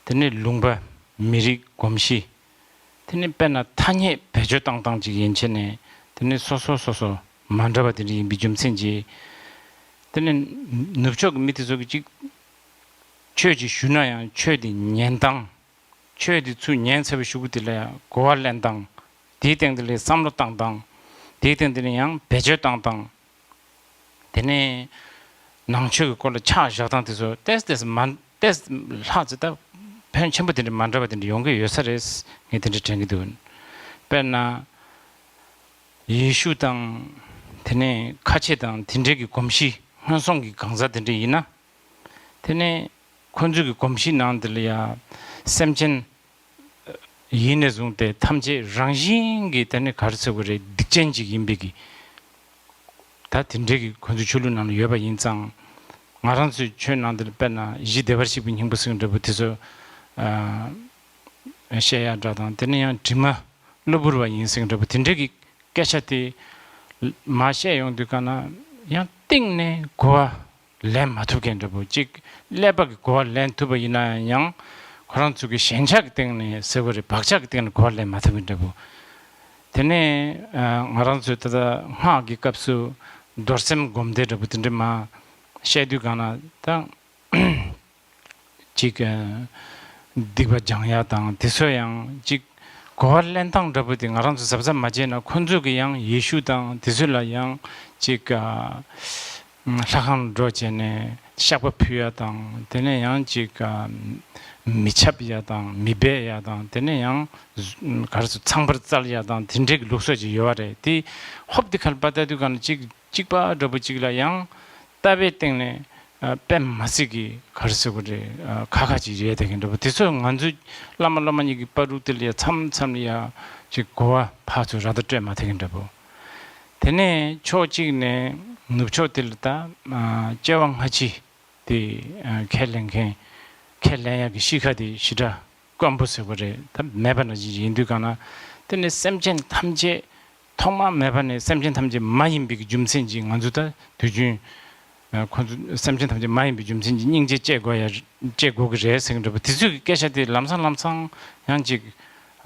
དེ་ནས་ལུང་པ། མི་རིགས། གོམས་གཤིས། དེ་ནས་དཔེར་ན་ཐ་སྙད་བེད་སྤྱོད་བཏང་སྟངས་ཅིག་ཡན་ཆད་ནས་དེ་ནས་སོ་སོ་སོ་སོ་མ་འདྲ་བ་དེ་འདྲ་ཡིན་པའི་རྒྱུ་མཚན་གྱིས། དེ་ནས་ནུབ་ཕྱོགས་ཀྱི་མི་དེ་ཚོ་གིས་ཅིག་ཆོས་ཅིག་ཞུས་ན་ཡང་ཆོས་དེ་ཉན་སྟངས། ཆོས་དེ་ཚུར་ཉན་ཚར་བའི་གཞུག་གུ་དེ་ལ་ཡང་གོ་བ་ལེན་སྟངས། དེའི་སྟེང་དེ་ལ་བསམ་བློ་བཏང་སྟངས། དེའི་སྟེང་དེ་ལ་ཡང་བེད་སྤྱོད་བཏང་སྟངས། དེ་ནས་ནང་ཆོས་ཀྱི་སྐོར་ལ་ཆ་བཞག་སྟངས་དེ་ཚོ་ཏོག་ཙམ་ཏོག་ཙམ་མ་ཏོག་ཙམ་ལྷག་ཙམ་ད་ཕོན་ཆེན་པོ་དེ་འདྲ་མ་འདྲ་བ་དེ་འདྲ་ཡོང་གི་ཡོད་ས་རེད། ངས་དེ་འདྲ་དྲན་གྱི་འདུག་དཔེར་ན་ཡེ་ཤུ་དང་དེ་ནས་ཁ་ཆེ་དང་དེ་འདྲའི་གི་གོམས་གཤིས། སྔོན་སོང་གི་གང་ཟག་དེ་འདྲ་ཡིན་ན། དེ་ནས་ཁོ་ཚོའི་གི་གོམས་གཤིས་ནང་དེ་ལ་ཡ་སེམས་ཅན་ཡིན་ནས་བཟུང་སྟེ་ཐམས་ཅད་རང་བཞིན་གྱིས་དེ་ནི་ག་རེ་ཟེར་དགོས་རེད། སྡིག་ཅན་ཅིག་ཡིན་པའི་གི། ད་དེ་འདྲའི་གི་ཁོ་ཚོའི་ཆོས་ལུགས་ནང་ལ་ཡོད་པ་ཡིན་ཙང་། ང་རང་ཚོའི་ཆོས་ནང་དེ་ལ་དཔེར་ན་གཞི་བདེ་བར་གཤེགས་པའི་སྙིང་པོ་ཟེར་འདྲ་པོ་དེ་ཚོ་ཨ་བཤད་ཡ་འདྲ་དང་། དེ་ནས་ཡང་དྲི་མ་གློ་བུར་བ་ཡིན་ཟེར་འདྲ་པོ་དེ་འདྲའི་གི་སྐད་ཆ་དེ་མར་བཤད་ཡོང་དུས་ག་ན་ཡང་གཏིང་ནས་གོ་བ་ལེན་མ་ཐུབ་མཁན་འདྲ་པོ། གཅིག་ཀླད་པ་གིས་གོ་བ་ལེན་ཐུབ་པ་ཡིན་ན་ཡང་། ཁོ་རང་ཚོ་གི་ཞེན་ཆགས་ཀྱི་སྟེང་ནས་ཟེར་དགོས་རེད། བག་ཆགས་ཀྱི་སྟེང་ནས་གོ་བ་ལེན་མ་ཐུབ་མཁན་འདྲ་པོ། དེ་ནས་ཨ་ང་རང་ཚོས་ད་ལྟ་སྔགས་ཀྱི་སྐབས་སུ་རྡོར་སེམས་སྒོམ་བཟླས་འདྲ་པོ་དེ་འདྲ་མར་བཤད་དུས་ག་ན་ད། ཅིག་ཨ་སྡིག་པ་སྦྱང་ཡ་དང་དེ་ཚོ་ཡང་ཅིག་གོ་བ་ལེན་སྟངས་འདྲ་པོ་དེ་ང་རང་ཚོ་གཟབ་གཟབ་མ་བྱས་ན། ཁོ་ཚོ་གི་ཡང་ཡེ་ཤུ་དང་དེ་ཚོ་ལ་ཡང་ཅིག་ཨ་ལྷ་ཁང་འགྲོ་བྱས་ནས་བཤགས་པ་ཕུལ་ཡ་དང་། དེ་ནས་ཡང་ཅིག་ཨ་མི་འཆབ་ཡ་དང་མི་སྦས་ཡ་དང་། དེ་ནས་ཡང་ག་རེ་ཟེར། ཚངས་པར་སྩལ་ཡ་དང་དེ་འདྲའི་གི་ལུགས་སྲོལ་ཅིག་ཡོད་པ་རེད། དེ་ཧོབ་དེ་ཁར་པ་ལྟ་དུས་ག་ན་ཅིག་གཅིག་པ་འདྲ་པོ་གཅིག་ལ་ཡང་ལྟ་བའི་སྟེང་ནས་ཨ་དཔེ་མ་སྲིད་ཀྱི་ག་རེ་ཟེར་དགོས་རེད། ཨ་ཁ་ཁ་ཅིག་རེད་དེ་གི་འདྲ་པོ། དེ་ཚོ་ང་ཚོའི་བླ་མ་སློབ་མ་གཉིས་ཀྱི་བར་དུ་དེ་ལ་ཡ་མཚམས་མཚམས་ལ་ཡ་ཅིག་གོ་བ་ཕར་ཚུར་ར་ད་སྤྲོད་མ་ཐུབ་མཁན་འདྲ་པོ། དེ་ནས་ཕྱོགས་གཅིག་ནས་ནུབ་ཕྱོགས་དེ་ལ་ད་ཨ་སྐྱེ་བ་སྔ་ཕྱི་དེ་ཨ་ཁས་ལེན་མཁན། ཁས་ལེན་ཡག་གི་གཤིས་ཀ་དེ་ཞེ་དྲག་དཀོན་པོ་ཟེར་དགོས་རེད། ད་མེད་པ་ནང་བཞིན་ཡིན་དུས་ག་ན། དེ་ནི་སེམས་ཅན་ཐམས་ཅད་ཐོག་མ་མེད་པ་ནས་སེམས་ཅན་ཐམས་ཅད་མ་ཡིན་པའི་གི་རྒྱུ་མཚན་གྱིས་ང་ཚོ་ད་དུས་རྒྱུན་ཨ་ཁོ་ཚོ་སེམས་ཅན་ཐམས་ཅད་མ་ཡིན་པའི་རྒྱུ་མཚན་གྱིས་སྙིང་རྗེ་སྐྱེ་དགོས་ཡ། སྐྱེ་དགོས་ཀྱི་རེད་ཟེར་གྱི་འདྲ་པོ། དེ་ཚོའི་གི་སྐད་ཆ་དེ་ལམ་སང་ལམ་སང་ཡང་ཅིག་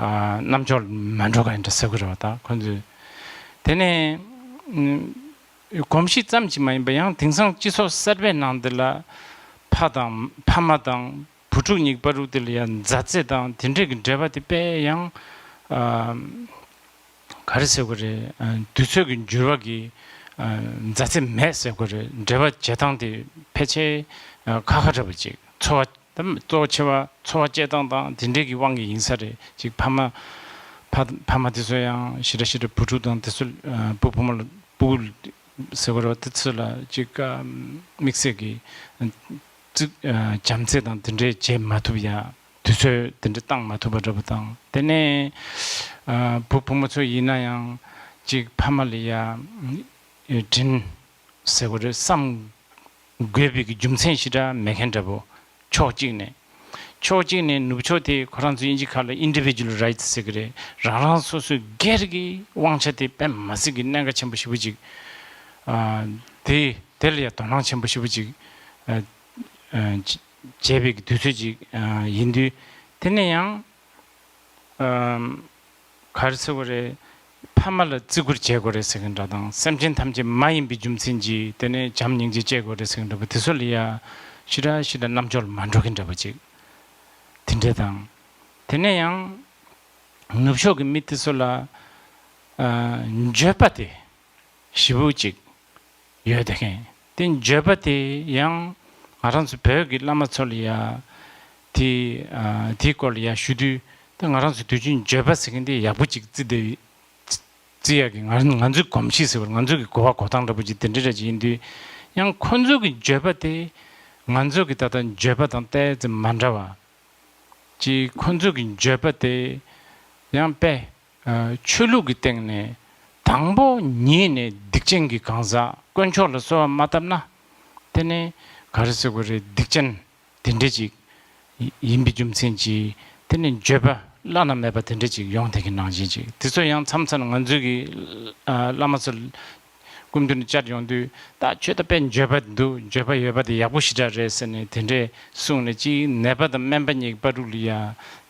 ཨ་རྣམ་ཅོག་མ་འགྲོ་ག་ཡིན་འདྲ་ཟེར་གྱི་རེད་པ། ད་ཁོ་ཚོས་དེ་ནས་ཨ་གོམས་གཤིས་ཙམ་གྱིས་མ་ཡིན་པ་ཡང་དེང་སང་སྤྱི་ཚོགས་གསར་པའི་ནང་འདི་ལ་ཕ་དང་ཕ་མ་དང་བུ་ཕྲུག་གཉིས་བར་དུ་དེ་ལ་ཡང་མཛའ་བརྩེ་དང་དེ་འདྲས་ཀྱི་འབྲེལ་བ་དེ་དཔེ་ཡང་ ཨ་ག་རེ་ཟེར་དགོས་རེད། ཨ་དུས་ཚོད་ཀྱི་འགྱུར་བ་གི་ཨ་མཛའ་བརྩེ་མེད་ཟེར་དགོས་རེད། འབྲེལ་བ་བྱེད་སྟངས་དེ་ཕལ་ཆེར་ཨ་ཁག་ཁག་འདྲ་པོ་ཅིག་འཚོ་བ་དང་གཙོ་ཆེ་བ་འཚོ་བ་སྐྱེལ་སྟངས་དང་དེ་འདྲས་ཀྱི་དབང་གིས་ཡིན་ས་རེད། ཅིག་ཕ་མ་ཕ་ཕ་མ་དེ་ཚོ་ཡང་ཞེ་དྲག་ཞེ་དྲག་བུ་ཕྲུག་དང་དེ་ཚོ་ཨ་བུ་བུ་མོ་ལ་སྤུ་གུ་ཟེར་དགོས་རེད་པ། དེ་ཚོ་ལ་ཅིག་ཨ་དམིགས་བསལ་གྱི་ཨ་ཅིག་ཨ་བྱམས་བརྩེ་དང་དེ་འདྲས་བྱེད་མ་ཐུབ་ཡ། དུས་ཚོད་དེ་འདྲ་བཏང་མ་ཐུབ་པ་འདྲ་པོ་དང་། དེ་ནས་ཨ་བུ་བུ་མོ་ཚོ་ཡིན་ན་ཡང་ཅིག་ཕ་མ་ལ་ཡ་དྲིན་ཟེར་བ་རེད་བསམ་དགོས་པའི་གི་རྒྱུ་མཚན་ཞེ་དྲག་མེད་མཁན་འདྲ་པོ་ཕྱོགས་གཅིག་ནས། ཕྱོགས་གཅིག་ནས་ནུབ་ཕྱོགས་དེ་ཁོ་རང་ཚོ་དབྱིན་ཇི་ཁ་ལ་Individual Rights ཟེར་གི་རེད། རང་རང་སོ་སོའི་སྒེར་གྱི་དབང་ཆ་དེ་དཔེ་མ་སྲིད་ཀྱི་གནད་འགག་ཆེན་པོ་ཞེ་པོ་ཅིག་ཨ་དེ་དེ་ལ་ཡ་དོ་སྣང་ཆེན་པོ་ཞེ་པོ་ཅིག་ཨ་ཨ་བྱས་པའི་གི་དུས་ཚོད་ཅིག་ཨ་ཡིན་དུས། དེ་ནས་ཡང་ཨམ་ག་རེ་ཟེར་དགོས་རེད། ཕ་མ་ལ་བརྩི་བཀུར་བྱེད་དགོས་རེད་ཟེར་མཁན་འདྲ་དང་། སེམས་ཅན་ཐམས་ཅད་མ་ཡིན་པའི་རྒྱུ་མཚན་གྱིས་དེ་ནས་བྱམས་སྙིང་རྗེ་སྐྱེ་དགོས་རེད་ཟེར་མཁན་འདྲ་པོ་དེ་ཚོ་ལ་ཡ་ཞེ་དྲག་ཞེ་དྲག་རྣམ་འགྱུར་མ་འགྲོ་མཁན་འདྲ་པོ་ཅིག་དེ་འདྲས་དང་། དེ་ནས་ཡང་ནུབ་ཕྱོགས་ཀྱི་མི་དེ་ཚོ་ལ་ཨ་འགྱོད་པ་དེ་ཞེ་པོ་ཅིག་ཡོད་དེ་མཁན། དེ་འགྱོད་པ་དེ་ཡང་ང་རང་ཚོ་བོད་ཀྱི་བླ་མ་ཚོ་ལ་ཡ་དེ་ཨ་དེའི་སྐོར་ལ་ཡ་ཞུ་དུས། ད་ང་རང་ཚོ་དུས་རྒྱུན་འགྱོད་པ་ཟེར་མཁན་དེ་ཡག་པོ་ཅིག་བརྩི་བསྡད་བརྩི་ཡག་གི་ང་ང་ཚོའི་གོམས་གཤིས་ཟེར་བ། ང་ཚོ་གི་གོ་བ་གོ་སྟངས་འདྲ་པོ་ཅིག་དེ་འདྲ་འདྲ་ཅིག་ཡིན་དུས། ཡང་ཁོ་ཚོ་གི་འགྱོད་པ་དེ་ང་ཚོ་གི་ད་ལྟ་འགྱོད་པ་དང་ཏོག་ཙམ་མ་འདྲ་བ་ཅིག་ཁོ་ཚོ་གི་འགྱོད་པ་དེ་ཡང་དཔེ་ཨ་ཆོས་ལུགས་ཀྱི་སྟེང་ནས་དང་པོ་ཉིད་ནས་སྡིག་ཅན་གྱི་གང་ཟག་དཀོན་མཆོག་ལ་གསོལ་བ་མ་བཏབ་ན། དེ་ནས་ག་རེ་ཟེར་དགོས་རེད། སྡིག་ཅན་དེ་འདྲ་ཅིག་ཡིན་པའི་རྒྱུ་མཚན་གྱིས་དེ་ནས་འགྱོད་པ་བླ་ན་མེད་པ་དེ་འདྲ་ཅིག་ཡོང་བསྡད་མཁན་ནང་བཞིན་ཅིག་དེ་ཚོ་ཡང་མཚམས་མཚམས་ང་ཚོའི་གི་ཨ་བླ་མ་ཚོ་སྐུ་མདུན་ནས་བཅར་ཡོང་དུས། ད་ཁྱོད་ད་དཔེ་འགྱོད་པ་འདུག་འགྱོད་པ་ཡོད་པ་དེ་ཡག་པོ་ཞེ་དྲག་རེད་ཟེར་ནས་དེ་འདྲས་གསུངས་ནས། ཅིག་ནད་པ་དང་སྨན་པ་གཉིས་ཀྱི་བར་དུ་ལ་ཡ་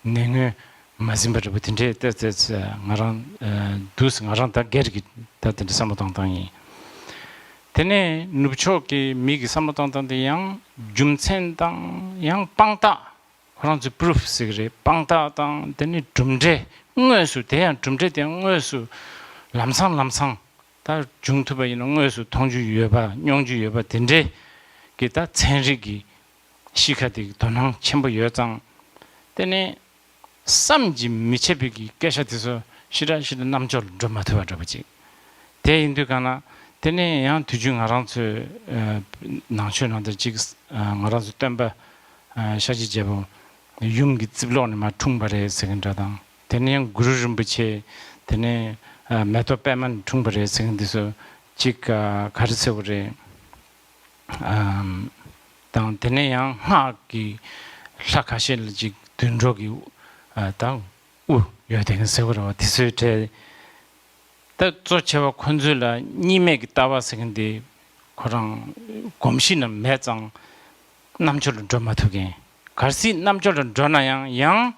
ནད་ངོས་མ་ཟིན་པ་འདྲ་པོ་དེ་འདྲས་ཏོག་ཙམ་ང་རང་ཨ་འདུག་ང་རང་ད་སྒེར་གྱི་ད་དེ་འདྲ་བསམ་བློ་བཏང་སྟངས་ཡིན། དེ་ནས་ནུབ་ཕྱོགས་ཀྱི་མི་གི་བསམ་བློ་བཏང་སྟངས་དེ་ཡང་རྒྱུ་མཚན་དང་ཡང་དཔང་རྟགས། ཁོ་རང་ཚོའི་པུ་རུབ་ཟེར་གི་རེད། དཔང་རྟགས་དང་། དེ་ནས་གྲུབ་འབྲས་དངོས་སུ། དེ་ཡང་གྲུབ་འབྲས་དེ་དངོས་སུ་ལམ་སང་ལམ་སང་ད་བྱུང་ཐུབ་པ་ཡིན་ན་དངོས་སུ་མཐོང་རྒྱུ་ཡོད་པ་མྱོང་རྒྱུ་ཡོད་པ་དེ་འདྲས་ཀྱི་ད་ཚན་རིག་གི་གཤིས་ཀ་དེ་དོ་སྣང་ཆེན་པོ་ཡོད་ཙང་། དེ་ནས་བསམ་གྱིས་མི་ཁྱབ་པའི་གི་སྐད་ཆ་དེ་ཚོ་ཞེ་དྲག་ཞེ་དྲག་རྣམ་འབྱོར་འགྲོ་མ་ཐུབ་པ་འདྲ་པོ་ཅིག་དེ་ཡིན་དུས་གང་ལ། དེ་ནས་ཡང་དུས་རྒྱུན་ང་རང་ཚོའི་ཨ་ནང་ཆོས་ནང་དུ་ཅིག་ཨ་ང་རང་ཚོའི་སྟོན་པ་ཨ་ཤཱཀྱའི་རྒྱལ་པོ་ཡུམ་གྱི་རྩིབ་ལོགས་ནས་མར་འཁྲུངས་པ་རེད་ཟེར་མཁན་འདྲ་དང་། དེ་ནས་ཡང་གུ་རུ་རིན་པོ་ཆེ། དེ་ནས་ཨ་མེ་ཏོག་པད་མ་ནས་འཁྲུངས་པ་རེད་ཟེར་མཁན་འདི་ཚོ་ཅིག་ཨ་ག་རེ་ཟེར་དགོས་རེད། ཨམ་དང་། དེ་ནས་ཡང་སྔགས་ཀྱི་ལྷ་ཁ་ཤས་ལ་ཅིག་དུད་འགྲོ་གི་ཨ་དང་དབུ་ཡོད་དེ་ཟེར་བ་རེད་བ། དེ་ཚོའི་གྲས་ད་གཙོ་ཆེ་བ་ཁོ་ཚོའི་ལ་གཉིས་མེད་ཀྱི་ལྟ་བ་ཟེར་མཁན་དེ་ཁོ་རང་གོམས་གཤིས་ནང་མེད་ཙང་རྣམ་འབྱོར་ལ་འགྲོ་མ་ཐུབ་མཁན། གལ་སྲིད་རྣམ་འབྱོར་ལ་འགྲོ་ན་ཡང་། ཡང་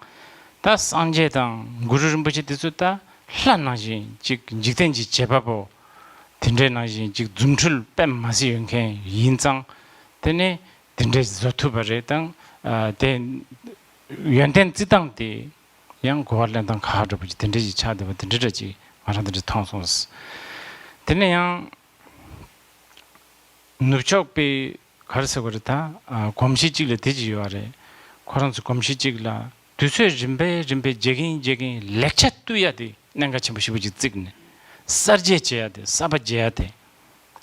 ད་སངས་རྒྱས་དང་གུ་རུ་རིན་པོ་ཆེ་དེ་ཚོ་ད་ལྷ་ནང་བཞིན་ཅིག་འཇིག་རྟེན་གྱི་བྱེད་པ་པོ་དེ་འདྲའི་ནང་བཞིན་ཅིག་རྫུ་འཕྲུལ་དཔེ་མ་སྲིད་ཡོད་མཁན་ཡིན་ཙང་། དེ་ནས་དེ་འདྲའི་བཟོ་ཐུབ་པ་རེད། དང་ཨ་དེ་ཡོན་ཏན་བརྩི་སྟངས་དེ་ཡང་གོ་བ་ལེན་སྟངས་ཁག་ཁག་འདྲ་པོ་ཅིག་དེ་འདྲ་ཅིག་ཆགས་བསྡད་པ་དེ་འདྲ་འདྲ་ཅིག་ང་རང་དེ་འདྲ་མཐོང་སོང་། དེ་ནས་ཡང་ནུབ་ཕྱོགས་པའི་ག་རེ་ཟེར་དགོས་རེད། ད་ཨ་གོམས་གཤིས་གཅིག་ལ་དེ་ཅིག་ཡོད་རེད། ཁོ་རང་ཚོ་གོམས་གཤིས་གཅིག་ལ་དུས་ཚོད་རིམ་པས་རིམ་པས་བརྗེ་གིན་བརྗེ་གིན་ལེགས་ཆ་བཏུ་ཡ་དེ་གནད་འགག་ཆེན་པོ་ཞེ་པོ་ཅིག་བརྩིས་ནས། གསར་བརྗེ་བྱེད་ཡ་དེ། གསར་པ་བརྗེ་ཡ་དེ།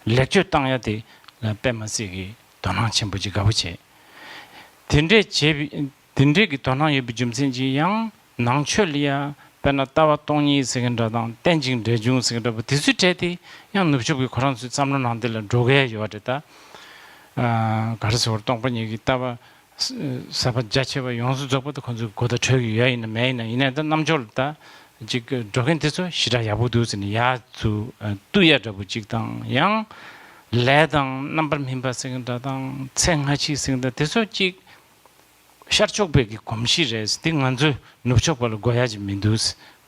ལེགས་བཅོས་བཏང་ཡ་དེ་ལ་དཔེ་མ་སྲིད་ཀྱི་དོ་སྣང་ཆེན་པོ་ཅིག་དགའ་པོ་བྱེད། དེ་འདྲས་བྱེད་པའི་དེ་འདྲས་ཀྱི་དོ་སྣང་ཡོད་པའི་རྒྱུ་མཚན་གྱིས་ཡང་ནང་ཆོས་ལ་ཡ། དཔེར་ན་ལྟ་བ་སྟོང་ཉིད་ཟེར་མཁན་འདྲ་དང་། རྟེན་ཅིང་འབྲེལ་འབྱུང་ཟེར་མཁན་འདྲ་པོ་དེ་ཚོའི་གྲས་དེ་ཡང་ནུབ་ཕྱོགས་ཀྱི་ཁོ་རང་ཚོའི་བསམ་བློ་ནང་དེ་ལ་འགྲོ་གི་ཡོད་རེད། ད་ཨ་ག་རེ་ཟེར་བར་སྟོང་པ་ཉིད་ཀྱི་ལྟ་བ་ཟབ་པ་རྒྱ་ཆེ་བ་ཡོངས་སུ་རྫོགས་པ་དེ་ཁོ་ཚོའི་གོ་བརྡ་འཕྲོད་ཀྱི་ཡོད་ཡིན་ན་མེད་ཡིན་ན། ཡིན་ནའི་ད་རྣམ་འབྱོར་ལ་ད་ཅིག་འགྲོ་མཁན་དེ་ཚོ་ཞེ་དྲག་ཡག་པོ་འདུག་ཟེར་ནས་ཡར་ཚུར་ཨ་བཏུ་ཡ་འདྲ་པོ་ཅིག་དང་། ཡང་ལས་དང་རྣམ་པར་སྨིན་པ་ཟེར་མཁན་འདྲ་དང་། ཚེ་སྔ་ཕྱི་ཟེར་མཁན་འདྲ་དེ་ཚོ་ཅིག་ཤར་ཕྱོགས་པའི་གི་གོམས་གཤིས་རེད། དེ་ང་ཚོའི་ནུབ་ཕྱོགས་པ་ལ་དགོས་ཡ་ཅིག་མི་འདུག།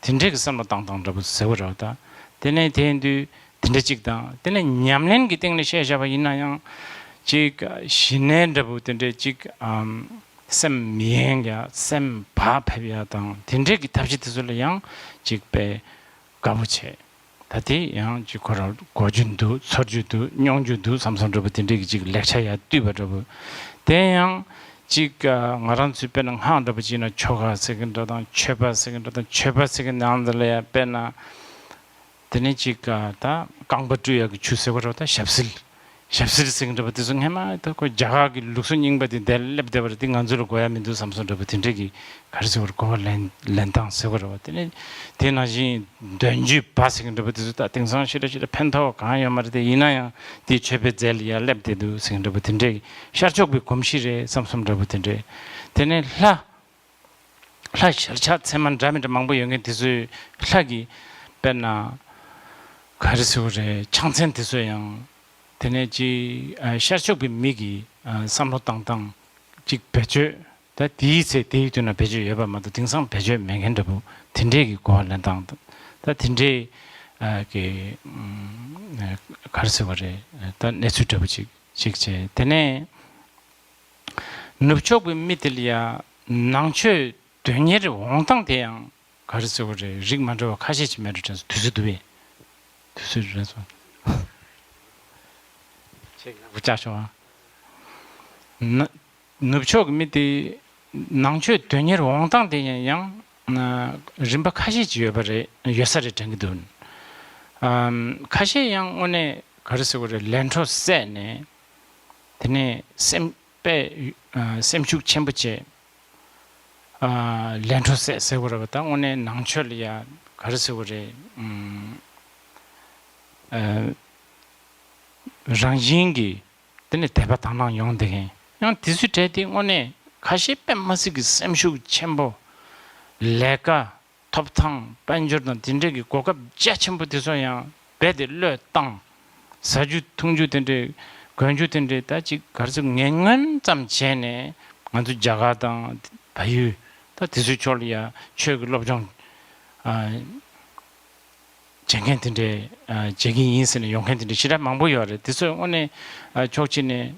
དེ་འདྲའི་གི་བསམ་བློ་བཏང་སྟངས་འདྲ་པོ་ཟེར་བ་རེད་ད། དེ་ནས་དེ་ཡིན་དུས་དེ་འདྲ་ཅིག་དང་། དེ་ནས་ཉམས་ལེན་གྱི་སྟེང་ནས་བཤད་བཞག་པ་ཡིན་ན་ཡང་ཅིག་ཞི་གནས་འདྲ་པོ་དེ་འདྲའི་ཅིག་ཨམ་ སེམས་མི་ཡེངས་ཡ། སེམས་བག་ཕེབས་ཡ་དང་དེ་འདྲས་ཀྱི་ཐབས་ཤེས་དེ་ཚོ་ལ་ཡང་ཅིག་དཔེ་དགའ་པོ་བྱས། ད་དེ་ཡང་ཅིག་ཁོ་ར་གོ་རྒྱུ་འདུག་ཚོར་རྒྱུ་འདུག་མྱོང་རྒྱུ་འདུག་བསམ་བསམ་འདྲ་པོ་དེ་འདྲས་ཀྱི་ཅིག་ལེགས་ཆ་ཡ་བཏུས་པ་འདྲ་པོ། དེ་ཡང་ཅིག་ང་རང་ཚོའི་དཔེར་ན་སྔགས་འདྲ་པོ་ཅིག་ན་ཆོ་ག་ཟེར་གི་འདྲ་དང་མཆོད་པ་ཟེར་གི་འདྲ་དང་མཆོད་པ་ཟེར་གི་ནང་དེ་ལ་ཡ་དཔེར་ན། དེ་ནས་ཅིག་ད་རྐང་པ་བཀྲུ་ཡག་གི་ཆུ་ཟེར་བ་རེད་པ། ད་ཞབས་བསིལ། ཞབས་བསིལ་ཟེར་གྱི་འདྲ་པོ་དེ་ཚོ་སྔན་མ་ད་ཁོ་རྒྱ་གར་གྱི་ལུགས་སྲོལ་རྙིང་པ་དེ་དེར་སླེབས་བསྡད་པ་རེད། དེ་ང་ཚོ་ལ་དགོས་ཡ་མི་འདུག་བསམ་སོང་འདྲ་པོ་དེ་འདྲས་ཀྱི་ག་རེ་ཟེར་བ་རེད། གོ་བ་ལེན་ལེན་སྟངས་ཟེར་བ་རེད་པ། དེ་ནས་དེ་ནང་བཞིན་འདོན་རྒྱུའི་བ་ཟེར་གྱི་འདྲ་པོ་དེ་ཚོ་ད་དེང་སང་ཞེ་དྲག་ཞེ་དྲག་ཕན་ཐོགས་གང་ཡོད་མ་རེད། དེ་ཡིན་ན་ཡང་དེའི་མཆོད་པའི་རྫས་ལ་ཡ་སླེབས་བསྡད་འདུག་ཟེར་གྱི་འདྲ་པོ་དེ་འདྲས་ཤར་ཕྱོགས་པའི་གོམས་གཤིས་རེད་བསམ་སོང་འདྲ་པོ་དེ་འདྲས། དེ་ནས་ལྷ། ལྷ་ཞལ་ཆགས་མཚན་མ་འདྲ་མི་འདྲ་མང་པོ་ཡོད་མཁན་དེ་ཚོའི་ལྷ་གི་དཔེར་ན་ག་རེ་ཟེར་བ་རེད། ཕྱག་མཚན་དེ་ཚོ་ཡང་དེ་ནས་ཅིག་ཤར་ཕྱོགས་པའི་མི་གི་བསམ་བློ་བཏང་སྟངས་ཅིག་བེད་སྤྱོད། ད་དེའི་ཚེ་དེའི་དུས་ན་བེད་སྤྱོད་ཡོད་པ་མ་གཏོགས་དེང་སང་བེད་སྤྱོད་མེད་མཁན་འདྲ་པོ་དེ་འདྲས་ཀྱི་གོ་བ་ལེན་སྟངས་ད་དེ་འདྲས་ཀྱི་ག་རེ་ཟེར་བ་རེད། ད་གནས་ཚུལ་འདྲ་པོ་ཅིག་ཅིག་བྱས། དེ་ནས། ནུབ་ཕྱོགས་པའི་མི་དེ་ལ་ཡ་ནང་ཆོས་དོན་གཉེར་འོང་སྟངས་དེ་ཡང་ག་རེ་ཟེར་བ་རེད། རིགས་མ་འདྲ་བ་ཁ་ཤས་ཅིག་མེད་འགྲོ་དྲན་སོང་། དུས་ཚོད་འདུག་པས། དུས་ཚོད་རེད་སོང་། ཅིག་ཡག་པོ་བཅར་ཤོག་ཨ། ན་ནུབ་ཕྱོགས་ཀྱི་མི་དེ་ནང་ཆོས་དོན་གཉེར་འོང་སྟངས་དེ་ཡང་ཡང་རིམ་པ་ཁ་ཤས་ཅིག་ཡོད་པ་རེད། ཡོད་ས་རེད་དྲན་གྱི་འདུག་ཨམ། ཁ་ཤས་ཡང་དངོས་གནས་ག་རེ་ཟེར་བ་རེད། ལས་འཕྲོ་སད་ནས། དེ་ནས་སེམས་དཔེ་ཨ་སེམས་ཤུགས་ཆེན་པོ་བྱས། ཨ་ལས་འཕྲོ་སད་ཟེར་བ་རེད་པ། ད་དངོས་གནས་ནང་ཆོས་ལ་ཡ་ག་རེ་ཟེར་བ་རེད། ཨམ། ཨ་རང་བཞིན་གྱིས་དེ་ནས་དད་པ་དག་སྣང་ཡོང་བསྡད་མཁན་ཡང་དེ་ཚོའི་གྲས་དེ་དངོས་གནས་ཁ་ཤས་དཔེ་མ་སྲིད་ཀྱི་སེམས་ཤུགས་ཆེན་པོ། ལས་ཀ། ཐོབ་ཐང་། དཔལ་འབྱོར་དང་དེ་འདྲས་ཀྱི་གོ་སྐབས་རྒྱ་ཆེན་པོ་དེ་ཚོ་ཡང་རྦད་དེ་བློས་བཏང་། ཟ་རྒྱུ་འཐུང་རྒྱུ་དེ་འདྲས། གོན་རྒྱུ་དེ་འདྲས། ད་ཅིག་ག་རེ་ཟེར། ངན་ངོན་ཙམ་བྱས་ནས་ང་ཚོ་རྒྱ་གར་དང་བལ་ཡུལ་ད་དེ་ཚོའི་ཕྱོགས་ལ་ཡ་ཆོས་ཀྱི་སློབ་སྦྱོང་ཨ་བྱེད་མཁན་དེ་འདྲས། ཨ་བྱེད་ཀྱི་ཡིན་ཟེར་ནས་ཡོང་མཁན་དེ་འདྲས་ཞེ་དྲག་མང་པོ་ཡོད་རེད། དེ་ཚོ་དངོས་གནས་ཨ་ཕྱོགས་གཅིག་ནས་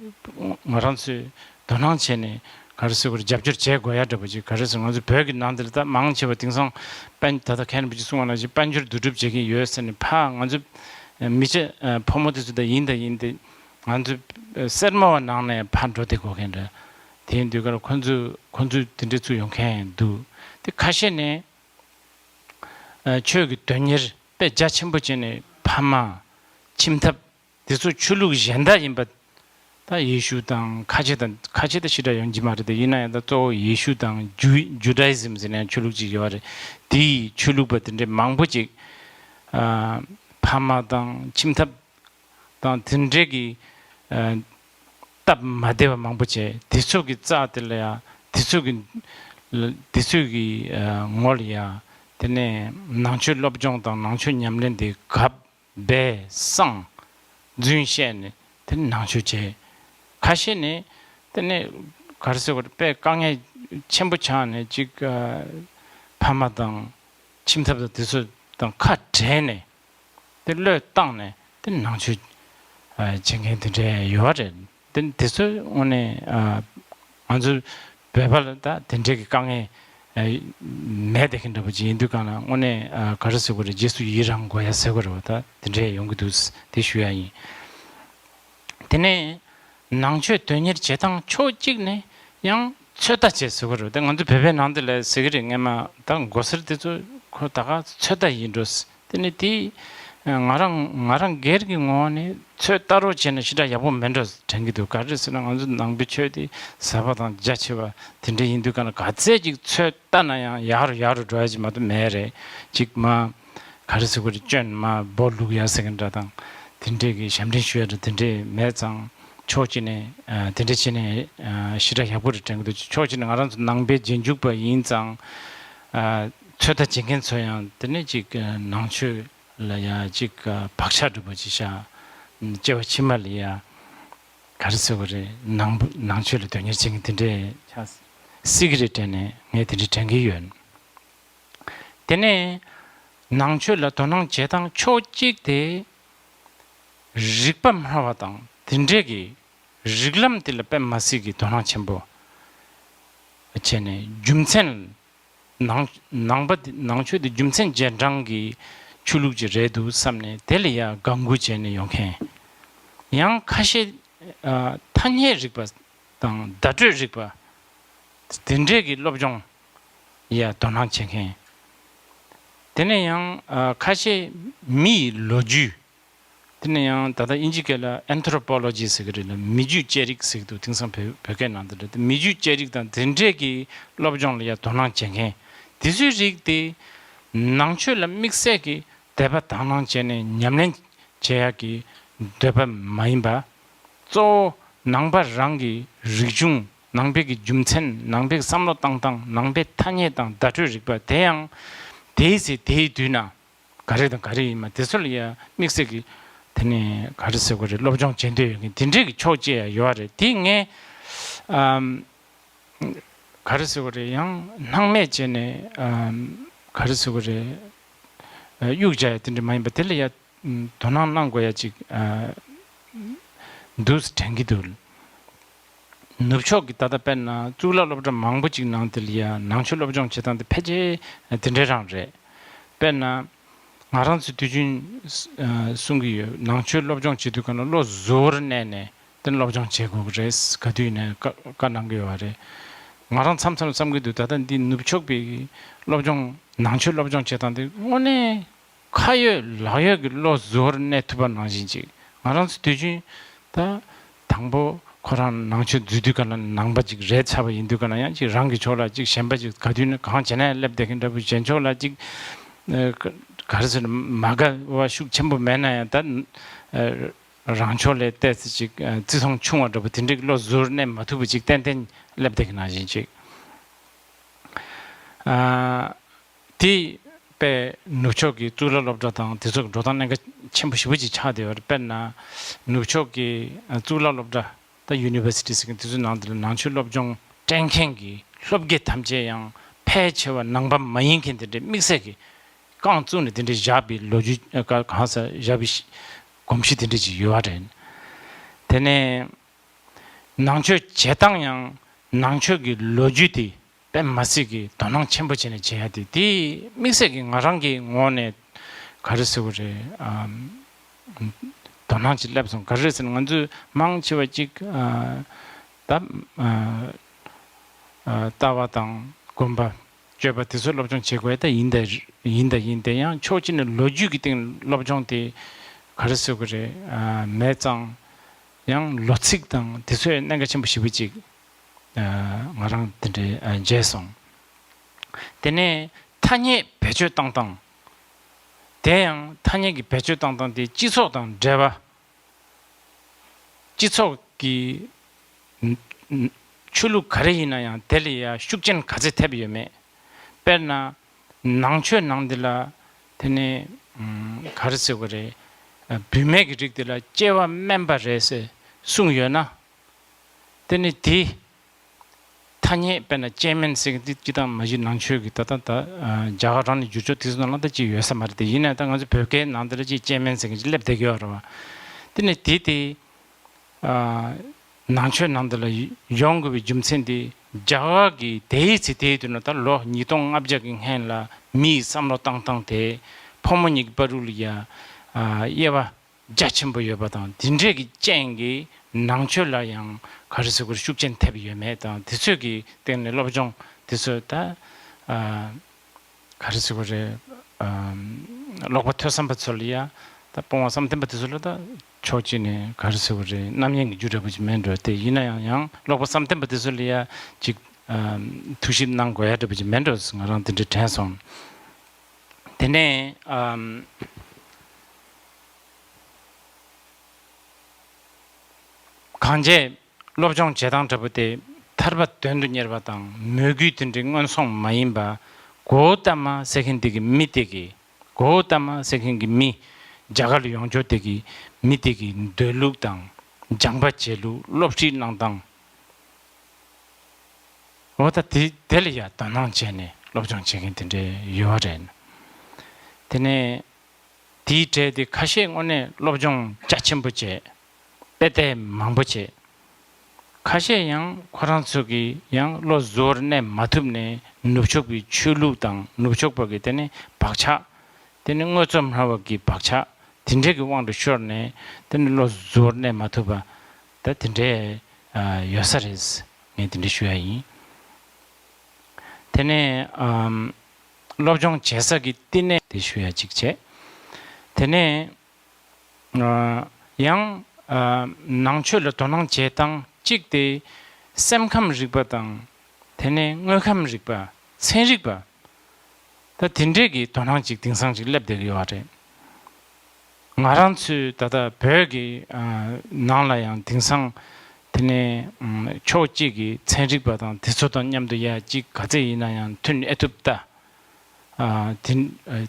ང་རང་ཚོས་དོ་སྣང་བྱས་ནས་ག་རེ་ཟེར་དགོས་རེད། རྒྱབ་སྐྱོར་བྱེད་དགོས་ཡ་འདྲ་པོ་ཅིག་ག་རེ་ཟེར། ང་ཚོ་བོད་ཀྱི་ནང་འདིར་ད་མང་ཆེ་བ་དེང་སང་དཔལ། ད་ལྟ་མཁན་རིན་པོ་ཆེ་གསུངས་པ་ནང་བཞིན་དཔལ་འབྱོར་བསྡུ་སྒྲུབ་བྱེད་ཀྱི་ཡོད་ཟེར་ནས་ཕར་ང་ཚོ་མི་ཆེ་ཕོ་མོ་དེ་ཚོ་ད་ཡིན་ད་ཡིན་ཏེ། ང་ཚོ་སེར་མོ་བ་ནང་ནས་ཕར་འགྲོ་བསྡད་དགོས་མཁན་འདྲ། དེ་ཡིན་དུས་ཀ་ཁོ་ཚོས་ཁོ་ཚོས་དེ་འདྲས་ཚུར་ཡོང་མཁན་འདུག་དེ་ཁ་ཤས་ནས་ཨ་ཆོས་ཀྱི་དོན་གཉེར་དཔེ་རྒྱ་ཆེན་པོ་བྱས་ནས་ཕ་མ། ཁྱིམ་ཐབ། དེ་ཚོ་ཆོས་ལུགས་གཞན་དག་ཡིན་པ། ད་ཡེ་ཤུ་དང་ཁ་ཆེ་དང་། ཁ་ཆེ་ད་ཞེ་དྲག་ཡོང་གི་མ་རེད་དེ། ཡིན་ན་ཡང་ད་གཙོ་བོ་ཡེ་ཤུ་དང་ཇུ་ཇུ་ཌ་ཡི་ཛིམ་ཟེར་ནས་ཆོས་ལུགས་ཅིག་ཡོད་རེད། དེའི་ཆོས་ལུགས་པ་དེ་འདྲའི་མང་པོ་ཅིག་ཨ་ཕ་མ་དང་ཁྱིམ་ཐབ་དང་དེ་འདྲའི་གི་ཨ་སྟབས་མ་བདེ་བ་མང་པོ་བྱས། དེ་ཚོ་གི་རྩ་དེ་ལ་ཡ་དེ་ཚོ་གི་དེ་ཚོ་གི་ཨ་ངོ་ལ་ཡ་དེ་ནས་ནང་ཆོས་སློབ་སྦྱོང་དང་ནང་ཆོས་ཉམས་ལེན་དེ་གབ། སྦས་གསང་། རྫུན་བཤད་ནས་དེ་ནང་ཆོས་བྱས། ཁ་ཤས་ནས་དེ་ནས་ག་རེ་ཟེར་བ་རེད། དཔེ་དཀའ་ངལ་ཆེན་པོ་ཆགས་ནས་ཅིག་ཨ་ཕ་མ་དང་ཁྱིམ་ཐབ་དང་དེ་ཚོ་དང་ཁ་བྲལ་ནས་དེ་བློས་བཏང་ནས་དེ་ནང་ཆོས་ཨ་བྱེད་མཁན་དེ་འདྲ་ཡོད་རེད། དེ་དེ་ཚོ་དངོས་གནས་ཨ་ང་ཚོ་བོད་པ་ལ་ད་དེ་འདྲའི་གི་དཀའ་ངལ་ཨ་མེད་བསྡད་མཁན་འདྲ་པོ་ཅིག་ཡིན་དུས་གང་ལ་དངོས་གནས་ཨ་ག་རེ་ཟེར་དགོས་རེད། རྗེས་སུ་ཡི་རང་དགོས་ཡ་ཟེར་དགོས་རེད་པ། ད་དེ་འདྲའི་ཡོང་གི་འདུག་དེ་ཞུ་ཡ་ཡིན། དེ་ནས་ནང་ཆོས་དོན་གཉེར་བྱེད་སྟངས་ཕྱོགས་གཅིག་ནས་ཡང་ཚོད་ལྟ་བྱེད་ཟེར་དགོས་རེད་པ། ད་ང་ཚོ་བོད་པའི་ནང་དེ་ལ་ཟེར་གི་རེད། སྔན་མ་ད་མགོ་སེར་དེ་ཚོ་ཁོ་ད་ག་ཚོད་ལྟ་ཡིན་འགྲོ། དེ་ནི་དེ་ང་རང་ང་རང་སྒེར་གྱི་ངོས་ནས་ཚོད་ལྟ་རོགས་བྱས་ན་ཞེ་དྲག་ཡག་པོ་མེད་འགྲོ་དྲན་གྱི་འདུག་ག་རེ་ཟེར་ན་ང་ཚོ་ནང་པའི་ཆོས་དེ་ཟབ་པ་དང་རྒྱ་ཆེ་བ་དེ་འདྲ་ཡིན་དུས་ག་ན་ག་ཚད་ཅིག་ཚོད་ལྟ་ན་ཡང་ཡག་རུ་ཡག་རུ་འགྲོ་ཡ་ཅིག་མ་གཏོགས་མེད་རེད། ཅིག་མ་ག་རེ་ཟེར་དགོས་རེད། སྐྱོན་མ་སྦོ་ལུག་ཡ་ཟེར་མཁན་འདྲ་དང་དེ་འདྲས་ཀྱི་ཞབས་འདྲེན་ཞུ་ཡ་འདྲ་དེ་འདྲས་མེད་ཙང་ཕྱོགས་གཅིག་ནས་ཨ་དེ་འདྲས་བྱས་ནས་ཨ་ཞེ་དྲག་ཡག་པོ་རེད་དྲན་གྱི་འདུག་ཕྱོགས་གཅིག་ནས་ང་རང་ཚོ་ནང་པའི་རྗེས་འཇུག་པ་ཡིན་ཙང་ཨ་ཚོད་ལྟ་བྱེད་མཁན་ཚོ་ཡང་དེ་ནས་ཅིག་ཨ་ནང་ཆོས་ལ་ཡ་ཅིག་བག་ཆགས་འདྲ་པོ་ཅིག་བཞག་སྐྱེ་བ་ཕྱི་མ་ལ་ཡ་ག་རེ་ཟེར་དགོས་རེད། ནང་ནང་ཆོས་ལ་དོན་གཉེར་བྱེད་མཁན་དེ་འདྲས་ཆགས་སྲིད་ཀྱི་རེད་དྲན་ནས་ངས་དེ་འདྲས་དྲན་གྱི་ཡོད། དེ་ནས་ནང་ཆོས་ལ་དོ་སྣང་བྱེད་སྟངས་ཕྱོགས་གཅིག་དེ་རིག་པ་སྨྲ་བ་དང་དེ་འདྲས་ཀྱི་རིགས་ལམ་དེ་ལ་དཔེ་མ་སྲིད་ཀྱི་དོ་སྣང་ཆེན་པོ། བྱས་ནས་རྒྱུ་མཚན། ནང་ནང་པ་འདི་ནང་ཆོས་འདི་རྒྱུ་མཚན་རྗེས་འབྲང་གི་ཆོས་ལུགས་ཅིག་རེད་འདུག་བསམ་ནས་དེ་ལ་ཡ་དགའ་མགུ་བྱས་ནས་ཡོང་མཁན། ཡང་ཁ་ཤས་ཨ་ཐ་སྙད་རིག་པ་དང་བརྡ་སྤྲོད་རིག་པ་དེ་འདྲས་ཀྱི་སློབ་སྦྱོང་ཡ་དོ་སྣང་བྱེད་མཁན། དེ་ནས་ཡང་ཨ་ཁ་ཤས་མི་ཡི་ལོ་རྒྱུས། དེ་ནས་ཡང་ད་ལྟ་དབྱིན་ཇི་སྐད་ལ་Anthropology་ཟེར་གྱི་རེད་ལ། མི་རྒྱུད་དཔྱད་རིག་ཟེར་གྱི་འདུག་དེང་སང་བོད་བོད་སྐད་ནང་དུ་རེད། མི་རྒྱུད་དཔྱད་རིག་དང་དེ་འདྲས་ཀྱི་སློབ་སྦྱོང་ལ་ཡང་དོ་སྣང་བྱེད་མཁན། དེ་ཚོའི་རིགས་དེ་ནང་ཆོས་ལ་དམིགས་བསལ་གྱི་དད་པ་དག་སྣང་བྱས་ནས་ཉམས་ལེན་བྱེད་ཡག་གི་འདོད་པ་མ་ཡིན་པ། གཙོ་བོ་ནང་པ་རང་གི་རིག་གཞུང་། ནང་པའི་གི་རྒྱུ་མཚན། ནང་པའི་བསམ་བློ་བཏང་སྟངས། ནང་པའི་ཐ་སྙད་དང་བརྡ་སྤྲོད་རིག་པ་དེ་ཡང་དེའི་ཚེ་དེའི་དུས་ན། ག་རེ་དང་ག་རེ་ཡིན་མ་དེ་ཚོ་ལ་ཡ་དམིགས་བསལ་གྱི་དེ་ནས་ག་རེ་ཟེར་དགོས་རེད། སློབ་སྦྱོང་བྱེད་འདོད་ཡོད་མཁན་དེ་འདྲས་ཀྱི་ཕྱོགས་བཅས་ཡ་ཡོད་རེད། དེ་ངས་ཨམ་ག་རེ་ཟེར་དགོས་རེད། ཡང་སྣང་མེད་བྱས་ནས་ཨམ་ག་རེ་ཟེར་དགོས་རེད། ཨ་གཡུག་བྱ་ཡ་དེ་འདྲས་མ་ཡིན་པ་དེ་ལ་ཡ་དོ་སྣང་གནང་དགོས་ཡ་ཅིག་ཨ་འདུག་དྲན་གྱི་འདུག་ནུབ་ཕྱོགས་ཀྱི་ད་ལྟ་དཔེར་ན་གཙུག་ལག་སློབ་གྲྭ་མང་པོ་ཅིག་ནང་དེ་ལ་ཡ་ནང་ཆོས་སློབ་སྦྱོང་བྱེད་སྟངས་དེ་ཕལ་ཆེར་དེ་འདྲའི་རང་རེད། དཔེར་ན་ང་རང་ཚོའི་དུས་རྒྱུན་ཨ་གསུང་གི་ཡོད། ནང་ཆོས་སློབ་སྦྱོང་བྱེད་དུས་ག་ན་བློ་གཟུ་བོར་གནས་ནས་དེ་སློབ་སྦྱོང་བྱེད་དགོས་ཀྱི་རེད། ག་དུས་ནས་བཀའ་བཀའ་གནང་གི་ཡོད་པ་རེད། ང་རང་མཚམས་མཚམས་བསམ་གྱི་འདུག་ད་ལྟ་འདི་ནུབ་ཕྱོགས་པའི་སློབ་སྦྱོང་ནང་ཆོས་སློབ་སྦྱོང་བྱེད་སྟངས་དེ་དངོས་གནས་ཁ་ཡོད་ལག་ཡོད་ཀྱི་བློ་གཟུ་བོར་གནས་ཐུབ་པ་ནང་བཞིན་ཅིག་ང་རང་ཚོ་དུས་རྒྱུན་ད་དང་པོ་ཁོ་རང་ནང་ཆོས་འཛུལ་དུས་ག་ལ་ནང་པ་ཅིག་རེད་ཚར་བ་ཡིན་དུས་ག་ལ་ཡང་ཅིག་རང་གི་ཕྱོགས་ལ་ཅིག་ཞེན་པ་ཅིག་ག་དུས་ནས་གང་བྱས་ན་ཡང་སླེབས་བསྡད་མཁན་འདྲ་པོ། གཞན་ཕྱོགས་ལ་ཅིག་ཨ་ག་ག་རེ་ཟེར་ན་མ་དགའ་བ་ཤུགས་ཆེན་པོ་མེད་ན་ཡང་ད་ཨ་རང་ཕྱོགས་ལས་ཏོག་ཙམ་ཅིག་ཨ་བརྩི་མཐོང་ཆུང་བ་འདྲ་པོ་དེ་འདྲའི་བློ་གཟུར་གནས་མ་ཐུབ་པ་ཅིག་ཏན་ཏན་སླེབས་བསྡད་མཁན་ནང་བཞིན་ཅིག་ཨ། དེ་དཔེ་ནུབ་ཕྱོགས་ཀྱི་གཙུག་ལག་སློབ་གྲྭ་དང་དེ་ཚོ་གི་འགྲོ་སྟངས་གནད་འགག་ཆེན་པོ་ཞེ་པོ་ཅིག་ཆགས་བསྡད་ཡོད་རེད། དཔེར་ན་ནུབ་ཕྱོགས་ཀྱི་ཨ་གཙུག་ལག་སློབ་གྲྭ་ད་ཡུ་ནི་ཝར་སི་ཊི་ཟེར་མཁན་དེ་ཚོའི་ནང་དུ་ལ་ནང་ཆོས་སློབ་སྦྱོང་སྤྲད་མཁན་གྱི་སློབ་དགེ་ཐམས་ཅད་ཡང་ཕལ་ཆེ་བ་ནང་པ་མ་ཡིན་མཁན་དེ་འདྲའི་དམིགས་བསལ་གྱི་རྐང་བཙུགས་ནས་དེ་འདྲའི་བཞག་པའི་ལོ་རྒྱུས་ཨ་ག་གང་ཟེར་བཞག་པའི་གོམས་གཤིས་དེ་འདྲ་ཅིག་ཡོད་པ་རེད། དེ་ནས་ནང་ཆོས་བྱེད་སྟངས་ཡང་ནང་ཆོས་ཀྱི་ལོ་རྒྱུས་དེ་དཔེ་མ་སྲིད་ཀྱི་དོ་སྣང་ཆེན་པོ་བྱས་ནས་བྱེད་ཡ་དེ། དེ་དམིགས་བསལ་གྱི་ང་རང་གི་ངོས་ནས་ག་རེ་ཟེར་དགོས་རེད། ཨམ། དོ་སྣང་ཅིག་སླེབས་སོང་། ག་རེ་ཟེར་ན་ང་ཚོས་མང་ཆེ་བ་ཅིག་ཨ་ད་ཨ་ཨ་ལྟ་བ་དང་སྒོམ་པ། སྤྱོད་པ་དེ་ཚོ་སློབ་སྦྱོང་བྱེད་དགོས་ད་ཡིན་ད་ཡིན་ད་ཡིན། དེ་ཡང་ཕྱོགས་གཅིག་ནས་ལོ་རྒྱུས་ཀྱི་སྟེང་སློབ་སྦྱོང་དེ་ག་རེ་ཟེར་དགོས་རེད། ཨ་མེད་ཙང་ཡང་ལོ་ཚིགས་དང་དེ་ཚོས་གནད་འགག་ཆེན་པོ་ཞེ་པོ་ཅིག་ཨ་ང་རང་དེ་འདྲའི་ཨ་མཇལ་སོང་། དེ་ནས་ཐ་སྙད་བེད་སྤྱོད་བཏང་སྟངས། དེ་ཡང་ཐ་སྙད་ཀྱི་བེད་སྤྱོད་བཏང་སྟངས་དེ་སྤྱི་ཚོགས་དང་འབྲེལ་བ། སྤྱི་ཚོགས་ཀྱི་ཆོས་ལུགས་ག་རེ་ཡིན་ན་ཡང་དེ་ལ་ཡ་ཤུགས་རྐྱེན་ག་ཚད་ཐེབས་ཡོད་མེད། དཔེར་ན་ནང་ཆོས་ནང་འདི་ལ་དེ་ནས་ག་རེ་ཟེར་དགོས་རེད། བུད་མེད་ཀྱི་རིགས་དེ་ལ་སྐྱེ་བ་དམན་པ་རེད་ཟེར་གསུངས་ཡོད་ན། དེ་ནི་དེ་ཐ་སྙད་དཔེར་ན་སྐྱེ་དམན་ཟེར་གྱི་དེ་སྤྱི་བཏང་མ་གཞི་ནང་ཆོས་ཀྱི་ད་ལྟ་ད་རྒྱ་གར་རང་ནས་བསྒྱུར་ཆོག་དེ་ཚོ་ནང་ལ་ད་ཅིག་ཡོད་ས་མ་རེད། དེ་ཡིན་ན་ད་ང་ཚོ་བོད་སྐད་ནང་དེ་ལ་ཅིག་སྐྱེ་དམན་ཟེར་གྱི་ཅིག་སླེབས་བསྡད་ཀྱི་ཡོད་རེད་བ། དེ་ནི་དེ་དེ་ནང་ཆོས་ནང་དེ་ལ་ཡོང་དགོས་པའི་རྒྱུ་མཚན་དེ་རྒྱ་གར་གྱི་དེའི་ཚེ་དེའི་དུས་ན་ད་ལོ་ཉིས་སྟོང་ལྔ་བརྒྱ་གི་སྔན་ལ་མིའི་བསམ་བློ་བཏང་སྟངས་དེ་ཕོ་མོ་གཉིས་ཀྱི་བར་དུ་ལ་ཡ་དབྱེ་བ་རྒྱ་ཆེན་པོ་ཡོད་པ་དང་། དེ་འདྲས་ཀྱི་རྐྱེན་གྱིས་ནང་ཆོས་ལ་ཡང་ག་རེ་ཟེར་དགོས་རེད། ཤུགས་རྐྱེན་ཐེབས་ཡོད་མེད་དང་། དེ་ཚོས་ཀྱི་སྟེང་ནས་སློབ་སྦྱོང་དེ་ཚོས་ད་ཨ་ག་རེ་ཟེར་དགོས་རེད། ཨ་ཀློག་པ་ཐོས་བསམ་པ་ཚོ་ལ་ཡ་ད་སྤོང་བ་བསམ་གཏན་པ་དེ་ཚོ་ལ་ད་ཕྱོགས་གཅིག་ནས་ག་རེ་ཟེར་དགོས་རེད། རྣམ་གཡེང་གི་རྒྱུ་འདྲ་པོ་ཅིག་མེད་འགྲོ། དེ་ཡིན་ན་ཡང་ཡང་ཀློག་པ་བསམ་གཏན་པ་དེ་ཚོ་ལ་ཡ་ཅིག་ཨ་ཐུགས་ཞིབ་གནང་དགོས་ཡ་འདྲ་པོ་ཅིག་མེད་འགྲོ། ང་རང་དེ་འདྲ་དྲན་སོང་། དེ་ནས་ཨམ་གང་བྱས་སློབ་སྦྱོང་བྱེད་སྟངས་འདྲ་པོ་དེ་ཐར་པ་དོན་དུ་གཉེར་བ་དང་མོས་གུས་དེ་འདྲའི་སྔོན་སོང་མ་ཡིན་པ། གོའུ་ཏ་མ་ཟེར་མཁན་དེ་གི་མི་དེ་གི་གོའུ་ཏ་མ་ཟེར་མཁན་གི་མི་རྒྱ་གར་ལ་ཡོང་ཆོག་དེ་གི་མི་དེ་གི་འདོད་ལུགས་དང་སྦྱངས་པ་བྱེད་ལུགས། སློབ་ཁྲིད་གནང་སྟངས། འོ་ད་དེ་དེ་ལ་ཡ་དོ་སྣང་བྱས་ནས་སློབ་སྦྱོང་བྱེད་མཁན་དེ་འདྲའི་ཡོད་རེད། དེ་ནས་དེའི་གྲས་དེ་ཁ་ཤས་དངོས་གནས་སློབ་སྦྱོང་རྒྱ་ཆེན་པོ་བྱས། དཔེ་དེབ་མང་པོ་བྱས། ཁ་ཤས་ཡང་ཁོ་རང་ཚོ་གིས་ཡང་བློ་གཟུ་བོར་གནས་མ་ཐུབ་ནས་ནུབ་ཕྱོགས་པའི་ཆོས་ལུགས་དང་ནུབ་ཕྱོགས་པ་གི་དེ་ནི་བག་ཆགས། དེ་ནི་དངོས་གཙོ་སྨྲ་བ་གི་བག་ཆགས་དེ་འདྲའི་གི་དབང་དུ་ཤོར་ནས་དེ་ནི་བློ་གཟུ་བོར་གནས་མ་ཐུབ་པ་ད་དེ་འདྲའི་ཡོད་ས་རེད། ངས་དེ་འདྲ་ཞུ་ཡ་ཡིན། དེ་ནས་ཨམ། སློབ་སྦྱོང་བྱེད་ས་གི་བསྟི་གནས་དེ་ཞུ་ཡ་གཅིག་བྱས། དེ་ནས་ཨ། ཡང་ཨ། ནང་ཆོས་ལ་དོ་སྣང་བྱེད་སྟངས་གཅིག་དེ་སེམས་ཁམས་རིག་པ་དང་། དེ་ནས་དངོས་ཁམས་རིག་པ། ཚན་རིག་པ། ད་དེ་འདྲས་ཀྱི་དོ་སྣང་ཅིག་དེང་སང་ཅིག་སླེབས་བསྡད་ཀྱི་ཡོད་རེད། ང་རང་ཚོའི་ད་ལྟ་བོད་ཀྱི་ཨ། ནང་ལ་ཡང་དེང་སང་དེ་ནས་ཨམ། ཕྱོགས་གཅིག་གི་ཚན་རིག་པ་དང་དེ་ཚོ་དང་མཉམ་དུ་ཡ་གཅིག་ག་ཚད་ཡིན་ན་ཡང་མཐུན་ཨེ་ཐུབ་ལྟ། ཨ། དེ་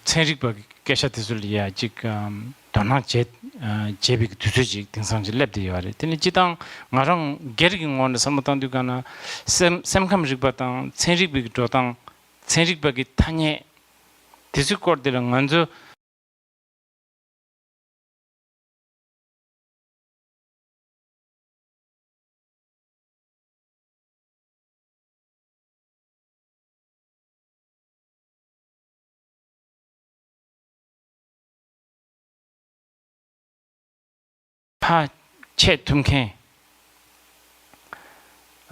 ཚན་རིག་པ་གི་སྐད་ཆ་དེ་ཚོ་ལ་ཡ་གཅིག་ཨམ། དོ་སྣང་བྱེད་ཨ། བྱེད་པའི་དུས་ཚོད་ཅིག་དེང་སང་ཅིག་སླེབས་བསྡད་ཡོད་རེད། དེ་ནས་སྤྱི་བཏང་ང་རང་སྒེར་གྱི་ངོས་ནས་བསམ་བློ་བཏང་དུས་ག་ན་སེམས་སེམས་ཁམས་རིག་པ་དང་ཚན་རིག་པའི་འགྲོ་སྟངས། ཚན་རིག་པ་གི་ཐ་སྙད་དེ་ཚོའི་སྐོར་དེ་ལ་ང་ཚོ། ཕར་ཆད་ཐུབ་མཁན།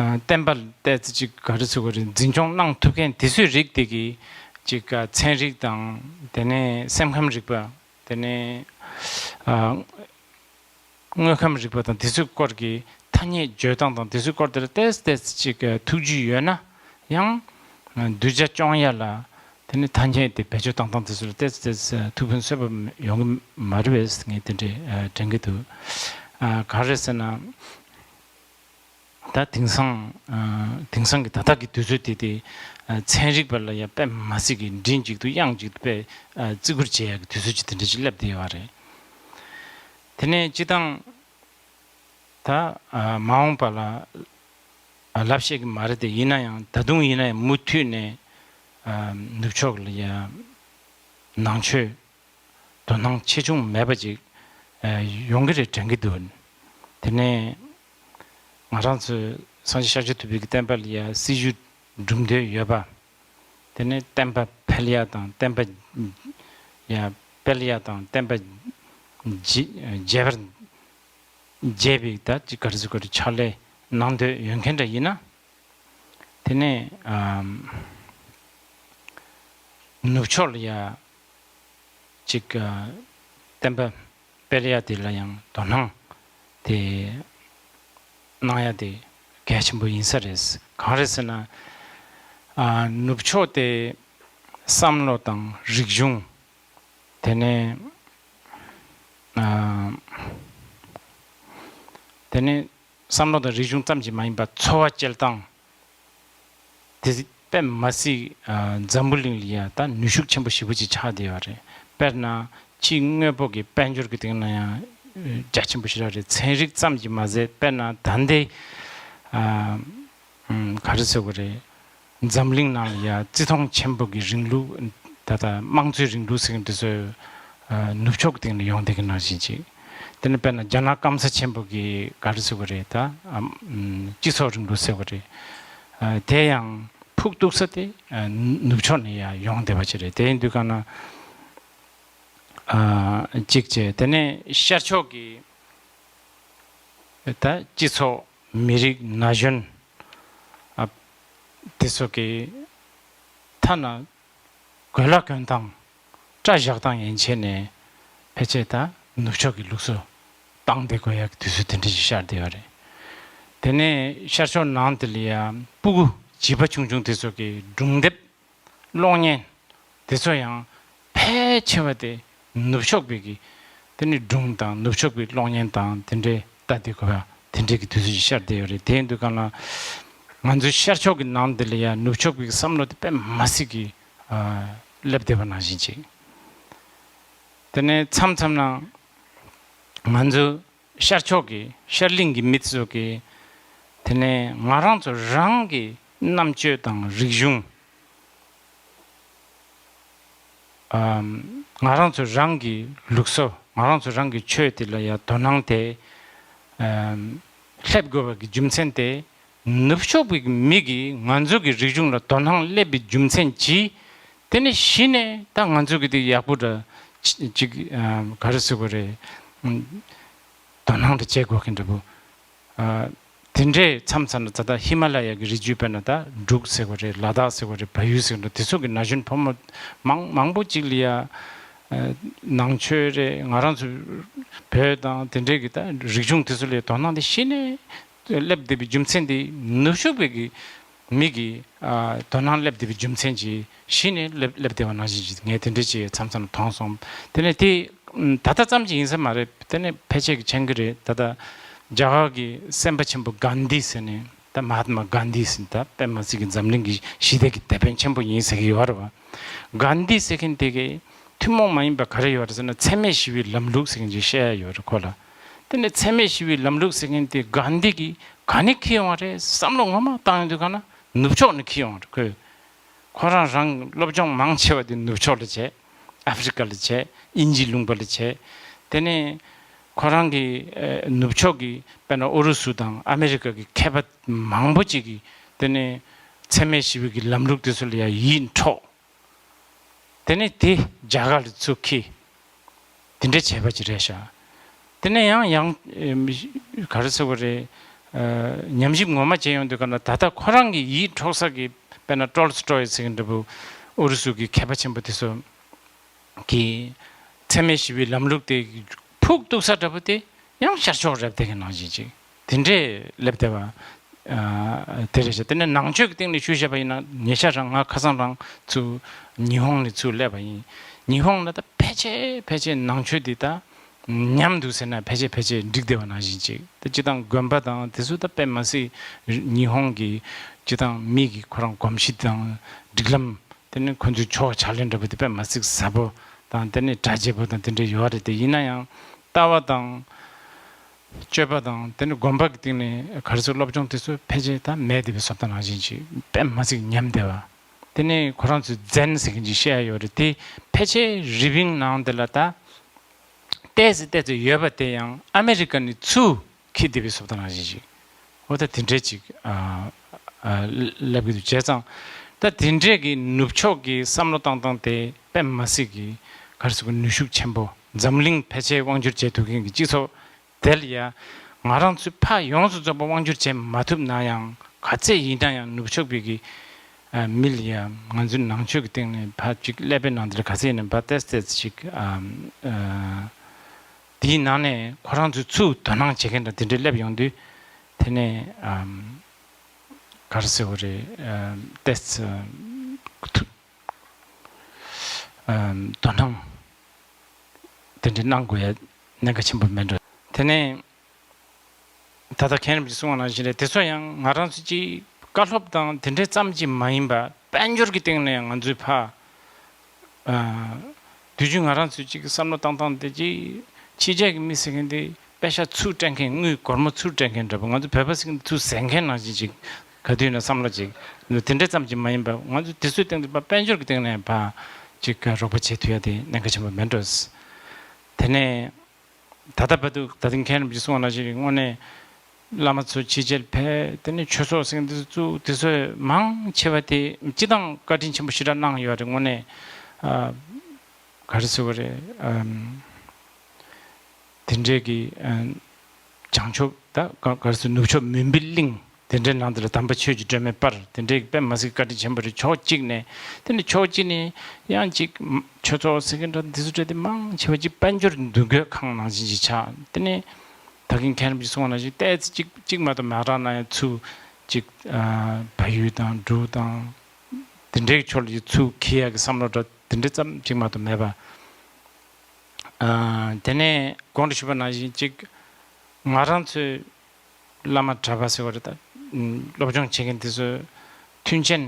ཨ། བསྟན་པ་ལ་ཏོག་ཙམ་ཅིག་ག་རེ་ཟེར་དགོས་རེད། འཛིན་སྐྱོང་གནང་ཐུབ་མཁན་དེ་ཚོའི་རིགས་དེ་གི་ཅིག་ཨ། ཚན་རིག་དང་། དེ་ནས་སེམས་ཁམས་རིག་པ། དེ་ནས་ཨ། དངོས་ཁམས་རིག་པ་དང་དེ་ཚོའི་སྐོར་གྱི་ཐ་སྙད་བརྗོད་སྟངས་དང་དེ་ཚོའི་སྐོར་དེ་ལ་ཏོག་ཙམ་ཏོག་ཙམ་ཅིག་ཨ། ཐུགས་རྒྱུས་ཡོད་ན་ཡང་། ཨ། གདུལ་བྱ་སྐྱོང་ཡ་ལ་དེ་ནི་ཐ་སྙད་དེ་བེད་སྤྱོད་བཏང་སྟངས་དེ་ཚོ་ལ་ཏོག་ཙམ་ཏོག་ཙམ་ཐུགས་ཕན་གསོས་པ་ཡོང་གི་མ་རེད་པས། ངས་དེ་འདྲའི་ཨ། དྲན་གྱི་འདུག་ཨ། ག་རེ་ཟེར་ན། ད་དེང་སང་ཨ། དེང་སང་གི་ད་ལྟ་གི་དུས་ཚོད་དེ་དེ་ཨ། ཚན་རིག་པ་ལ་ཡ་དཔེ་མ་སྲིད་ཀྱི་མགྲིན་གཅིག་ཏུ་དབྱངས་གཅིག་ཏུ་དཔེ་ཨ། བརྩི་བཀུར་བྱེད་ཡ་གི་དུས་ཚོད་ཅིག་དེ་འདྲ་ཅིག་སླེབས་བསྡད་ཡོད་རེད། དེ་ནས་སྤྱི་བཏང་ད་ཨ། མ་འོངས་པ་ལ་ཨ། ལབ་ཤེས་ཀྱི་མ་རེད་དེ། ཡིན་ན་ཡང་ད་དུང་ཡིན་ན་ཡང་མུ་མཐུད་ནས་ཨ། ནུབ་ཕྱོགས་ལ་ཡ་ནང་ཆོས་དོ་སྣང་ཆེ་ཆུང་མེད་པ་ཅིག་ཨ། ཡོང་གི་རེད་དྲན་གྱི་འདུག་དེ་ནས་ང་རང་ཚོའི་སངས་རྒྱས་ཤཱཀྱ་ཐུབ་པའི་གི་བསྟན་པ་ལ་ཡ་སྲིད་བྱུས་སྒྲུབ་འདོད་ཡོད་པ། དེ་ནས་བསྟན་པ་འཕེལ་ཡ་དང་བསྟན་པ་ཡ་སྤེལ་ཡ་དང་བསྟན་པ་རྒྱས་རྒྱས་པར་རྒྱས་པའི་ད་ཅིག་ག་རེ་ཟེར་དགོས་རེད། ཕྱག་ལས་གནང་འདོད་ཡོད་མཁན་འདྲ་ཡིན་ན། དེ་ནས་ཨམ། ནུབ་ཕྱོགས་ལ་ཡ་ཅིག་ཨ། བསྟན་པ་སྤེལ་ཡ་དེ་ལ་ཡང་དོ་སྣང་དེ་གནང་ཡ་དེ་གལ་ཆེན་པོ་ཡིན་ས་རེད། གང་རེད་ཟེར་ན། ཨ། ནུབ་ཕྱོགས་དེ་བསམ་བློ་དང་རིག་གཞུང་། དེ་ནས་ཨ། དེ་ནས་བསམ་བློ་དང་རིག་གཞུང་ཙམ་གྱིས་མ་ཡིན་པར་འཚོ་བ་སྐྱེལ་སྟངས་དེ་དཔེ་མ་སྲིད་ཨ། འཛམ་བུ་གླིང་ལ་ཡ་ད་ནུས་ཤུགས་ཆེན་པོ་ཞེ་པོ་ཅིག་ཆགས་བསྡད་ཡོད་རེད། དཔེར་ན་ཕྱིའི་དངོས་པོ་གི་དཔལ་འབྱོར་གྱི་སྟེང་ན་ཡང་རྒྱ་ཆེན་པོ་ཞེ་དྲག་རེད། ཚན་རིག་ཙམ་གྱིས་མ་ཟད་དཔེར་ན་ད་ལྟའི་ཨ། ག་རེ་ཟེར་དགོས་རེད། འཛམ་གླིང་ནང་ལ་ཡ་བརྩི་མཐོང་ཆེན་པོ་གི་རིང་ལུགས། ད་ལྟ་དམངས་གཙོའི་རིང་ལུགས་ཟེར་མཁན་དེ་ཚོ་ཨ། ནུབ་ཕྱོགས་སྟེང་ནས་ཡོང་བསྡད་ཀྱི་ནང་བཞིན་ཅིག་དེ་ནི་དཔེར་ན་རྒྱ་ནག་སྐམ་ས་ཆེན་པོ་གི་ག་རེ་ཟེར་དགོས་རེད། ད་ཨ། སྤྱི་ཚོགས་རིང་ལུགས་ཟེར་དགོས་རེད། ཨ། དེ་ཡང་ཕུགས་གཏུགས་ས་དེ་ཨ། ནུབ་ཕྱོགས་ནས་ཡ་ཡོང་བསྡད་པ་ཅིག་རེད། དེ་ཡིན་དུས་ག་ན་ཨ། གཅིག་བྱས། དེ་ནས་ཤར་ཕྱོགས་ཀྱི་ད་སྤྱི་ཚོགས། མི་རིགས་ན་གཞོན་ཨ། དེ་ཚོ་གི་ཐ་ན་གོས་ལྭ་གོན་སྟངས། སྐྲ་བཞག་སྟངས་ཡན་ཆད་ནས་ཕལ་ཆེར་ད་ནུབ་ཕྱོགས་ཀྱི་ལུགས་སྲོལ་བཏང་བསྡད་དགོས་ཡག་གི་དུས་ཚོད་དེ་འདྲ་ཞིག་ཤར་བསྡད་ཡོད་རེད། དེ་ནས་ཤར་ཕྱོགས་ནང་དེ་ལ་ཡང་སྤུ་གུ་བྱིས་པ་ཆུང་ཆུང་དེ་ཚོ་གི་སྒྲུང་དེབ། གློག་བརྙན་དེ་ཚོ་ཡང་ཕལ་ཆེ་བ་དེ་ནུབ་ཕྱོགས་པའི་གི་དེ་ནི་སྒྲུང་དང་ནུབ་ཕྱོགས་པའི་གློག་བརྙན་དང་དེ་འདྲའི་ལྟ་བསྡད་དགོས་པ་དེ་འདྲའི་གི་དུས་ཚོད་ཅིག་ཤར་བསྡད་ཡོད་རེད། དེ་ཡིན་དུས་གང་ལ་ང་ཚོའི་ཤར་ཕྱོགས་ཀྱི་ནང་དེ་ལ་ཡང་ནུབ་ཕྱོགས་པའི་བསམ་བློ་དེ་དཔེ་མ་སྲིད་ཀྱི་ཨ། སླེབས་བསྡད་པ་ནང་བཞིན་ཅིག་དེ་ནས་མཚམས་མཚམས་ན་ང་ཚོ་ཤར་ཕྱོགས་ཀྱི་ཤར་གླིང་གི་མི་ཚོ་གི་དེ་ནས་ང་རང་ཚོ་རང་གི་རྣམ་དཔྱོད་དང་རིག་གཞུང་། ཨམ། ང་རང་ཚོ་རང་གི་ལུགས་སྲོལ། ང་རང་ཚོ་རང་གི་ཆོས་དེ་ལ་ཡ་དོ་སྣང་དེ་ཨམ། སླེབས་དགོས་པ་གི་རྒྱུ་མཚན་དེ། ནུབ་ཕྱོགས་པའི་མི་གིས་ང་ཚོ་གི་རིག་གཞུང་ལ་དོ་སྣང་སླེབས་པའི་རྒྱུ་མཚན་གྱིས། དེ་ནས་གཞི་ནས་ད་ང་ཚོ་གི་དེ་ཡག་པོ་འདྲ་ཅིག་ཨ། ག་རེ་ཟེར་དགོས་རེད། དོ་སྣང་དེ་བྱེད་དགོས་མཁན་འདྲ་པོ། ཨ། དེ་འདྲའི་མཚམས་མཚམས་ན་ད་ལྟ་ཧི་མ་ལ་ཡ་གི་རི་རྒྱུད། དཔེར་ན་ད་འབྲུག་ཟེར་དགོས་རེད། ལ་དྭགས་ཟེར་དགོས་རེད། བལ་ཡུལ་ཟེར་དགོས་རེད། དེ་ཚོ་གི་ན་གཞོན་ཕོ་མོ་མང་མང་པོ་ཅིག་ལ་ཡ། ཨ། ནང་ཆོས་རེད། ང་རང་ཚོ་བོད་དང་དེ་འདྲའི་གི་ད་རིག་གཞུང་དེ་ཚོ་ལ་དོ་སྣང་དེ་གཞི་ནས་སླེབས་བསྡད་པའི་རྒྱུ་མཚན་དེ། ནུབ་ཕྱོགས་པའི་གི་མི་གི་ཨ། དོ་སྣང་སླེབས་བསྡད་པའི་རྒྱུ་མཚན་གྱིས་གཞི་ནས་སླེབས་སླེབས་བསྡད་པ་ནང་བཞིན་ཅིག་ངས་དེ་འདྲ་ཅིག་མཚམས་མཚམས་མཐོང་སོང་། དེ་ནས་དེ་ད་ལྟ་ཙམ་ཅིག་ཡིན་ས་མ་རེད། དེ་ནས་ཕལ་ཆེར་གྱིས་མཁྱེན་གྱི་རེད། ད་ལྟ་རྒྱ་གར་གྱི་སེམས་དཔའ་ཆེན་པོ་གྷན་དྷི་ཟེར་ནས། ད་མ་ཧཱཏ་མ་གྷན་དྷི་ཟེར་ནས། ད་དཔེ་མ་སྲིད་ཀྱི་འཛམ་གླིང་གི་ཞི་བདེ་གི་དེད་དཔོན་ཆེན་པོ་ཡིན་ཟེར་གྱི་ཡོད་རེད་བ། གྷན་དྷི་ཟེར་མཁན་དེ་གི་ཐུན་མོང་མ་ཡིན་པ་ག་རེ་ཡོད་རེད་ཟེར་ན། འཚེ་མེད་ཞི་བའི་ལམ་ལུགས་ཟེར་མཁན་ཅིག་བཤད་ཡ་ཡོད་རེད་ཁོ་ལ། དེ་ནས་འཚེ་མེད་ཞི་བའི་ལམ་ལུགས་ཟེར་མཁན་དེ་གྷན་དྷི་གིས་ག་ནས་འཁྱེར་ཡོང་བ་རེད་བསམ་བློ་ངོ་མ་བཏང་ཡོང་དུས་ག་ན། ནུབ་ཕྱོགས་ནས་འཁྱེར་ཡོང་བ་རེད་ཁོས། ཁོ་རང་རང་སློབ་སྦྱོང་མང་ཆེ་བ་དེ་ནུབ་ཕྱོགས་ལ་བྱས། ཨ་ཧྥེ་རི་ཀ་ལ་བྱས། དབྱིན་ཇི་ལུང་པ་ལ་བྱས། དེ་ནས་ཁོ་རང་གི་ཨ། ནུབ་ཕྱོགས་ཀྱི་དཔེར་ན་ཨུ་རུ་སུ་དང་ཨ་མེ་རི་ཀ་གི་མཁས་པ་མང་པོ་ཅིག་གིས་དེ་ནས་འཚེ་མེད་ཞི་བའི་གི་ལམ་ལུགས་དེ་ཚོ་ལ་ཡ་ཡིད་འཕྲོག་དེ་ནས་དེ་རྒྱ་གར་ལ་ཚུར་འཁྱེར། དེ་འདྲ་བྱས་པ་ཅིག་རེད་ཤག་དེ་ནས་ཡང་ཡང་། ཨེམ། ག་རེ་ཟེར་དགོས་རེད། ཨ། ཉམས་ཞིབ་ངོ་མ་བྱས་ཡོང་དུས་ག་ན། ད་ལྟ་ཁོ་རང་གི་ཡིད་འཕྲོག་ས་གི་དཔེར་ན་ཊོལ་སི་ཊོའི་ཟེར་མཁན་འདྲ་པོ། ཨུ་རུ་སུ་གི་མཁས་པ་ཆེན་པོ་དེ་ཚོ་གིས་འཚེ་མེད་ཞི་བའི་ལམ་ལུགས་དེ་ཕུག་གཏུག་ས་འདྲ་པོ་དེ་ཡང་ཤར་ཕྱོགས་རེད་བསྡད་མཁན་ནང་བཞིན་ཅིག་དེ་འདྲས་སླེབས་བསྡད་པ། ཨ། དེ་རེད་ཤག་དེ་ནས་ནང་ཆོས་ཀྱི་སྟེང་ནས་ཞུས་བཞག་པ་ཡིན་ན། ཉེ་ཆར་རང་ང་ཁ་སང་རང་ཚུར་ཉི་ཧོང་ནས་ཚུར་སླེབས་པ་ཡིན། ཉི་ཧོང་ལ་ད་ཕལ་ཆེར་ཕལ་ཆེར་ནང་ཆོས་འདི་ད་ཉམས་འདུག་ཟེར་ན་ཕལ་ཆེར་ཕལ་ཆེར་འགྲིག་བསྡད་པ་ནང་བཞིན་ཅིག་ད་སྤྱིར་བཏང་དགོན་པ་དང་དེ་ཚོ་ད་དཔེ་མ་སྲིད་ཉི་ཧོང་གི་སྤྱིར་བཏང་མི་གི་ཁོ་རང་གོམས་གཤིས་དང་སྒྲིག་ལམ། དེ་ནས་ཁོ་ཚོའི་ཕྱག་ཕྱག་ལེན་འདྲ་པོ་དེ་དཔེ་མ་སྲིད་ཟབ་པོ་དང་། དེ་ནས་གྲྭ་རྒྱས་པོ་དང་དེ་འདྲ་ཡོད་རེད་དེ། ཡིན་ན་ཡང་ལྟ་བ་དང་སྤྱོད་པ་དང་། དེ་ནས་དགོན་པ་གི་སྟེང་ནས་ག་རེ་ཟེར། སློབ་སྦྱོང་དེ་ཚོ་ཕལ་ཆེར་ད་མེད་བསྡད་པའི་བཟོ་ལྟ་ནང་བཞིན་ཅིག་དཔེ་མ་སྲིད་ཉམས་བསྡད་པ། དེ་ནས་ཁོ་རང་ཚོས་ཛེན་ཟེར་མཁན་ཅིག་བཤད་ཡ་ཡོད་རེད་དེ། ཕལ་ཆེར་རི་བིང་ནང་དེ་ལ་ད་ཏོག་ཙམ་ཏོག་ཙམ་ཡོད་པ་དེ་ཡང་ཨ་མེ་རི་ཀ་ནས་ཚུར་འཁྱེར་བསྡད་པའི་བཟོ་ལྟ་ནང་བཞིན་ཅིག་འོ་ད་དེ་འདྲས་ཅིག་ཨ། ཨ། སླེབས་ཀྱི་འདུག་བྱས་ཙང་ད་དེ་འདྲས་ཀྱི་ནུབ་ཕྱོགས་ཀྱི་བསམ་བློ་བཏང་སྟངས་དེ་དཔེ་མ་སྲིད་ཀྱི་ག་རེ་ཟེར་དགོས། ནུས་ཤུགས་ཆེན་པོ། འཛམ་གླིང་ཕལ་ཆེར་དབང་བསྒྱུར་བྱེད་ཐུབ་མཁན་གྱི་སྤྱི་ཚོགས་དེ་ལ་ཡ། ང་རང་ཚོས་ཕར་ཡོངས་སུ་རྫོགས་པ་དབང་བསྒྱུར་བྱེད་མ་ཐུབ་ན་ཡང་། ག་ཚད་ཡིན་ན་ཡང་ནུབ་ཕྱོགས་པའི་གི་ཨ། མི་ལ་ཡ་ང་ཚོའི་ནང་ཆོས་ཀྱི་སྟེང་ནས་ཕར་ཅིག་ཀླད་པའི་ནང་དེ་ལ་ག་ཚད་ཡིན་ན་ཕར་ཏོག་ཙམ་ཅིག་ཨ། ཨ། དེའི་ནང་ནས་ཁོ་རང་ཚོས་ཚུར་དོ་སྣང་བྱེད་མཁན་འདྲ་དེ་འདྲས་སླེབས་ཡོང་དུས། དེ་ནས་ཨམ། ག་རེ་ཟེར་བ་རེད། ཨམ། ཏོག་ཙམ་ཐུ། ཨམ། དོ་སྣང་དེ་འདྲས་གནང་དགོས་ཡ་གནད་འགག་ཆེན་པོ་མེད་འགྲོ། དེ་ནས་ད་ལྟ་མཁན་རིན་པོ་ཆེས་གསུངས་པ་ནང་བཞིན་རེད། དེ་ཚོ་ཡང་ང་རང་ཚོ་ཅིག་བཀའ་སློབ་དང་དེ་འདྲས་ཙམ་ཅིག་མ་ཡིན་པ། དཔལ་འབྱོར་གྱི་སྟེང་ནས་ཡང་ང་ཚོས་ཕར། ཨ། དུས་རྒྱུན་ང་རང་ཚོས་ཅིག་བསམ་བློ་བཏང་སྟངས་དེ་ཅིག་ཕྱི་རྒྱལ་གྱི་མི་ཟེར་མཁན་དེ་པེ་ཤག་ཚུར་སྤྲད་མཁན། དངུལ་སྒོར་མོ་ཚུར་སྤྲད་མཁན་འདྲ་པོ། ང་ཚོ་བོད་པ་ཟེར་མཁན་དེ་ཚུར་ཟ་མཁན་ནང་བཞིན་ཅིག་ག་དུས་ཡིན་ན་བསམ་བློ་ཅིག་དེ་འདྲ་ཙམ་ཅིག་མ་ཡིན་པ། ང་ཚོ་དེ་ཚོའི་སྟེང་དུ་ཕར་དཔལ་འབྱོར་གྱི་སྟེང་ནས་ཕར་ཅིག་རོགས་པ་བྱེད་ཐུབ་ཡ་དེ་གནད་འགག་ཆེན་པོ་མེད་འགྲོ། དེ་ནས་ད་ལྟ་བར་དུ་ད་ཐེངས་མཁན་རིན་པོ་ཆེས་གསུངས་པ་ནང་བཞིན་རེད། དངོས་གནས་བླ་མ་ཚོ་ཕྱི་རྒྱལ་ཕེབས། དེ་ནས་ཆོས་ཚོགས་ཟེར་མཁན་དེ་ཚོ་བཙུགས། དེ་ཚོ་མང་ཆེ་བ་དེ་སྤྱིར་བཏང་བཀའ་དྲིན་ཆེན་པོ་ཞེ་དྲག་གནང་ཡོད་རེད། དངོས་གནས། ཨ། ག་རེ་ཟེར་བ་རེད། ཨམ། དེ་འདྲའི་གི། ཨ། བྱང་ཆུབ། ད་ག་ག་རེ་ཟེར། ནུབ་ཕྱོགས་མུན་པའི་གླིང་དེ་འདྲའི་ནང་དེ་ལ་དམ་པ་ཆོས་ཀྱི་སྒྲོན་མེ་སྤར། དེ་འདྲའི་དཔེ་མ་སྲིད་བཀའ་དྲིན་ཆེན་པོ་རེད། ཕྱོགས་གཅིག་ནས། དེ་ནས་ཕྱོགས་གཅིག་ནས་ཡང་ཅིག་ཆོས་ཚོགས་ཟེར་མཁན་འདྲ་འདི་ཚོ་འདྲ་དེ་མང་ཆེ་བ་ཅིག་དཔལ་འབྱོར་འདུ་འགོད་ཁང་ནང་བཞིན་ཅིག་ཆགས། དེ་ནས་ད་གིན་མཁན་རིན་པོ་ཆེས་གསུངས་པ་ནང་བཞིན་ཏོག་ཙམ་ཅིག་ཅིག་མ་གཏོགས་མ་རག་ན་ཡང་ཚུར་ཅིག་ཨ། བལ་ཡུལ་དང་འབྲུག་དང་དེ་འདྲའི་ཕྱོགས་ལ་ཅིག་ཚུར་འཁྱེར་ཡག་གི་བསམ་བློ་འདྲ་དེ་འདྲ་ཙམ་ཅིག་མ་གཏོགས་མེད་པ། ཨ། དེ་ནས་གོང་དུ་ཞུས་པ་ནང་བཞིན་ཅིག་ང་རང་ཚོའི་བླ་མ་གྲྭ་པ་ཟེར་བ་རེད། ད་སློབ་སྦྱོང་བྱེད་མཁན་དེ་ཚོའི་མཐུན་རྐྱེན་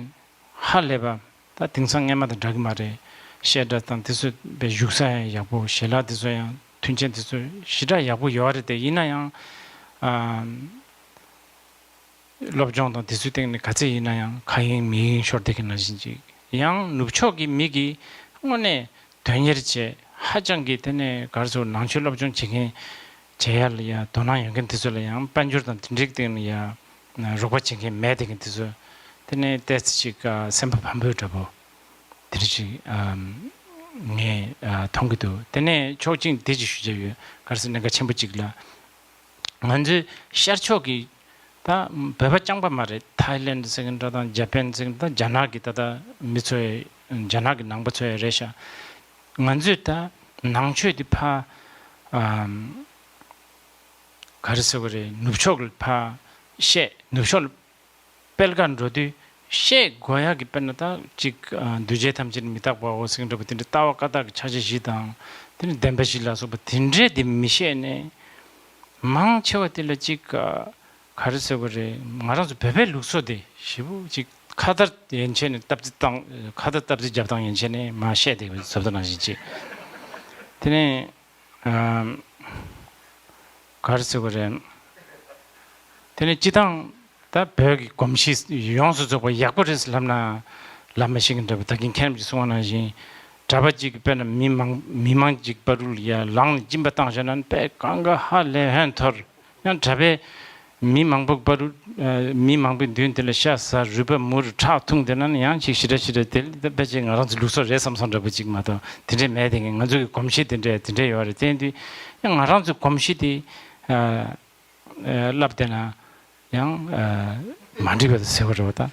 ཧ་ལས་པ། ད་དེང་སང་སྔས་མ་དང་འདྲ་གི་མ་རེད། བཤད་གྲྭ་དང་དེ་ཚོ་བའི་བཞུགས་ས་ཡང་ཡག་པོ། ཞལ་ལག་དེ་ཚོ་ཡང་མཐུན་རྐྱེན་དེ་ཚོ་ཞེ་དྲག་ཡག་པོ་ཡོད་རེད་དེ། ཡིན་ན་ཡང་ཨ། སློབ་སྦྱོང་དང་དེ་ཚོའི་སྟེང་ནས་ག་ཚད་ཡིན་ན་ཡང་ཁ་ཡེངས་མིག་ཡེངས་ཤོར་བསྡད་མཁན་ནང་བཞིན་ཅིག་ཡང་ནུབ་ཕྱོགས་ཀྱི་མི་གིས་དངོས་གནས་དོན་གཉེར་བྱས། ཧ་ཅང་གི་དེ་ནས་ག་རེ་ཟེར། ནང་ཆོས་སློབ་སྦྱོང་བྱེད་མཁན་ བྱེད་ཡ་ལ་ཡ་དོ་སྣང་ཡོད་མཁན་དེ་ཚོ་ལ་ཡང་དཔལ་འབྱོར་དང་དེ་འདྲའི་སྟེང་ལ་ཡ་རོགས་པ་བྱེད་མཁན་མེད་དེ་མཁན་དེ་ཚོ་དེ་ནས་ཏོག་ཙམ་ཅིག་སེམས་པ་ཕམ་པོའི་འདྲ་པོ་དེ་འདྲ་ཅིག་ངས་མཐོང་གི་འདུག་དེ་ནས་ཕྱོགས་གཅིག་དེ་ཅིག་ཞུ་བྱ་ཡོད། ག་རེ་ཟེར་ན་གལ་ཆེན་པོ་ཅིག་ལ། ང་ཚོའི་ཤར་ཕྱོགས་ཀྱི་ད་བོད་པ་རྐྱང་པ་མ་རེད། ཐའི་ལེན་ཟེར་གི་འདྲ་དང་རྒྱ་པན་ཟེར་གི་ད་རྒྱ་ནག་གི་ད་ད་མི་ཚོ་ཡི་རྒྱ་ནག་གི་ནང་པ་ཚོ་ཡི་རེད་ཤག་ང་ཚོས་ད་ནང་ཆོས་འདི་ཕ་ཨམ་ག་རེ་ཟེར་དགོས་རེད། ནུབ་ཕྱོགས་ལ་ཕ་བཤད། ནུབ་ཕྱོགས་ལ་སྤེལ་ག་འགྲོ་དུས་བཤད་དགོས་ཡག་གི་དཔེར་ན་ད་ཅིག་འདུས་བྱས་ཐམས་ཅད་མི་རྟག་པའོ་ཟེར་གི་འདྲ་པོ་དེ་འདྲ་ལྟ་བ་བཀའ་རྟགས་ཀྱི་ཕྱག་རྒྱ་བཞི་དང་དེ་ནི་བདེན་པ་བཞི་ལ་སོགས་པ་དེ་འདྲས་དེ་མི་བཤད་ནས་མང་ཆེ་བ་དེ་ལ་ཅིག་ག་རེ་ཟེར་དགོས་རེད། ང་རང་ཚོ་བོད་པའི་ལུགས་སྲོལ་དེ་ཞེ་པོ་ཅིག་ཁ་བརྡ་ཡན་ཆད་ནས་སྟབས་བདེ་བཏང་། ཁ་བརྡ་སྟབས་བདེ་རྒྱབ་སྟངས་ཡན་ཆད་ནས་མ་བཤད་དེ་བཟོ་ལྟ་ནང་བཞིན་ཅིག་དེ་ནས་ཨམ། ག་རེ་ཟེར་དགོས་རེད། དེ་ནས་སྤྱི་བཏང་ད་བོད་ཀྱི་གོམས་གཤིས་ཡོངས་སུ་རྫོགས་པ་ཡག་པོ་རེད་ལབ་ན་ལབ་མ་ཤེས་གི་འདྲ་པོ། ད་གིན་མཁན་རྣམས་ཀྱིས་གསུངས་པ་ནང་བཞིན་གྲྭ་པ་གཅིག་གིས་དཔེར་ན་མི་མང་མི་མང་གཅིག་བར་དུ་ཡ་ལངས་ནས་སྦྱིན་པ་བཏང་བཞག་ན་དཔེ་གང་ག་ཧ་ལས་ཧོན་འཐོར། ཡང་གྲྭ་པས་མི་མང་པོ་བར་དུ་མི་མང་པོའི་མདུན་དེ་ལ་ཤ་ཟ། རུས་པ་མུར་ཁྲག་འཐུང་དེ་ན་ནི་ཡང་ཅིག་ཞེ་དྲག་ཞེ་དྲག་དེ་ལ་དཔེ་ཅིག་ང་རང་ཚོའི་ལུགས་སྲོལ་རེད་བསམ་སོང་འདྲ་པོ་ཅིག་མ་གཏོགས་དེ་འདྲས་མེད། དེ་ངས་ང་ཚོ་གི་གོམས་གཤིས་དེ་འདྲས་དེ་འདྲས་ཡོད་རེད། དེ་ཡིན་དུས་ཡང་ང་རང་ཚོའི་གོམས་གཤིས་དེ་ཨ་ཨ་བསླབ་བསྡད་ན་ཡང་ཨ་མ་འགྲིག་པ་དེ་ཟེར་བ་རེད་པ། ད་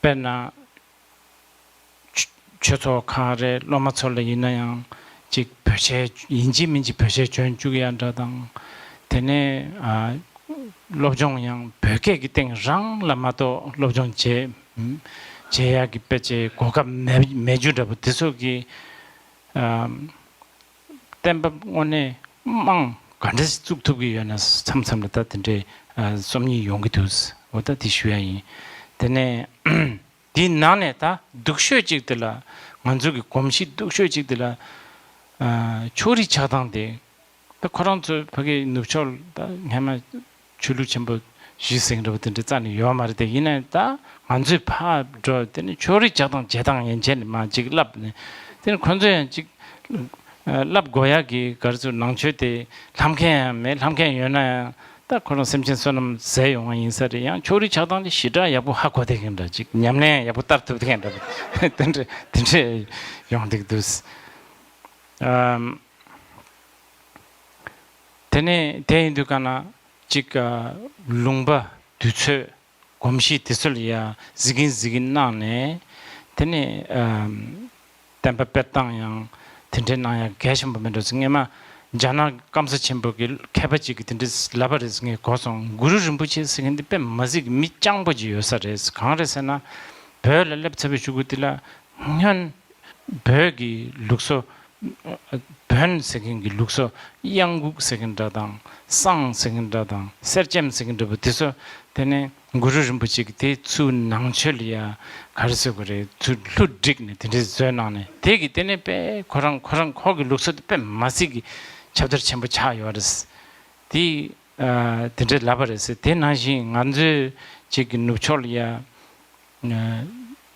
དཔེར་ན་ཆོས་ཆོས་ཚོགས་ཁག་རེད། སློབ་མ་ཚོ་ལ་ཡིན་ན་ཡང་ཅིག་བོད་ཆས་ཡིན་གཅིག་མིན་གཅིག་བོད་ཆས་གྱོན་བཅུག་ཡ་འདྲ་དང་། དེ་ནས་ཨ་སློབ་སྦྱོང་ཡང་བོད་སྐད་ཀྱི་སྟེང་རང་ལ་མ་གཏོགས་སློབ་སྦྱོང་བྱེད་བྱེད་ཡག་གི་དཔེ་ཆའི་གོ་སྐབས་མེད་མེད་རྒྱུ་འདྲ་པོ་དེ་ཚོ་གི་ཨ་བསྟན་པ་དངོས་གནས་དམངས་ག་འདྲ་ཞིག་བཙུགས་ཐུབ་ཀྱི་ཡོད་ན་མཚམས་མཚམས་ལ་ད་དེ་འདྲའི་ཨ་སོམ་ཉི་ཡོང་གི་འདུག་འོ་ད་དེ་ཞུ་ཡ་ཡིན། དེ་ནས་དེའི་ནང་ནས་ད་སྡུག་ཤོས་གཅིག་དེ་ལ་ང་ཚོ་གི་གོམས་གཤིས་སྡུག་ཤོས་གཅིག་དེ་ལ་ཨ་ཕྱོགས་རིས་ཆགས་སྟངས་དེ། ད་ཁོ་རང་ཚོའི་ཕ་གིའི་ནུབ་ཕྱོགས་ལ་ད་སྔན་མ་ཆོས་ལུགས་ཆེན་པོ་བཞི་ཟེར་འདྲ་པོ་དེ་འདྲ་རྩ་ནས་ཡོད་མ་རེད། དེ་ཡིན་ནའི་ད་ང་ཚོས་ཕར་འགྲོ་དེ་ནི་ཕྱོགས་རིས་ཆགས་སྟངས་བྱེད་སྟངས་ཡན་ཆད་ནས་མ་ཅིག་བསླབ་ནས་དེ་ནི་ཁོ་ཚོ་ཡང་ཅིག་བསླབ་དགོས་ཡག་གི་ག་རེ་ཚོ་ནང་ཆོས་དེ་ལྷབ་མཁན་ཡང་མེད། ལྷབ་མཁན་ཡོད་ན་ཡང་ད་ཁོ་རང་སེམས་ཅན་བསོད་ནམས་ཟད་ཡོང་བ་ཡིན་ས་རེད། ཡང་ཕྱོགས་རིས་ཆགས་སྟངས་དེ་ཞེ་དྲག་ཡག་པོ་ཧ་གོ་བསྡད་མཁན་འདྲ་ཅིག་ཉམས་ལེན་ཡག་པོ་བསྟར་ཐུབ་མཁན་འདྲ་པོ་དེ་འདྲ་དེ་འདྲ་ཡོང་བསྡད་འདུག་ཨམ། དེ་ནས་དེ་ཡིན་དུས་ག་ན་ཅིག་ཨ་ལུང་པ་དུས་ཚོད་གོམས་གཤིས་དེ་ཚོ་ལ་ཡ་གཟིགས་གིན་གཟིགས་གིན་གནང་ནས་དེ་ནས་ཨམ་བསྟན་པ་སྤེལ་སྟངས་ཡང་དེ་འདྲའི་གནང་ཡ་གལ་ཆེན་པོ་མེད་འགྲོ་ཟེར། སྔས་མ་རྒྱ་ནག་སྐམ་ས་ཆེན་པོ་གི་མཁས་པ་ཅིག་གིས་དེ་འདྲ་ལབ་པ་རེད་ཟེར་ངས་གོ་སོང་། གུ་རུ་རིན་པོ་ཆེ་ཟེར་མཁན་འདི་དཔེ་མ་སྲིད་ཀྱི་མི་སྤྱང་པོ་ཅིག་ཡོད་ས་རེད། གང་རེད་ཟེར་ན་བོད་ལ་སླེབས་ཚར་བའི་གཞུག་གུ་དེ་ལ་སྔོན་བོད་ཀྱི་ལུགས་སྲོལ། བོན་ཟེར་མཁན་གྱི་ལུགས་སྲོལ་གཡང་འགུགས་ཟེར་མཁན་འདྲ་དང་བསང་ཟེར་མཁན་འདྲ་དང་གསེར་སྐྱེམས་ཟེར་མཁན་འདྲ་པོ་དེ་ཚོ་དེ་ནས་གུ་རུ་རིན་པོ་ཆེ་གིས་དེ་ཚུར་ནང་ཆོས་ལ་ཡ་ག་རེ་ཟེར་དགོས་རེད། ཚུར་བསླུ་བསྒྲིགས་ནས་དེ་འདྲའི་བཟོས་གནང་ནས་དེ་གིས་དེ་ནས་དཔེ་ཁོ་རང་ཁོ་རང་ཁོ་གི་ལུགས་སྲོལ་དེ་དཔེ་མ་སྲིད་ཀྱི་ཁྱབ་བརྡལ་ཆེན་པོ་ཆགས་ཡོད་རེད། དེ་ཨ་དེ་འདྲའི་ལབ་པ་རེད་ཟེར། དེ་ནང་བཞིན་ང་ཚོའི་ཅིག་གི་ནུབ་ཕྱོགས་ལ་ཡ།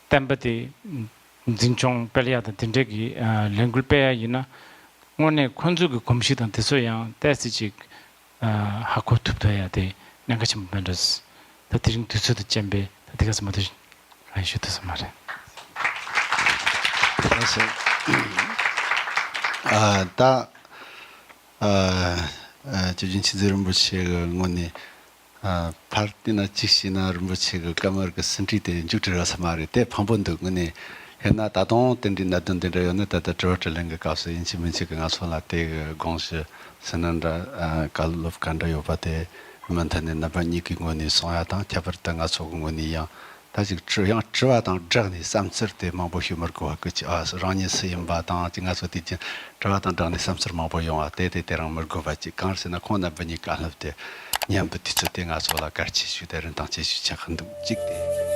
བསྟན་པ་དེ་འཛིན་སྐྱོང་སྤེལ་ཡག་དང་དེ་འདྲས་ཀྱི་ལས་འགུལ་སྤེལ་ཡག་ཡིན་ན་དངོས་གནས་ཁོང་ཚོ་གི་གོམས་གཤིས་དང་དེ་ཚོ་ཡང་ཏོག་ཙམ་ཅིག་ཧ་གོ་ཐུབ་ཐུབ་ཡག་དེ་གནད་འགག་ཆེན་པོ་མེད་འགྲོ། ད་དེ་རིང་དུས་ཚོད་དང་རྐྱེན་པས་ད་དེ་ག་ཙམ་མ་གཏོགས་གང་ཡང་ཞུ་ཐུབ་ས་མ་རེད། ལགས་སོ། ཨ་ད་ཨ་ཨ་ཇོ་རྒྱན་ཆོས་རྗེ་རིན་པོ་ཆེ་གི་ངོས་ནས། ཨ་ཕར་བལྟས་ན་གཅིག་བྱས་ན་རིན་པོ་ཆེ་གི་བཀའ་མོལ་གི་ཟིན་བྲིས་དེ་མཇུག་སྒྲིལ་རག་ས་མ་རེད། དེ་ཕངས་པོ་འདུག་དངོས་གནས་ཡིན་ན་ད་དུང་དེ་འདྲའི་གནད་དོན་དེ་འདྲ་ཡོད་ན་ད་ལྟ་དྲི་བ་དྲིས་ལན་གི་སྐབས་སུ་ཡིན་གཅིག་མིན་གཅིག་གི་ང་ཚོ་ལ་དེ་གི་དགོངས་གཞི་ཟེར་ན་འདྲ། ཨ་བཀའ་སློབ་ག་འདྲ་ཡོད་པ་དེ་མུ་མཐུད་ནས་རྣམ་པ་གཉིས་ཀྱི་ངོས་ནས་གསུང་ཡ་དང་ཁྱད་པར་དུ་ང་ཚོ་གི་ངོས་ནས་ཡང་ད་ཅིག་དྲི་ཡང་དྲི་བ་དང་སྦྲགས་ནས་བསམ་ཚུལ་དེ་མང་པོ་ཞིག་མི་དགོས་པ་གི་ཅིག་ཨ་རང་ཉིད་སུ་ཡིན་པ་དང་ཅིག་ང་ཚོ་དེ་ཅིག་དྲི་བ་དང་སྦྲགས་ནས་བསམ་ཚུལ་མང་པོ་ཡོང་བ་དེ་དེ་དེ་རང་མི་དགོས་པ་ཅིག་གང་རེད་ཟེར་ན་ཁོང་རྣམ་པ་གཉིས་བཀའ་སློབ་དེ་ཉན་པའི་དུས་ཚོད་དེ་ང་ཚོ་ལ་གལ་ཆེ་ཤོས་དེ་རིན་ཐང་ཆེ་ཤོས་ཆགས་ཀྱི་འདུག་གཅིག་དེ།